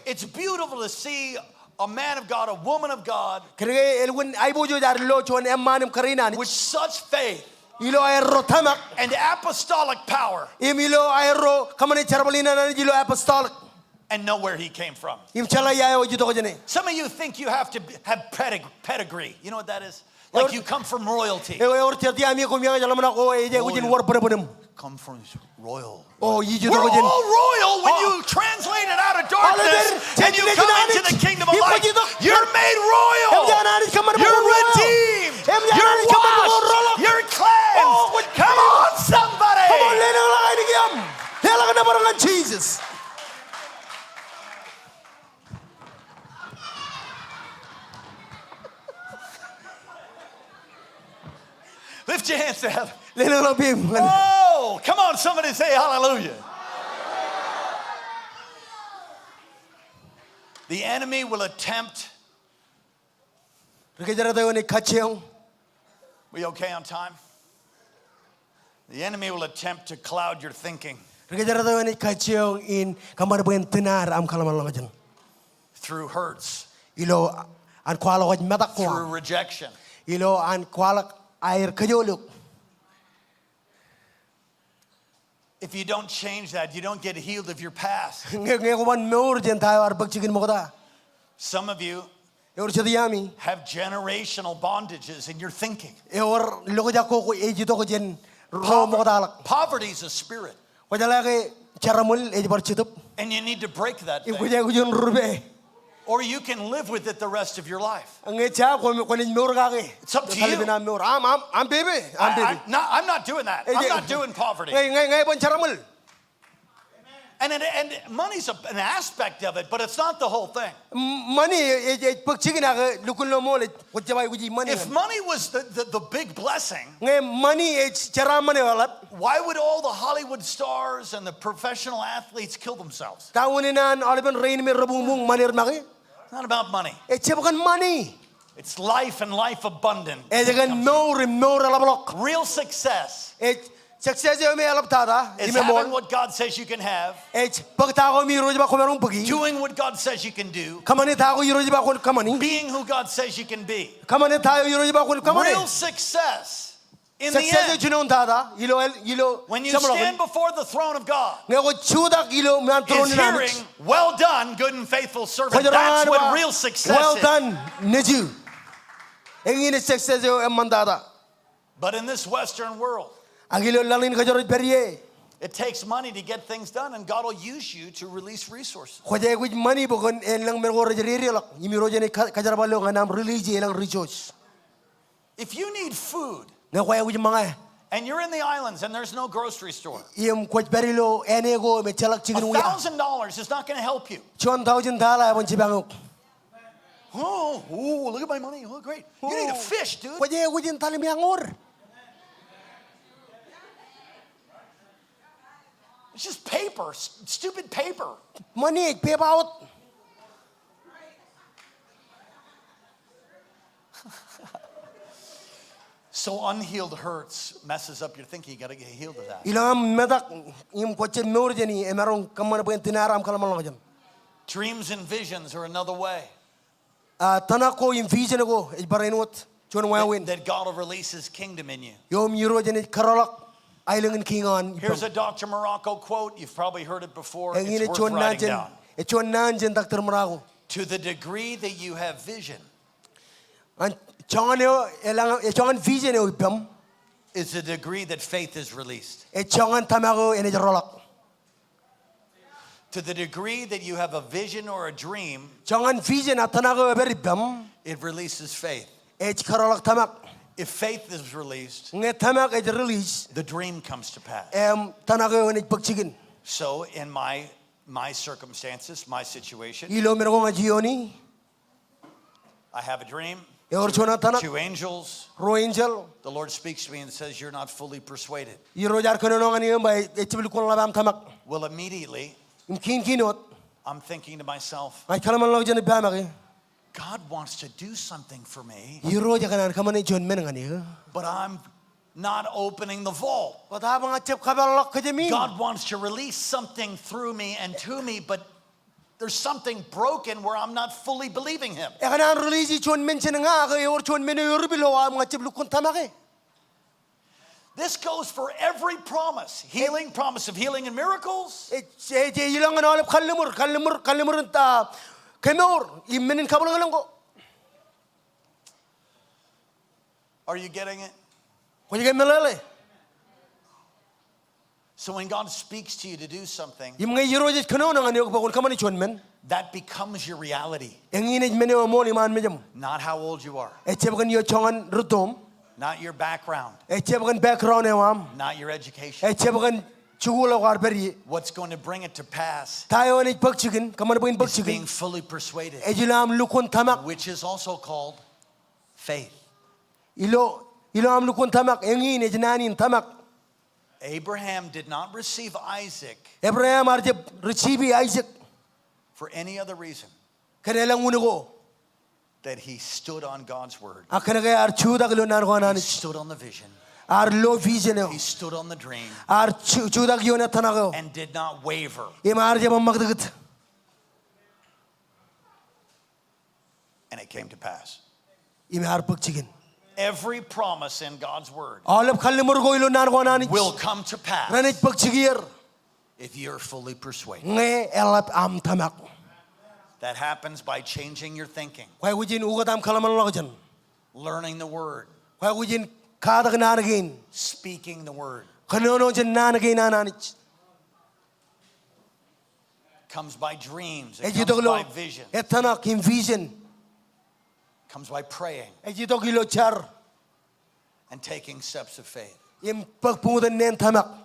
it's beautiful to see a man of God, a woman of God, kōnke elukkuun aiboojoj ad lo juon eṃṃaan im kariin Anij with such faith ilo aerro tōmak and apostolic power im ilo aerro kōṃṃane jerbal in an Anij ilo apostolic and know where he came from. Im jeḷā ia eo ej itok jāne. Some of you think you have to have pedig- pedigree. You know what that is? Like you come from royalty. Ewōr jet iaami koṃ iọkwe ḷōmṇak, o ej aikuj in wōr bōnbōnim. Come from royal. O ij itok jān. You're all royal when you translate it out of darkness and you come into the kingdom of light. You're made royal. You're redeemed. You're washed. You're cleansed. Come on, somebody. Come on, leḷọk ainikien. Leḷọk nōbar ñan Jisōs. Lift your hands to heaven. Leḷọk ḷọk peiṃ. Oh, come on, somebody say hallelujah. The enemy will attempt Ri kōjdat eo enaaj kajjioñ. We okay on time? The enemy will attempt to cloud your thinking. Ri kōjdat eo enaaj kajjioñ in kōṃṃan bwe en tūnaad aṃ kōḷmānḷọkjeṇ. Through hurts. Ilo an kwaḷọk ej metak ko aṃ. Through rejection. Ilo an kwaḷọk aer kōjool eok. If you don't change that, you don't get healed of your past. Ñe, ñe kwōban mour jān ta eo ear bōk jikin ṃokta. Some of you Ewōr jet iaami have generational bondages in your thinking. Ewōr lokjak ko ej itok jān ro ṃoktaḷọk. Poverty is a spirit. Kwōjeḷā ke jerọwiwi ej bar jetōb. And you need to break that thing. Im kwōj aikuj in rupe. Or you can live with it the rest of your life. Ñe ja kwō, kwōnaaj mour kake. It's up to you. Ālikin aṃ mour. Aṃ, aṃ, aṃ pepe. Aṃ pepe. I, I'm not, I'm not doing that. I'm not doing poverty. Ña, ña, ña iban jerọwiwi. And, and, and money's a, an aspect of it, but it's not the whole thing. M-, ṃani ej, ej bōk jikin ak lukkuun ilo ṃool ej, kwōj jab aikuj in ṃani. If money was the, the, the big blessing, ñe ṃani ej jeraaṃṃan eo eḷap, why would all the Hollywood stars and the professional athletes kill themselves? Ta unin an aolepen rein me rebuñbuñ ṃan er make? It's not about money. Ejjab kōn ṃani. It's life and life abundant. Ej kōn mour im mour eḷapḷọk. Real success. Ej success eo me eḷaptata im eṃool. Is having what God says you can have. Ej bōk ta ko im Irooj ba kwōmaroñ bōki. Doing what God says you can do. Kōṃṃani ta ko Irooj ba kwōn kōṃṃani. Being who God says you can be. Kōṃṃane ta eo Irooj ba kwōn kōṃṃane. Real success in the end. Success eo jinoin tata, ilo, ilo, when you stand before the throne of God, ñe kwōj jutak ilo iṃaan throne in Anij, is hearing, "Well done, good and faithful servant." That's what real success is. Kwōj ba, "Well done, nejū." Eñin ej success eo eṃṃantata. But in this Western world, ak ilo laḷ in kōjro ej pād ie, it takes money to get things done, and God will use you to release resources. Kwōj aikuj ṃani bwe kwōn elōñ men ko rej dedeḷọk, im Irooj enaaj ka-, kajerbal eok ñan aṃ release elōñ resource. If you need food, ñe kwōj aikuj ṃōñā, and you're in the islands and there's no grocery store, im kwōj pād ilo āne ko im ejjeḷọk jikin wiaṃ, a thousand dollars is not gonna help you. Juon thousand dollar eban jipañ eok. Oh, ooh, look at my money. Oh, great. You need a fish, dude. Kwōj aikuj in talimjuon ñoor. It's just paper, s-, stupid paper. Ṃani ej pepa wōt. So unhealed hurts messes up your thinking. You gotta get healed of that. Ilo aṃ metak im kwōj jab mour jāni, emaroñ kōṃṃan bwe en tūnaad aṃ kōḷmānḷọkjeṇ. Dreams and visions are another way. A, tōmak ko im vision ko ej bar āinwōt juon wāween. That God will release his kingdom in you. Eo im Irooj enaaj kōtḷọk aelōñ in kiiñ eo an ippām. Here's a Doctor Morocco quote. You've probably heard it before. It's worth writing down. Eñin ej juon naan jān, ej juon naan jān Doctor Morocco. To the degree that you have vision, an joñan eo, elōñ, ej joñan vision eo ippām, is the degree that faith is released. Ej joñan tōmak eo enaaj rōḷọk. To the degree that you have a vision or a dream, joñan vision ak tōmak eo epād ippām, it releases faith. Ej kōtḷọk tōmak. If faith is released, ñe tōmak ej release, the dream comes to pass. Im tōmak eo enaaj bōk jikin. So in my, my circumstances, my situation, ilo men ko ña ij iiooni, I have a dream. Ewōr juon tōmak. Two angels. Ruo enjeḷ. The Lord speaks to me and says, "You're not fully persuaded." Irooj ear kōnono ñan eō im ba, ejjab lukkuun ḷap aṃ tōmak. Well, immediately, im kiin kiin wōt, I'm thinking to myself, ña ij kōḷmānḷọkjeṇ ippa make, God wants to do something for me, Irooj ekōṇaan kōṃṃane juon men ñan eō. But I'm not opening the vault. Bōtab ña ij jab kapeḷḷọk kōjām in. God wants to release something through me and to me, but there's something broken where I'm not fully believing him. Ekōṇaan release juon men jān ña, ak ewōr juon men eo erūp ilo aṃ, ña ij jab lukkuun tōmak e. This goes for every promise. Healing, promise of healing and miracles. Ej, ej, ej ilọk ñan aolep kalliṃur, kalliṃur, kalliṃur in ta kemour, im men in kabwilōñlōñ ko. Are you getting it? Kwōj ke meḷeḷe? So when God speaks to you to do something, im ñe Irooj ej kōnono ñan eok bwe kwōn kōṃṃane juon men, that becomes your reality. Eñin ej men eo eṃool iṃaan mejaṃ. Not how old you are. Ejjab kōn ioon joñan rūttoṃ. Not your background. Ejjab kōn background eo aṃ. Not your education. Ejjab kōn jikuuḷ eo kwaar pād ie. What's going to bring it to pass, ta eo enaaj bōk jikin, kōṃṃan bwe in bōk jikin, is being fully persuaded. Ej ilo aṃ lukkuun tōmak. Which is also called faith. Ilo, ilo aṃ lukkuun tōmak, eñin ej naan in tōmak. Abraham did not receive Isaac, Ebream ear jab receive Aisak, for any other reason, kōn elōñ un ko, that he stood on God's word. Ak kōn ke ear jutak ilo naan ko an Anij. He stood on the vision. Ear lo vision eo. He stood on the dream. Ear ju-, jutak ioon ettōṇak eo. And did not waver. Im ear jab ṃakūtkūt. And it came to pass. Im ear bōk jikin. Every promise in God's word, aolep kalliṃur ko ilo naan ko an Anij, will come to pass, renaaj bōk jikier, if you're fully persuaded. Ñe eḷap aṃ tōmak. That happens by changing your thinking. Kwaikuj in ukōt aṃ kōḷmānḷọkjeṇ. Learning the word. Kwaikuj in katak naan kein. Speaking the word. Kōnono jān naan kein an Anij. Comes by dreams. It comes by vision. Ej itok ilo ettōṇak im vision. Comes by praying. Ej itok ilo jar. And taking steps of faith. Im bōk buñtōn neen tōmak.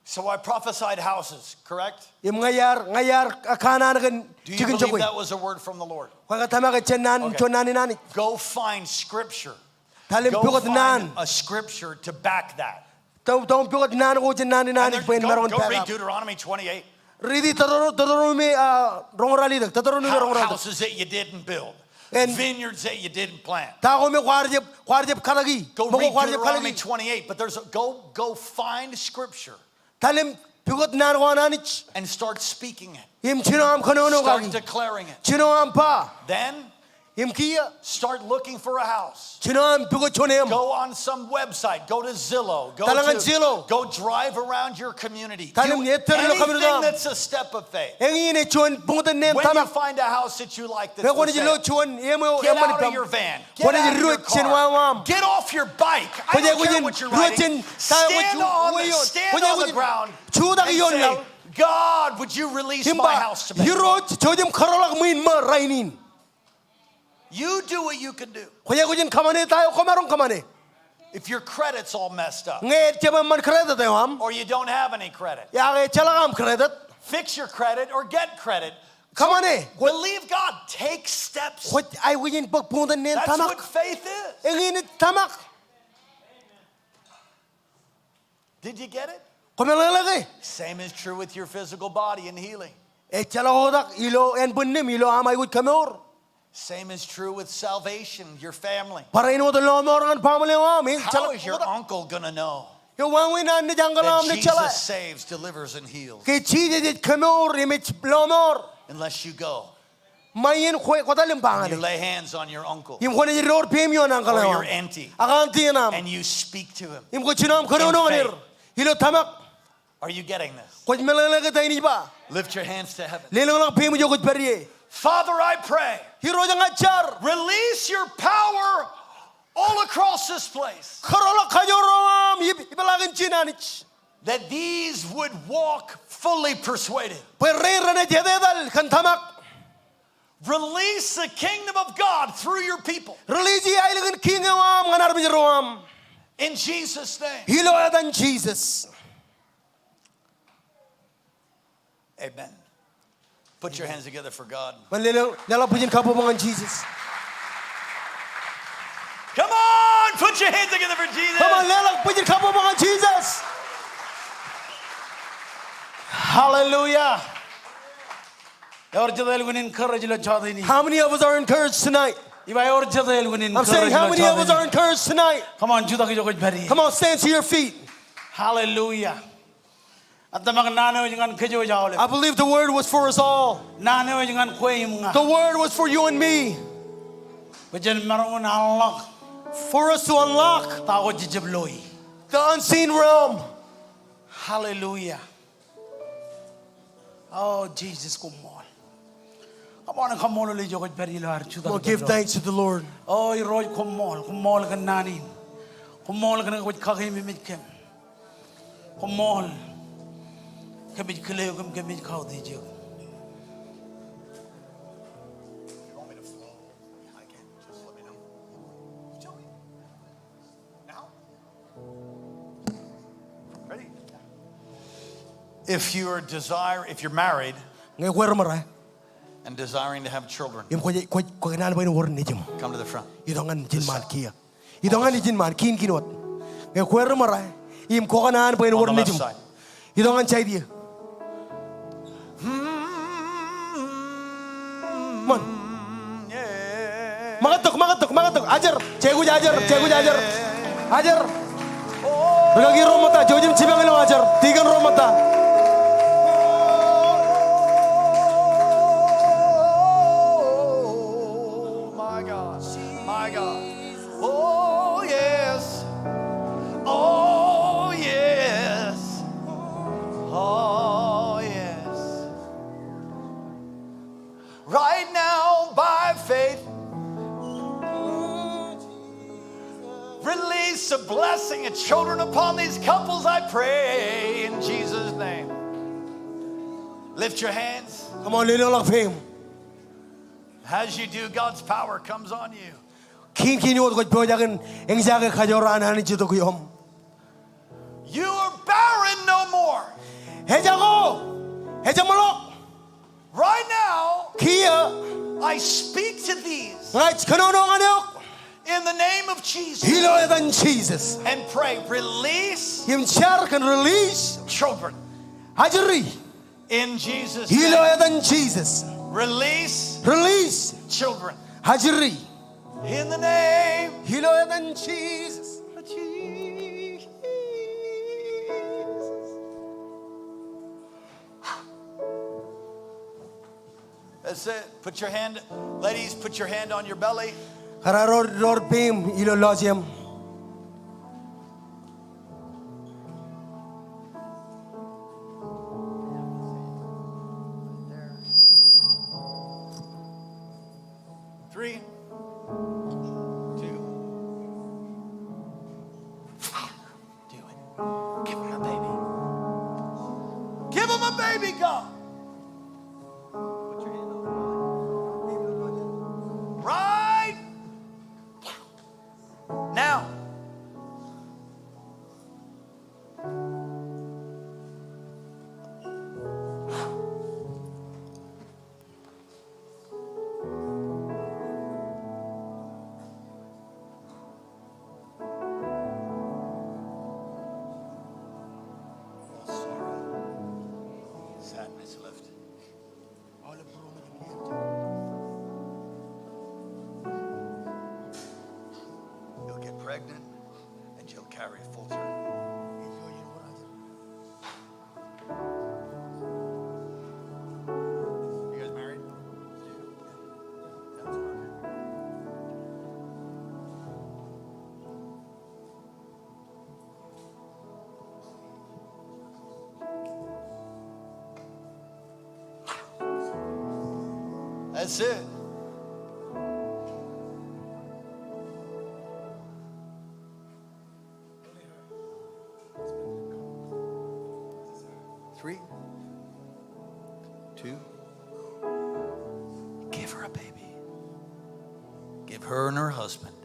So I prophesied houses, correct? Im ña iar, ña iar kanaan kōn jikin jokwe. Do you believe that was a word from the Lord? Kwō ke tōmak ej jān naan, okay, juon naan in Anij? Go find scripture. Talem pukot naan. Go find a scripture to back that. Tō, tō pukot naan ko jān naan in Anij bwe en maroñ in back up. And then go, go read Deuteronomy twenty-eight. Riiti Deutero-, Deuteronomy, ah, roñoul ralitōk, Deuteronomy roñoul ralitōk. How, houses that you didn't build. And vineyards that you didn't plant. Ta ko me kwaar jab, kwaar jab kataki. Go read Deuteronomy twenty-eight, but there's a, go, go find scripture. Talem pukot naan ko an Anij. And start speaking it. Im jino aṃ kōnono kaki. Start declaring it. Jino aṃ ba. Then, im kiiō, start looking for a house. Jino aṃ pukot juon eṃ. Go on some website. Go to Zillow. Go to, talem ñan Zillow. Go drive around your community. Talem ettōr ilo community eo aṃ. Do anything that's a step of faith. Eñin ej juon buñtōn neen tōmak. When you find a house that you like that's for sale, get out of your van. Get out of your car. Kwōnaaj diwōj jān wāween aṃ. Get off your bike. I don't care what you're riding. Kwōnaaj diwōj jān ta eo kwōj uwe ioon. Stand on the, stand on the ground and say, kwōnaaj diwōj jutak ioon laḷ. God, would you release my house to me? Im ba, Irooj, jouj im kōrọọl ḷọk ṃwiin ṃō rainin. You do what you can do. Kwōnaaj diwōj in kōṃṃane ta eo kwōmaroñ kōṃṃane. If your credit's all messed up, ñe ejjab eṃṃan credit eo aṃ, or you don't have any credit, ak ejjeḷọk aṃ credit, fix your credit or get credit. Kōṃṃane. Believe God. Take steps. Kwōj aikuj in bōk buñtōn neen tōmak. That's what faith is. Eñin ej tōmak. Did you get it? Kwō meḷeḷe ke? Same is true with your physical body and healing. Ejjeḷọk oktak ilo ānbwinnūṃ ilo aṃ aikuj kemour. Same is true with salvation, your family. Barāinwōt lọmọọr ñan baaṃle eo aṃ, ejjeḷọk oktak. How is your uncle gonna know? Ewāween an naaj ankōḷ eo aṃ naaj jeḷā? That Jesus saves, delivers, and heals. Ke Jisōs ej kemour im ej lọmọọr. Unless you go. Ṃae iien kwō, kwō talem ba ñan e. And you lay hands on your uncle. Im kwōnaaj door peiṃ ioon ankōḷ eo aṃ. Or your auntie. Ak auntie eo aṃ. And you speak to him. Im kwōj jino aṃ kōnono ñan er. In faith. Ilo tōmak. Are you getting this? Kwōj meḷeḷe ke ta in ij ba? Lift your hands to heaven. Lelōñḷọk peiṃ ijo kwōj pād ie. Father, I pray. Irooj ña ij jar. Release your power all across this place. Kōrọọl ḷọk kajoor eo aṃ ip, ipḷaakin ijin Anij. That these would walk fully persuaded. Bwe rein renaaj etetal kōn tōmak. Release the kingdom of God through your people. Release aelōñ in kiiñ eo aṃ ñan armej ro aṃ. In Jesus' name. Ilo etan Jisōs. Amen. Put your hands together for God. Ṃōk leḷọk, leḷọk bwijin kabbokbok ñan Jisōs. Come on, put your hands together for Jesus. Come on, leḷọk bwijin kabbokbok ñan Jisōs. Hallelujah. Ewōr jet elukkuun encourage ilo jota in? How many of us are encouraged tonight? Ij ba ewōr jet elukkuun encourage ilo jota in? I'm saying, how many of us are encouraged tonight? Come on, jutak ijo kwōj pād ie. Come on, stand to your feet. Hallelujah. Ij tōmak naan eo ej ñan kōj aolep. I believe the word was for us all. Naan eo ej ñan kwe im ña. The word was for you and me. Bwe jen maroñ in unlock. For us to unlock. Ta ko jejjab loi. The unseen realm. Hallelujah. O Jisōs, koṃṃool. Koṃṃool, kaṃṃoolol ijo kwōj pād ilo ad jutak. Come on, give thanks to the Lord. O Irooj, koṃṃool, koṃṃool kōn naan in. Koṃṃool kōn ke kwōj kakeememej kōm. Koṃṃool. Kōmij kile eok im kōmij kautiej eok. Now? Ready? If you are desire, if you're married Ñe kwe ri ṃōrā and desiring to have children, im kwōj, kwōj, kwō kōṇaan bwe en wōr nejiṃ, come to the front. Itok ñan ijin ṃaan kiiō. Itok ñan ijin ṃaan kiin, kiin wōt. Ñe kwe ri ṃōrā im kwō kōṇaan bwe en wōr nejiṃ, on the left side. Itok ñan side eo. Ṃōn. Ṃakūttok, ṃakūttok, ṃakūttok. Ajer, jekwe ajer, jekwe ajer. Ajer. Rikaki ro ṃōtta, jouj im jipañ ilo ajer. Tikōn ro ṃōtta. Oh, my God. My God. Oh, yes. Oh, yes. Oh, yes. Right now, by faith, release a blessing of children upon these couples, I pray, in Jesus' name. Lift your hands. Come on, lelōñḷọk peiṃ. As you do, God's power comes on you. Kiin, kiin wōt kwōj pojak in eñjake kajoor an Anij itok ioṃ. You are barren no more. Ejako, ejeṃḷọk. Right now, kiiō, I speak to these, ña ij kōnono ñan eok in the name of Jesus, ilo etan Jisōs, and pray, release, im jar kōn release, children, ajri. In Jesus' name. Ilo etan Jisōs. Release. Release. Children. Ajri. In the name. Ilo etan Jisōs. Jesus. That's it. Put your hand, ladies, put your hand on your belly. Kōrā ro, ro peiṃ ilo lọjeṃ. Three, two. Do it. Give him a baby. Give him a baby, God. Right now. All sorrow, sadness lifted. You'll get pregnant and you'll carry full term. You guys married? That's it. Three, two. Give her a baby. Give her and her husband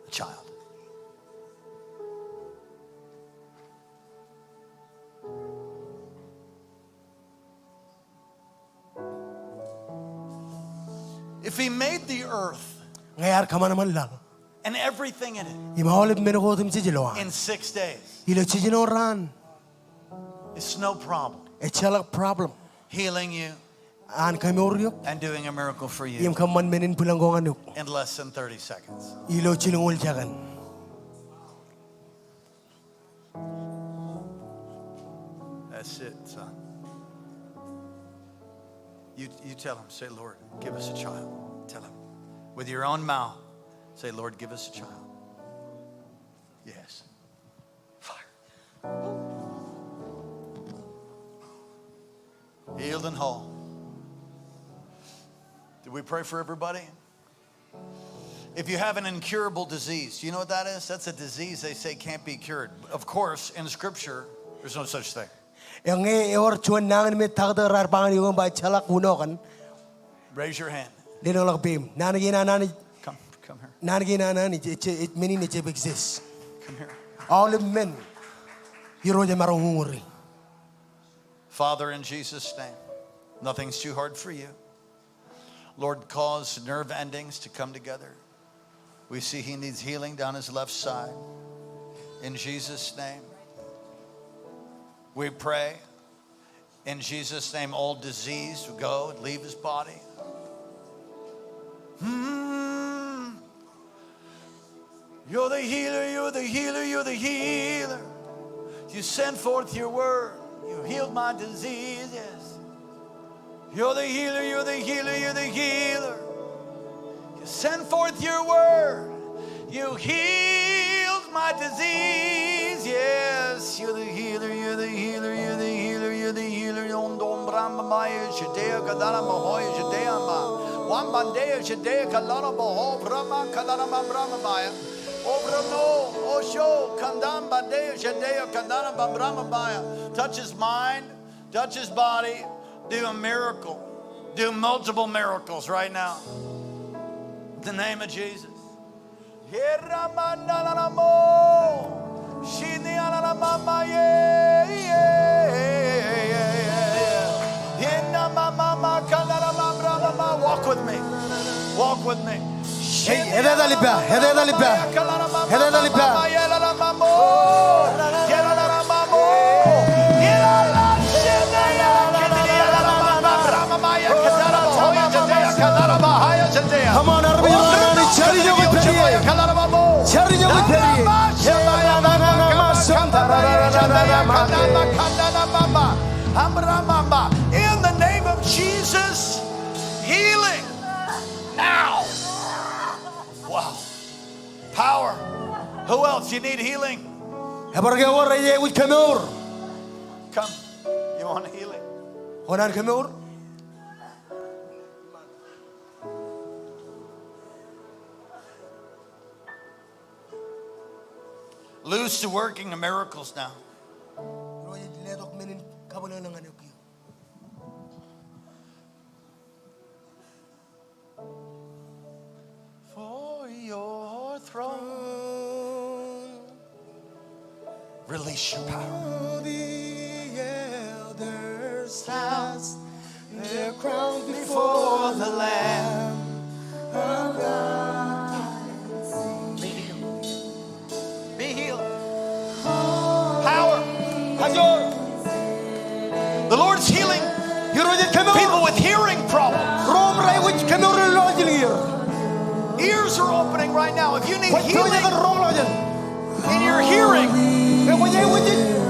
a child. If he made the earth, ñe ear kōṃanṃan laḷ, and everything in it, im aolep men ko otemjej ilowaan, in six days, ilo jiljino raan, it's no problem. Ejjeḷọk problem. Healing you. an kemour eok and doing a miracle for you im kōṃṃan men in bwilōñ ko ñan eok in less than thirty seconds. Ilo jilñuul jekān. That's it, son. You, you tell him, say, "Lord, give us a child." Tell him. With your own mouth, say, "Lord, give us a child." Yes. Fire. Healed and whole. Did we pray for everybody? If you have an incurable disease, do you know what that is? That's a disease they say can't be cured. Of course, in Scripture, there's no such thing. Eñe ewōr juon nañinmej taktō raar ba ñan eok im ba ejjeḷọk uno kōn. Raise your hand. Lelōñḷọk peiṃ. Naan kein an Anij. Come, come here. Naan kein an Anij, ej, ej, men in ejjab exist. Come here. Aolep men, Irooj emaroñ uñūri. Father, in Jesus' name, nothing's too hard for you. Lord, cause nerve endings to come together. We see he needs healing down his left side. In Jesus' name, we pray. In Jesus' name, all disease will go and leave his body. Hmm. You're the healer, you're the healer, you're the healer. You sent forth your word. You healed my diseases. You're the healer, you're the healer, you're the healer. You sent forth your word. You healed my disease. Yes, you're the healer, you're the healer, you're the healer, you're the healer. Yom dom brahma maya shadea kadana mahoya shadea ma. Wambandea shadea kalana maho brahma kadana ma brahma maya. Obrano, osho, kandam, badeo, shadeo, kandana, bambrama, baya. Touch his mind, touch his body. Do a miracle. Do multiple miracles right now. In the name of Jesus. Heramananamo. Shiniananamama, yeah, yeah, yeah, yeah. Yenamamama, kananamamramama. Walk with me. Walk with me. Hey, etetal ippa, etetal ippa, etetal ippa. Come on, armej ro, jar ijo kwōj pād ie. Jar ijo kwōj pād ie. In the name of Jesus, healing now. Wow. Power. Who else? You need healing? Ebar ke ewōr ej aikuj kemour? Come. You want healing? Kwō naan kemour? Loose the working of miracles now. Irooj ej letok men in kabwilōñlōñ ñan eok kiiō. For your throne. Release your power. All the elders cast their crowns before the Lamb of God. Be healed. Be healed. Power. Kajoor. The Lord's healing. Irooj ej kemour. People with hearing problems. Ro im rej aikuj kemour ilo lọjilñier. Ears are opening right now. If you need healing in your hearing, kwōj aikuj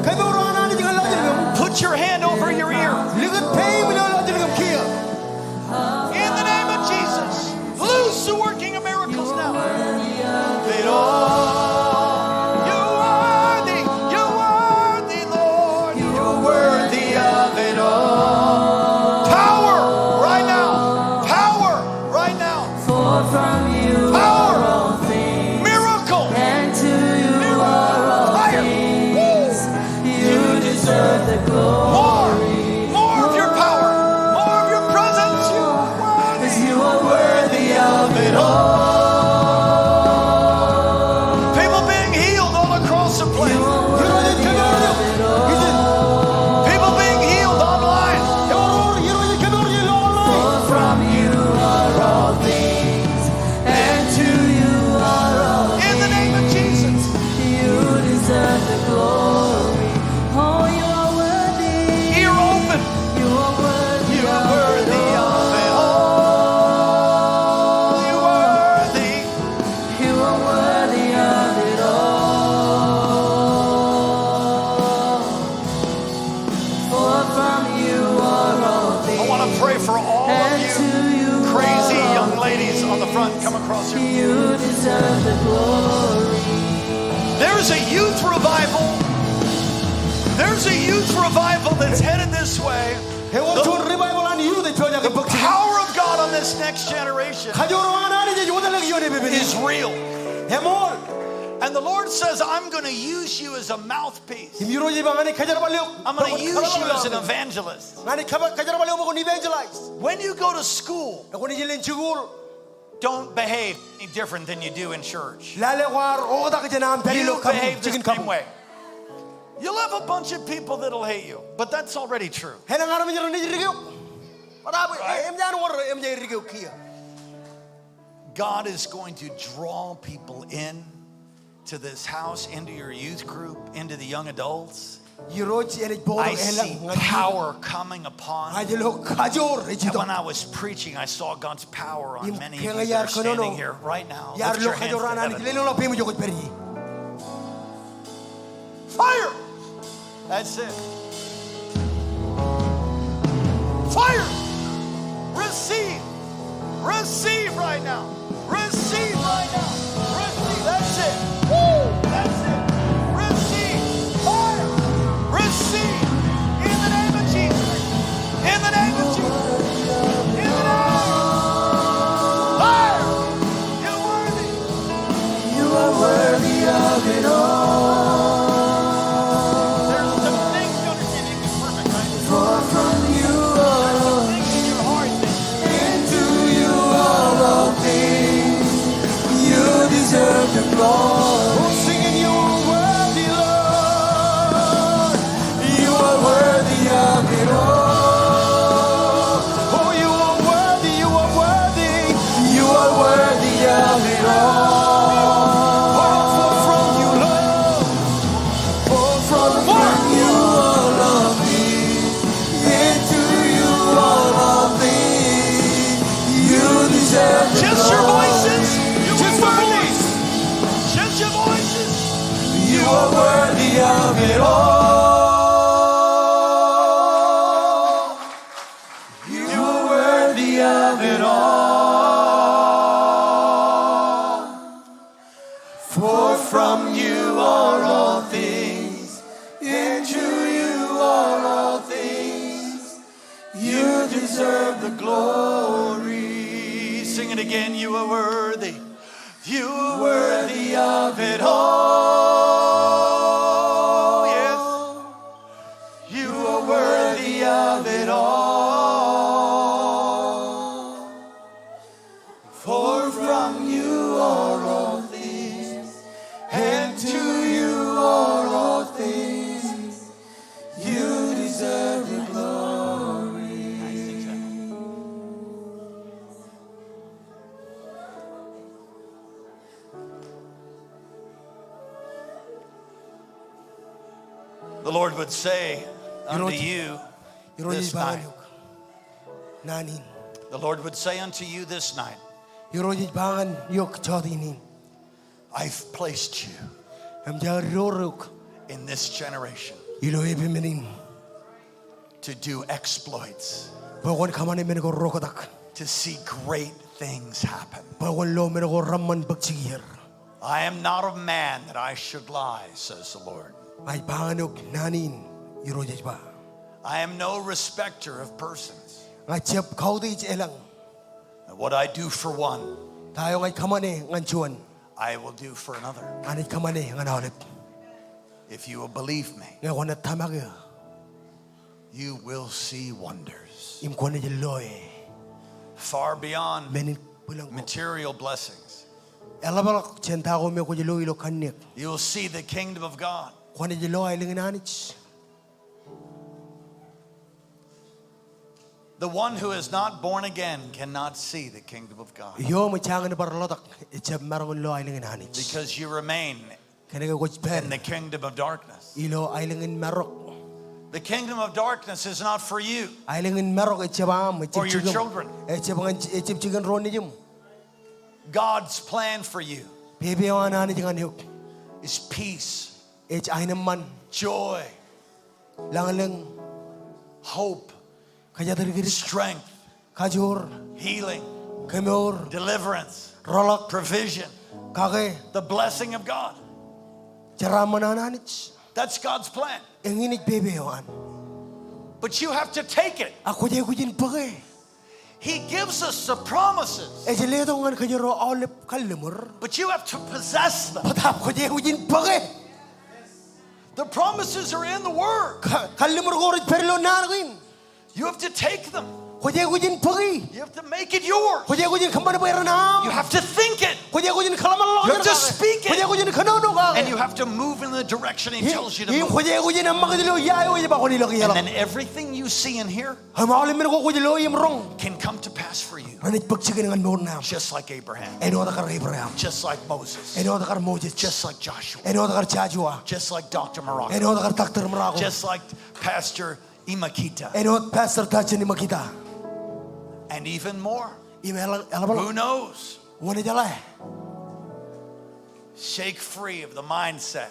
kemour an Anij ñan lọjilñier, put your hand over your ear. Likūt peiṃ ilo lọjilñier kiiō. In the name of Jesus, loose the working of miracles now. You're worthy, you're worthy, Lord. You're worthy of it all. Power right now. Power right now. For from you are all things. Miracle. And to you are all things. You deserve the glory. More. More of your power, more of your presence. You are worthy. 'Cause you are worthy of it all. People being healed all across the place. People being healed online. For from you are all things, and to you are all things. In the name of Jesus. You deserve the glory. Oh, you are worthy. Ear open. You are worthy. You are worthy You deserve the glory. There's a youth revival. There's a youth revival that's headed this way. Ewōr juon revival an youth ej pojak in bōk jikin. The power of God on this next generation Kajoor eo an Anij ej wōtlọk ioon epepen in is real. Eṃool. And the Lord says, "I'm gonna use you as a mouthpiece. Im Irooj ej ba ña ij kōjerbal eok. I'm gonna use you as an evangelist." Ña ij kōjerbal eok bwe kwōn evangelize. When you go to school, Ekwōn ij ilo jikuuḷ, don't behave any different than you do in church. Lale kwaar oktak jān aṃ pād ilo kabuñ jikin kabuñ. You behave the same way. You'll have a bunch of people that'll hate you, but that's already true. Elōñ armej ren ej dik eok. But I, right? Eṃōj an wōr, eṃōj an dik eok kiiō. God is going to draw people in to this house, into your youth group, into the young adults. Irooj enaaj bōktok elōñ ñan. I see power coming upon. Ña ij lo kajoor ej itok. And when I was preaching, I saw God's power on many of you that are standing here right now. Im ke ña iaar kōnono, lift your hands to heaven. Iaar lo kajoor an Anij, lelōñḷọk peiṃ ijo kwōj pād ie. Fire! That's it. Fire! Receive! Receive right now! Receive right now! Receive! That's it! Woo! That's it! Receive! Fire! Receive! In the name of Jesus! In the name of Jesus! In the name! Fire! You're worthy! You are worthy of it all. There's some things you understand. Perfect, right? For from you are all things, and to you are all things. You deserve the glory. Oh, singing, you are worthy, Lord. You are worthy of it all. Oh, you are worthy, you are worthy. You are worthy of it all. For from you, Lord. For from you are all things, and to you are all things. You deserve the glory. Just your voices. Just your voices. You are worthy of it all. You are worthy of it all. For from you are all things, and to you are all things. You deserve the glory. Sing it again. You are worthy. You are worthy of it all. Yes. You are worthy of it all. For from you are all things, and to you are all things. You deserve the glory. The Lord would say unto you this night. Irooj ej ba ñan eok naan in. The Lord would say unto you this night, Irooj ej ba ñan eok jọteen in. I've placed you. Eṃōj aō door eok in this generation ilo epepen in to do exploits, bwe kwōn kōṃṃane men ko roktak, to see great things happen, bwe kwōn lo men ko reṃṃan bōk jikier. I am not a man that I should lie, says the Lord. Ña ij ba ñan eok naan in, Irooj ej ba. I am no respecter of persons. Ña ij jab kautiej elōñ. And what I do for one, ta eo ña ij kōṃṃane ñan juon, I will do for another. Ña ij kōṃṃane ñan aolep. If you will believe me, ñe kwōnaaj tōmak eō, you will see wonders. Im kwōnaaj loe. Far beyond material blessings. Men in bwilōñ ko eḷapḷọk jān ta ko me kwōj lo ilo kanniōk. You will see the kingdom of God. Kwōnaaj lo aelōñ in Anij. The one who is not born again cannot see the kingdom of God. Eo eṃōj jañin bar ḷotak ejjab maroñ in lo aelōñ in Anij. Because you remain Kōnke kwōj pād in the kingdom of darkness. Ilo aelōñ in marok. The kingdom of darkness is not for you. Aelōñ in marok ejjab aṃ, ejjab jikin. Or your children. Ejjab ñan, ejjab jikin ro nejiṃ. God's plan for you. Pepe eo an Anij ñan eok. Is peace. Ej aenōṃṃan. Joy. Lañlōñ. Hope. Kōjatdikdik. Strength. Kajoor. Healing. Kemour. Deliverance. Rọọlḷọk. Provision. Kake. The blessing of God. Jeraaṃṃan an Anij. That's God's plan. Eñin ej pepe eo an. But you have to take it. Ak kwōj aikuj in bōke. He gives us the promises. Ej letok ñan kōjro aolep kalliṃur. But you have to possess them. Bōtab kwōj aikuj in bōke. The promises are in the word. Ka-, kalliṃur ko rej pād ilo naan kein. You have to take them. Kwōj aikuj in bōki. You have to make it yours. Kwōj aikuj in kōṃṃan bwe ren aṃ. You have to think it. Kwōj aikuj in kōḷmānḷọkjeṇ kake. You have to speak it. Kwōj aikuj in kōnono kake. And you have to move in the direction he tells you to move. Im kwōj aikuj in eṃṃakūt ilo ia eo ej ba kwōn ilọk ie ḷọk. And then everything you see and hear Im aolep men ko kwōj lo im roñ can come to pass for you. Renaaj bōk jikin ñan mour ṇe aṃ. Just like Abraham. Āinwōt kar Abraham. Just like Moses. Āinwōt kar Moses. Just like Joshua. Āinwōt kar Joshua. Just like Doctor Morocco. Āinwōt kar Doctor Morocco. Just like Pastor Imakita. Āinwōt Pastor Tajen Imakita. And even more. Im eḷap, eḷap, eḷap. Who knows? Wōn ej jeḷā? Shake free of the mindset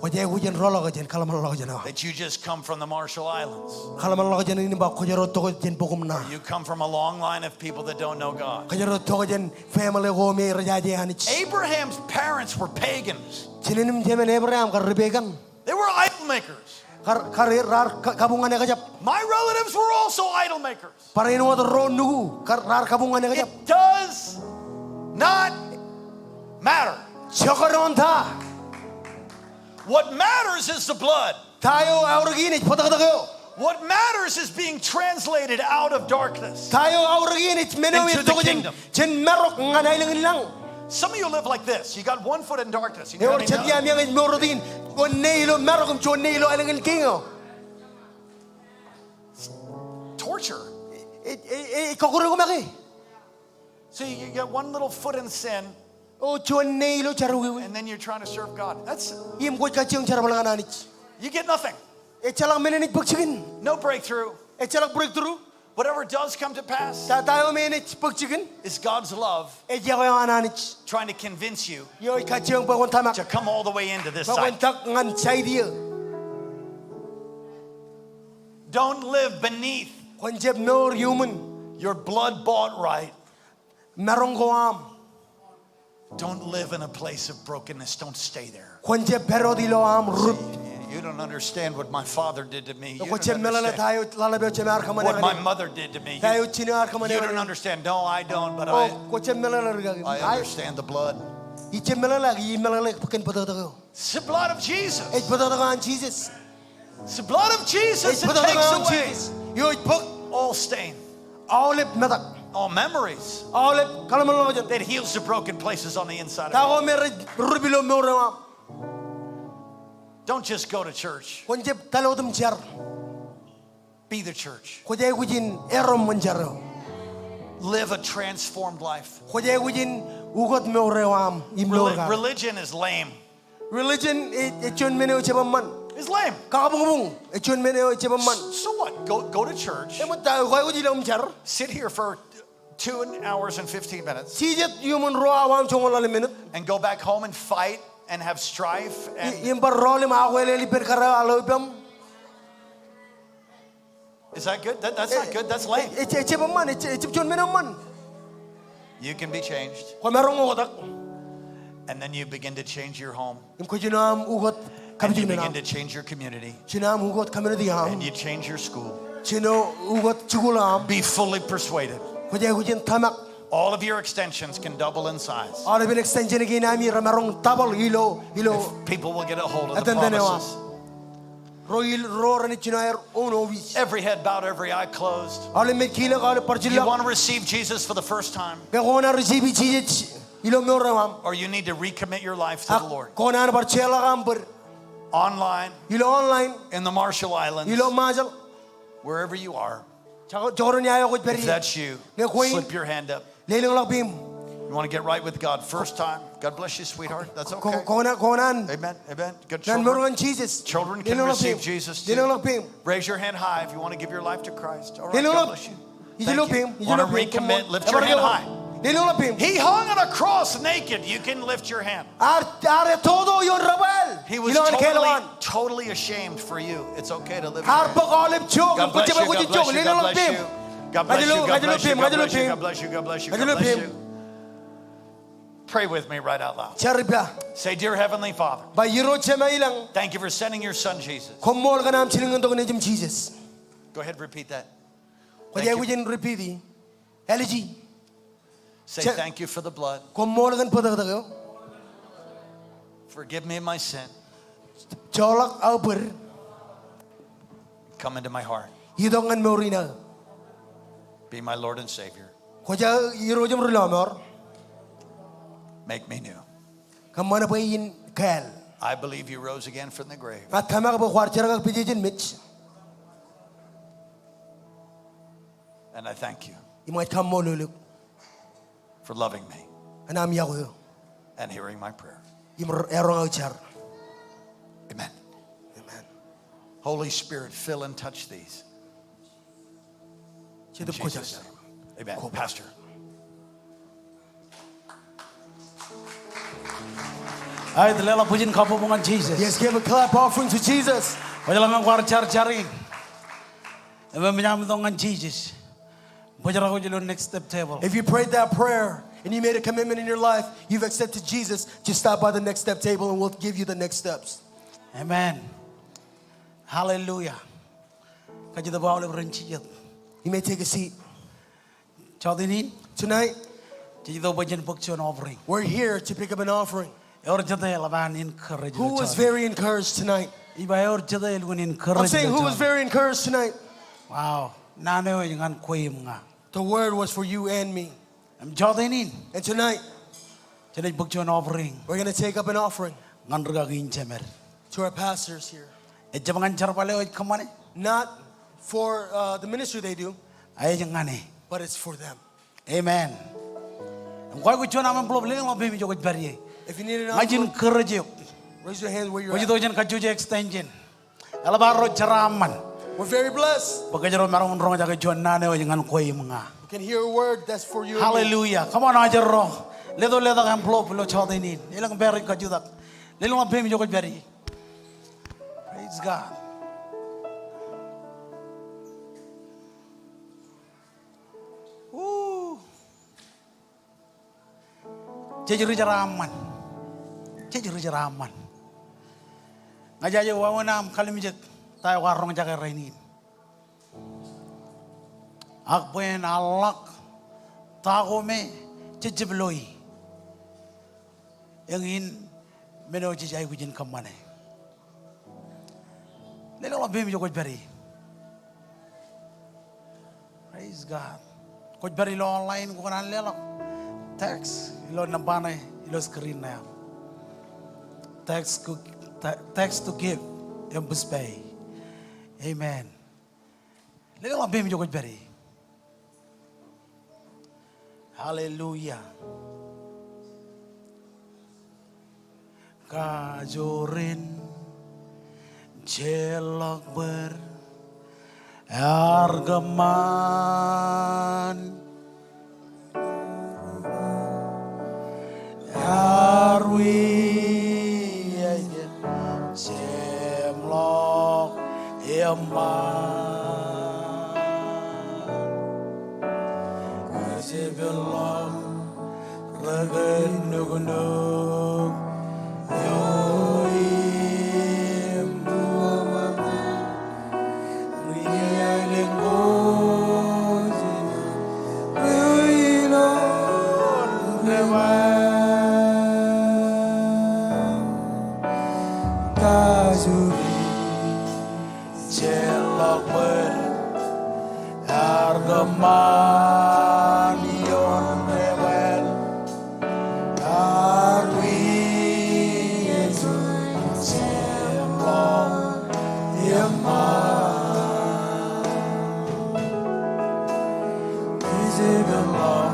Kwōj aikuj in rọọlḷọk jān kōḷmānḷọkjeṇ eo. That you just come from the Marshall Islands. Kōḷmānḷọkjeṇ in im ba kwōjro itok jān bok im ṇa. You come from a long line of people that don't know God. Kwōjro itok jān family ko me rejaje Anij. Abraham's parents were pagans. Jinen im jemān Abraham kar ri-pagan. They were idol makers. Kar, kar raar ka-, kabuñ ñan ekjab. My relatives were also idol makers. Barāinwōt ro nukū kar raar kabuñ ñan ekjab. It does not matter. Jekdọọn ta. What matters is the blood. Ta eo eaorōk in ej bōtōktōk eo. What matters is being translated out of darkness. Ta eo eaorōk in ej men eo itok jān, jān marok ñan aelōñ in lañ. Some of you live like this. You got one foot in darkness. Ewōr jet iaami ej mour wōt in, juon ṇe ilo marok im juon ṇe ilo aelōñ in kiiñ eo. Torture. Ej, ej, ej kọkkure ko make. See, you got one little foot in sin. O juon ṇe ilo jar ukewe. And then you're trying to serve God. That's Im kwōj kajjioñ jerbal ñan Anij. You get nothing. Ejjeḷọk men enaaj bōk jikin. No breakthrough. Ejjeḷọk breakthrough. Whatever does come to pass Ta, ta eo me enaaj bōk jikin. is God's love Ej iọkwe eo an Anij. trying to convince you Eo ej kajjioñ bwe kwōn tōmak. to come all the way into this Bwe kwōn side. tōk ñan side eo. Don't live beneath Kwōn jab mour iuṃwin your blood-bought right. maroñ ko aṃ. Don't live in a place of brokenness. Don't stay there. Kwōn jab pād wōt ilo aṃ rup. You, you don't understand what my father did to me. You don't understand Kwō jab meḷeḷe ta eo ḷaḷap eo jemān ear kōṃṃane. What my mother did to me. Ta eo jino ear kōṃṃane. You don't understand. No, I don't, but I, O, kwō jab meḷeḷe rikaki. I understand the blood. Ij jab meḷeḷe, ak ij meḷeḷe kōn bōtōktōk eo. It's the blood of Jesus. Ej bōtōktōk eo an Jisōs. It's the blood of Jesus that takes away Ej bōtōktōk eo an Jisōs eo ej bōk all stain, aolep metak, all memories, aolep kōḷmānḷọkjeṇ. That heals the broken places on the inside of you. Ta ko me rej rup ilo mour eo aṃ. Don't just go to church. Kwōn jab tal wōt im jar. Be the church. Kwōj aikuj in erom ñan jar eo. Live a transformed life. Kwōj aikuj in ukōt mour eo aṃ im mour Reli-, ka. Religion is lame. Religion ej, ej juon men eo ejjab eṃṃan. It's lame. Kakabuñbuñ ej juon men eo ejjab eṃṃan. So what? Go, go to church. Eṃṃan ta, kwōj aikuj in ilọk im jar. Sit here for two hours and fifteen minutes. Jijet iuṃwin ruo awa im joñoul ḷalem minit. And go back home and fight and have strife and I-, im bar rọọl im akwelel ippān kōrā eo aḷ eo ippaṃ. Is that good? That, that's not good. That's lame. Ej, ej, ejjab eṃṃan, ej, ejjab juon men eṃṃan. You can be changed. Kwōmaroñ oktak. And then you begin to change your home. Im kwōj jino aṃ ukōt kapijuknen aṃ. And you begin to change your community. Jino aṃ ukōt community eo aṃ. And you change your school. Jino ukōt jikuuḷ eo aṃ. Be fully persuaded. Kwōj aikuj in tōmak. All of your extensions can double in size. Aolepān extension kein ami remaroñ double ilo, ilo. If people will get a hold of the promises. Ro il, ro renaaj jino aer own office. Every head bowed, every eye closed. Aolep mej kilōk, aolep bar jillọk. You want to receive Jesus for the first time? Ke kwō kōṇaan receive Jisōs ilo mour eo aṃ? Or you need to recommit your life to the Lord? Ak kwō kōṇaan bar jeorḷọk aṃ bōd. Online. Ilo online. In the Marshall Islands. Ilo Marshall. Wherever you are. Jekdọọn ia eo kwōj pād ie. If that's you, slip your hand up. Ñe kwōj. Lelōñḷọk peiṃ. You want to get right with God first time? God bless you, sweetheart. That's okay. Kwō, kwō kōṇaan, kwō kōṇaan. Amen. Amen. Good children. Kōṇaan mour ñan Jisōs. Children can receive Jesus too. Lelōñḷọk peiṃ. Lelōñḷọk peiṃ. Raise your hand high if you want to give your life to Christ. All right. God bless you. Lelōñḷọk. Thank you. Ij lo peiṃ. Ij lo peiṃ. Want to recommit? Lift your hand high. Lelōñḷọk peiṃ. He hung on a cross naked. You can lift your hand. Ear, ear etoto ioon debwāāl. He was totally, totally ashamed for you. It's okay to lift your hand. Ear bōk aolep jook im kwō jab aikuj in jook. Lelōñḷọk peiṃ. God bless you. God bless you. God bless you. God bless you. God bless you. God bless you. God bless you. God bless you. God bless you. Pray with me right out loud. Jar ippa. Say, "Dear Heavenly Father, Ba, Irooj Jemām ilañ, thank you for sending your son Jesus." Koṃṃool kōn aṃ jilkintok Nejūṃ Jisōs. Go ahead, repeat that. Kwōj aikuj in repeat e. Āliji. Say, Je- "Thank you for the blood. Koṃṃool kōn bōtōktōk eo. Forgive me my sin. Joḷọk aō bōd. Come into my heart. Itok ñan mour in aō. Be my Lord and Savior. Kwōj aō Irooj im Rilọmọọr. Make me new." Kōṃṃan bwe in kāāl. I believe you rose again from the grave. Ña tōmak bwe kwaar jerkakpeje jān mej. And I thank you. Im ña ij kaṃṃoolol eok. For loving me. Kōn aṃ iọkwe eok. And hearing my prayer. Im eroñ aō jar. Amen. Amen. Holy Spirit, fill and touch these. In Jetōb Kwōjarjar. Jesus' name. Amen. Koba. Pastor. All right, leḷọk bwijin kabbokbok ñan Jisōs. Yes, give a clap offering to Jesus. Kwōjeḷā ñe kwaar jar jar in im eṃōj aṃ itok ñan Jisōs, bōjrak wōj ilo Next Step table. If you prayed that prayer and you made a commitment in your life, you've accepted Jesus, just stop by the Next Step table and we'll give you the next steps. Amen. Hallelujah. Kajjitōk bwe aolep ren jijet. You may take a seat. Jọteen in. Tonight, jej itok bwe jen bōk juon offering. We're here to pick up an offering. Ewōr jete eḷap an encourage? Who was very encouraged tonight? Ij ba ewōr jete elukkuun encourage? I'm saying, who was very encouraged tonight? Wow. Naan eo ej ñan kwe im ña. The word was for you and me. Im jọteen in. And tonight, jenaaj bōk juon offering. We're gonna take up an offering. Ñan rikaki in jemed. To our pastors here. Ejjab ñan jerbal eo ej kōṃṃane. Not for, uh, the ministry they do. Ak ej ñan e. But it's for them. Amen. Im kwaikuj juon aṃ envelope, lelōñḷọk peiṃ ijo kwōj pād ie. If you need an envelope, ña ij encourage eok. Raise your hand where you're at. Kwōj itok jān kajjojo extension. Eḷap arro jeraaṃṃan. We're very blessed. Bwe kōjro maroñ in roñjake juon naan eo ej ñan kwe im ña. You can hear a word that's for you and me. Hallelujah. Come on, ajri ro. Leto letak envelope ilo jọteen in. Elōñ pād ri kajutak. Lelōñḷọk peiṃ ijo kwōj pād ie. Praise God. Woo. Jej ri jeraaṃṃan. Jej ri jeraaṃṃan. Ña jaje wāween aṃ kalimjek ta eo kwaar roñjake rainin. Ak bwe en aḷḷọk ta ko me jej jab loi. Eñin men eo jej aikuj in kōṃṃane. Lelōñḷọk peiṃ ijo kwōj pād ie. Praise God. Kwōj pād ilo online, kwō kōṇaan leḷọk text ilo nōṃba ṇe ilo screen ṇe aṃ. Text to, te-, text to give. Im push pay. Amen. Lelōñḷọk peiṃ ijo kwōj pād ie. Hallelujah. Kajoor in jeorḷọk bōd ear kōṃṃan. Ear wiaik jeṃḷọk eṃṃan. Kōjepelḷọk rekōn nuknuk eo im ri aelōñ ko ej ilo debwāāl. Kajoor in jeorḷọk bōd ear kōṃṃan ioon debwāāl. Ear wiaik jeṃḷọk eṃṃan. Kōjepelḷọk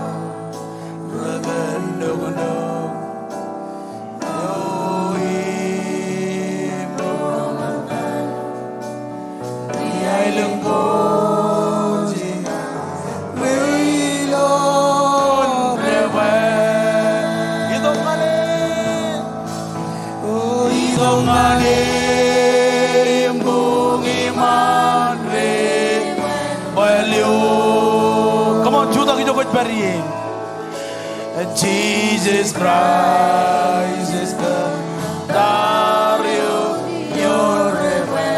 rekōn nuknuk eo im ri aelōñ ko ej ilo debwāāl. Itok ñan e. O, itok ñan e im buñi ṃaan debwāāl eo. Come on, jutak ijo kwōj pād ie. Jesus Christ is the Savior, your friend.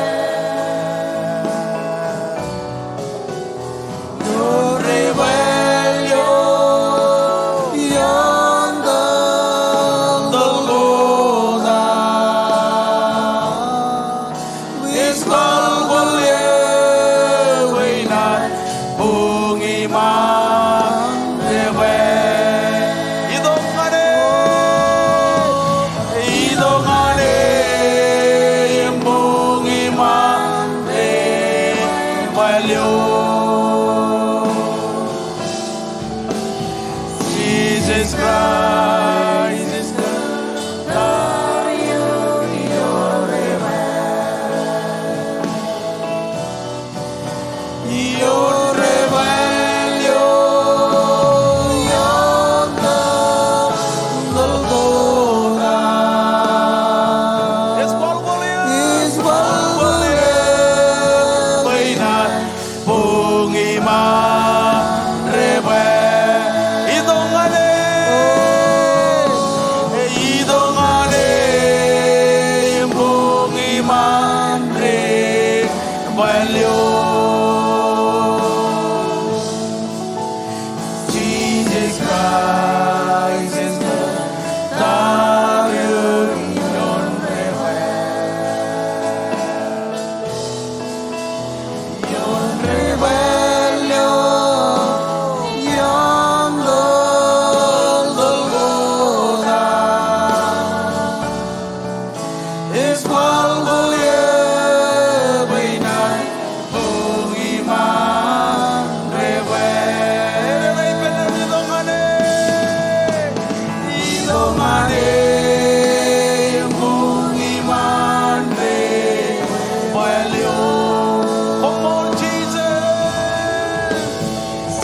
Jesus Christ is the Savior, your friend. Jesus Christ is the Savior. Come on, Jesus.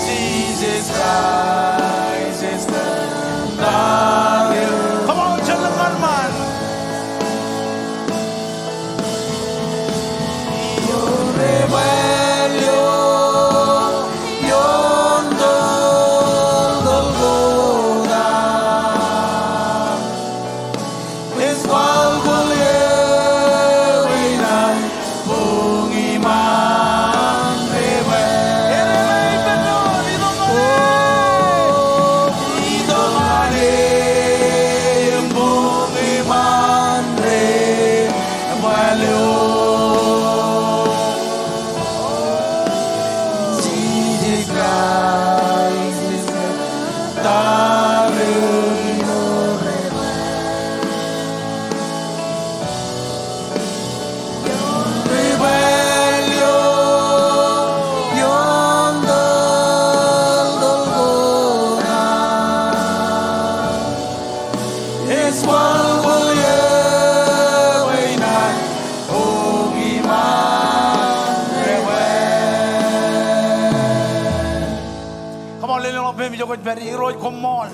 Jesus Christ is the Lord. Come on, children, man, man. Come on, lelōñḷọk peiṃ ijo kwōj pād ie. Irooj koṃṃool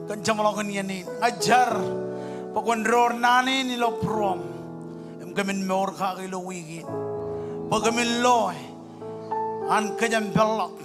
kōn jeṃḷọkin iien in. Ña ij jar bwe kwōn door naan in ilo būruōm im kōmin mour kake ilo wiik in, bwe kōmin loe an kōjām peḷḷọk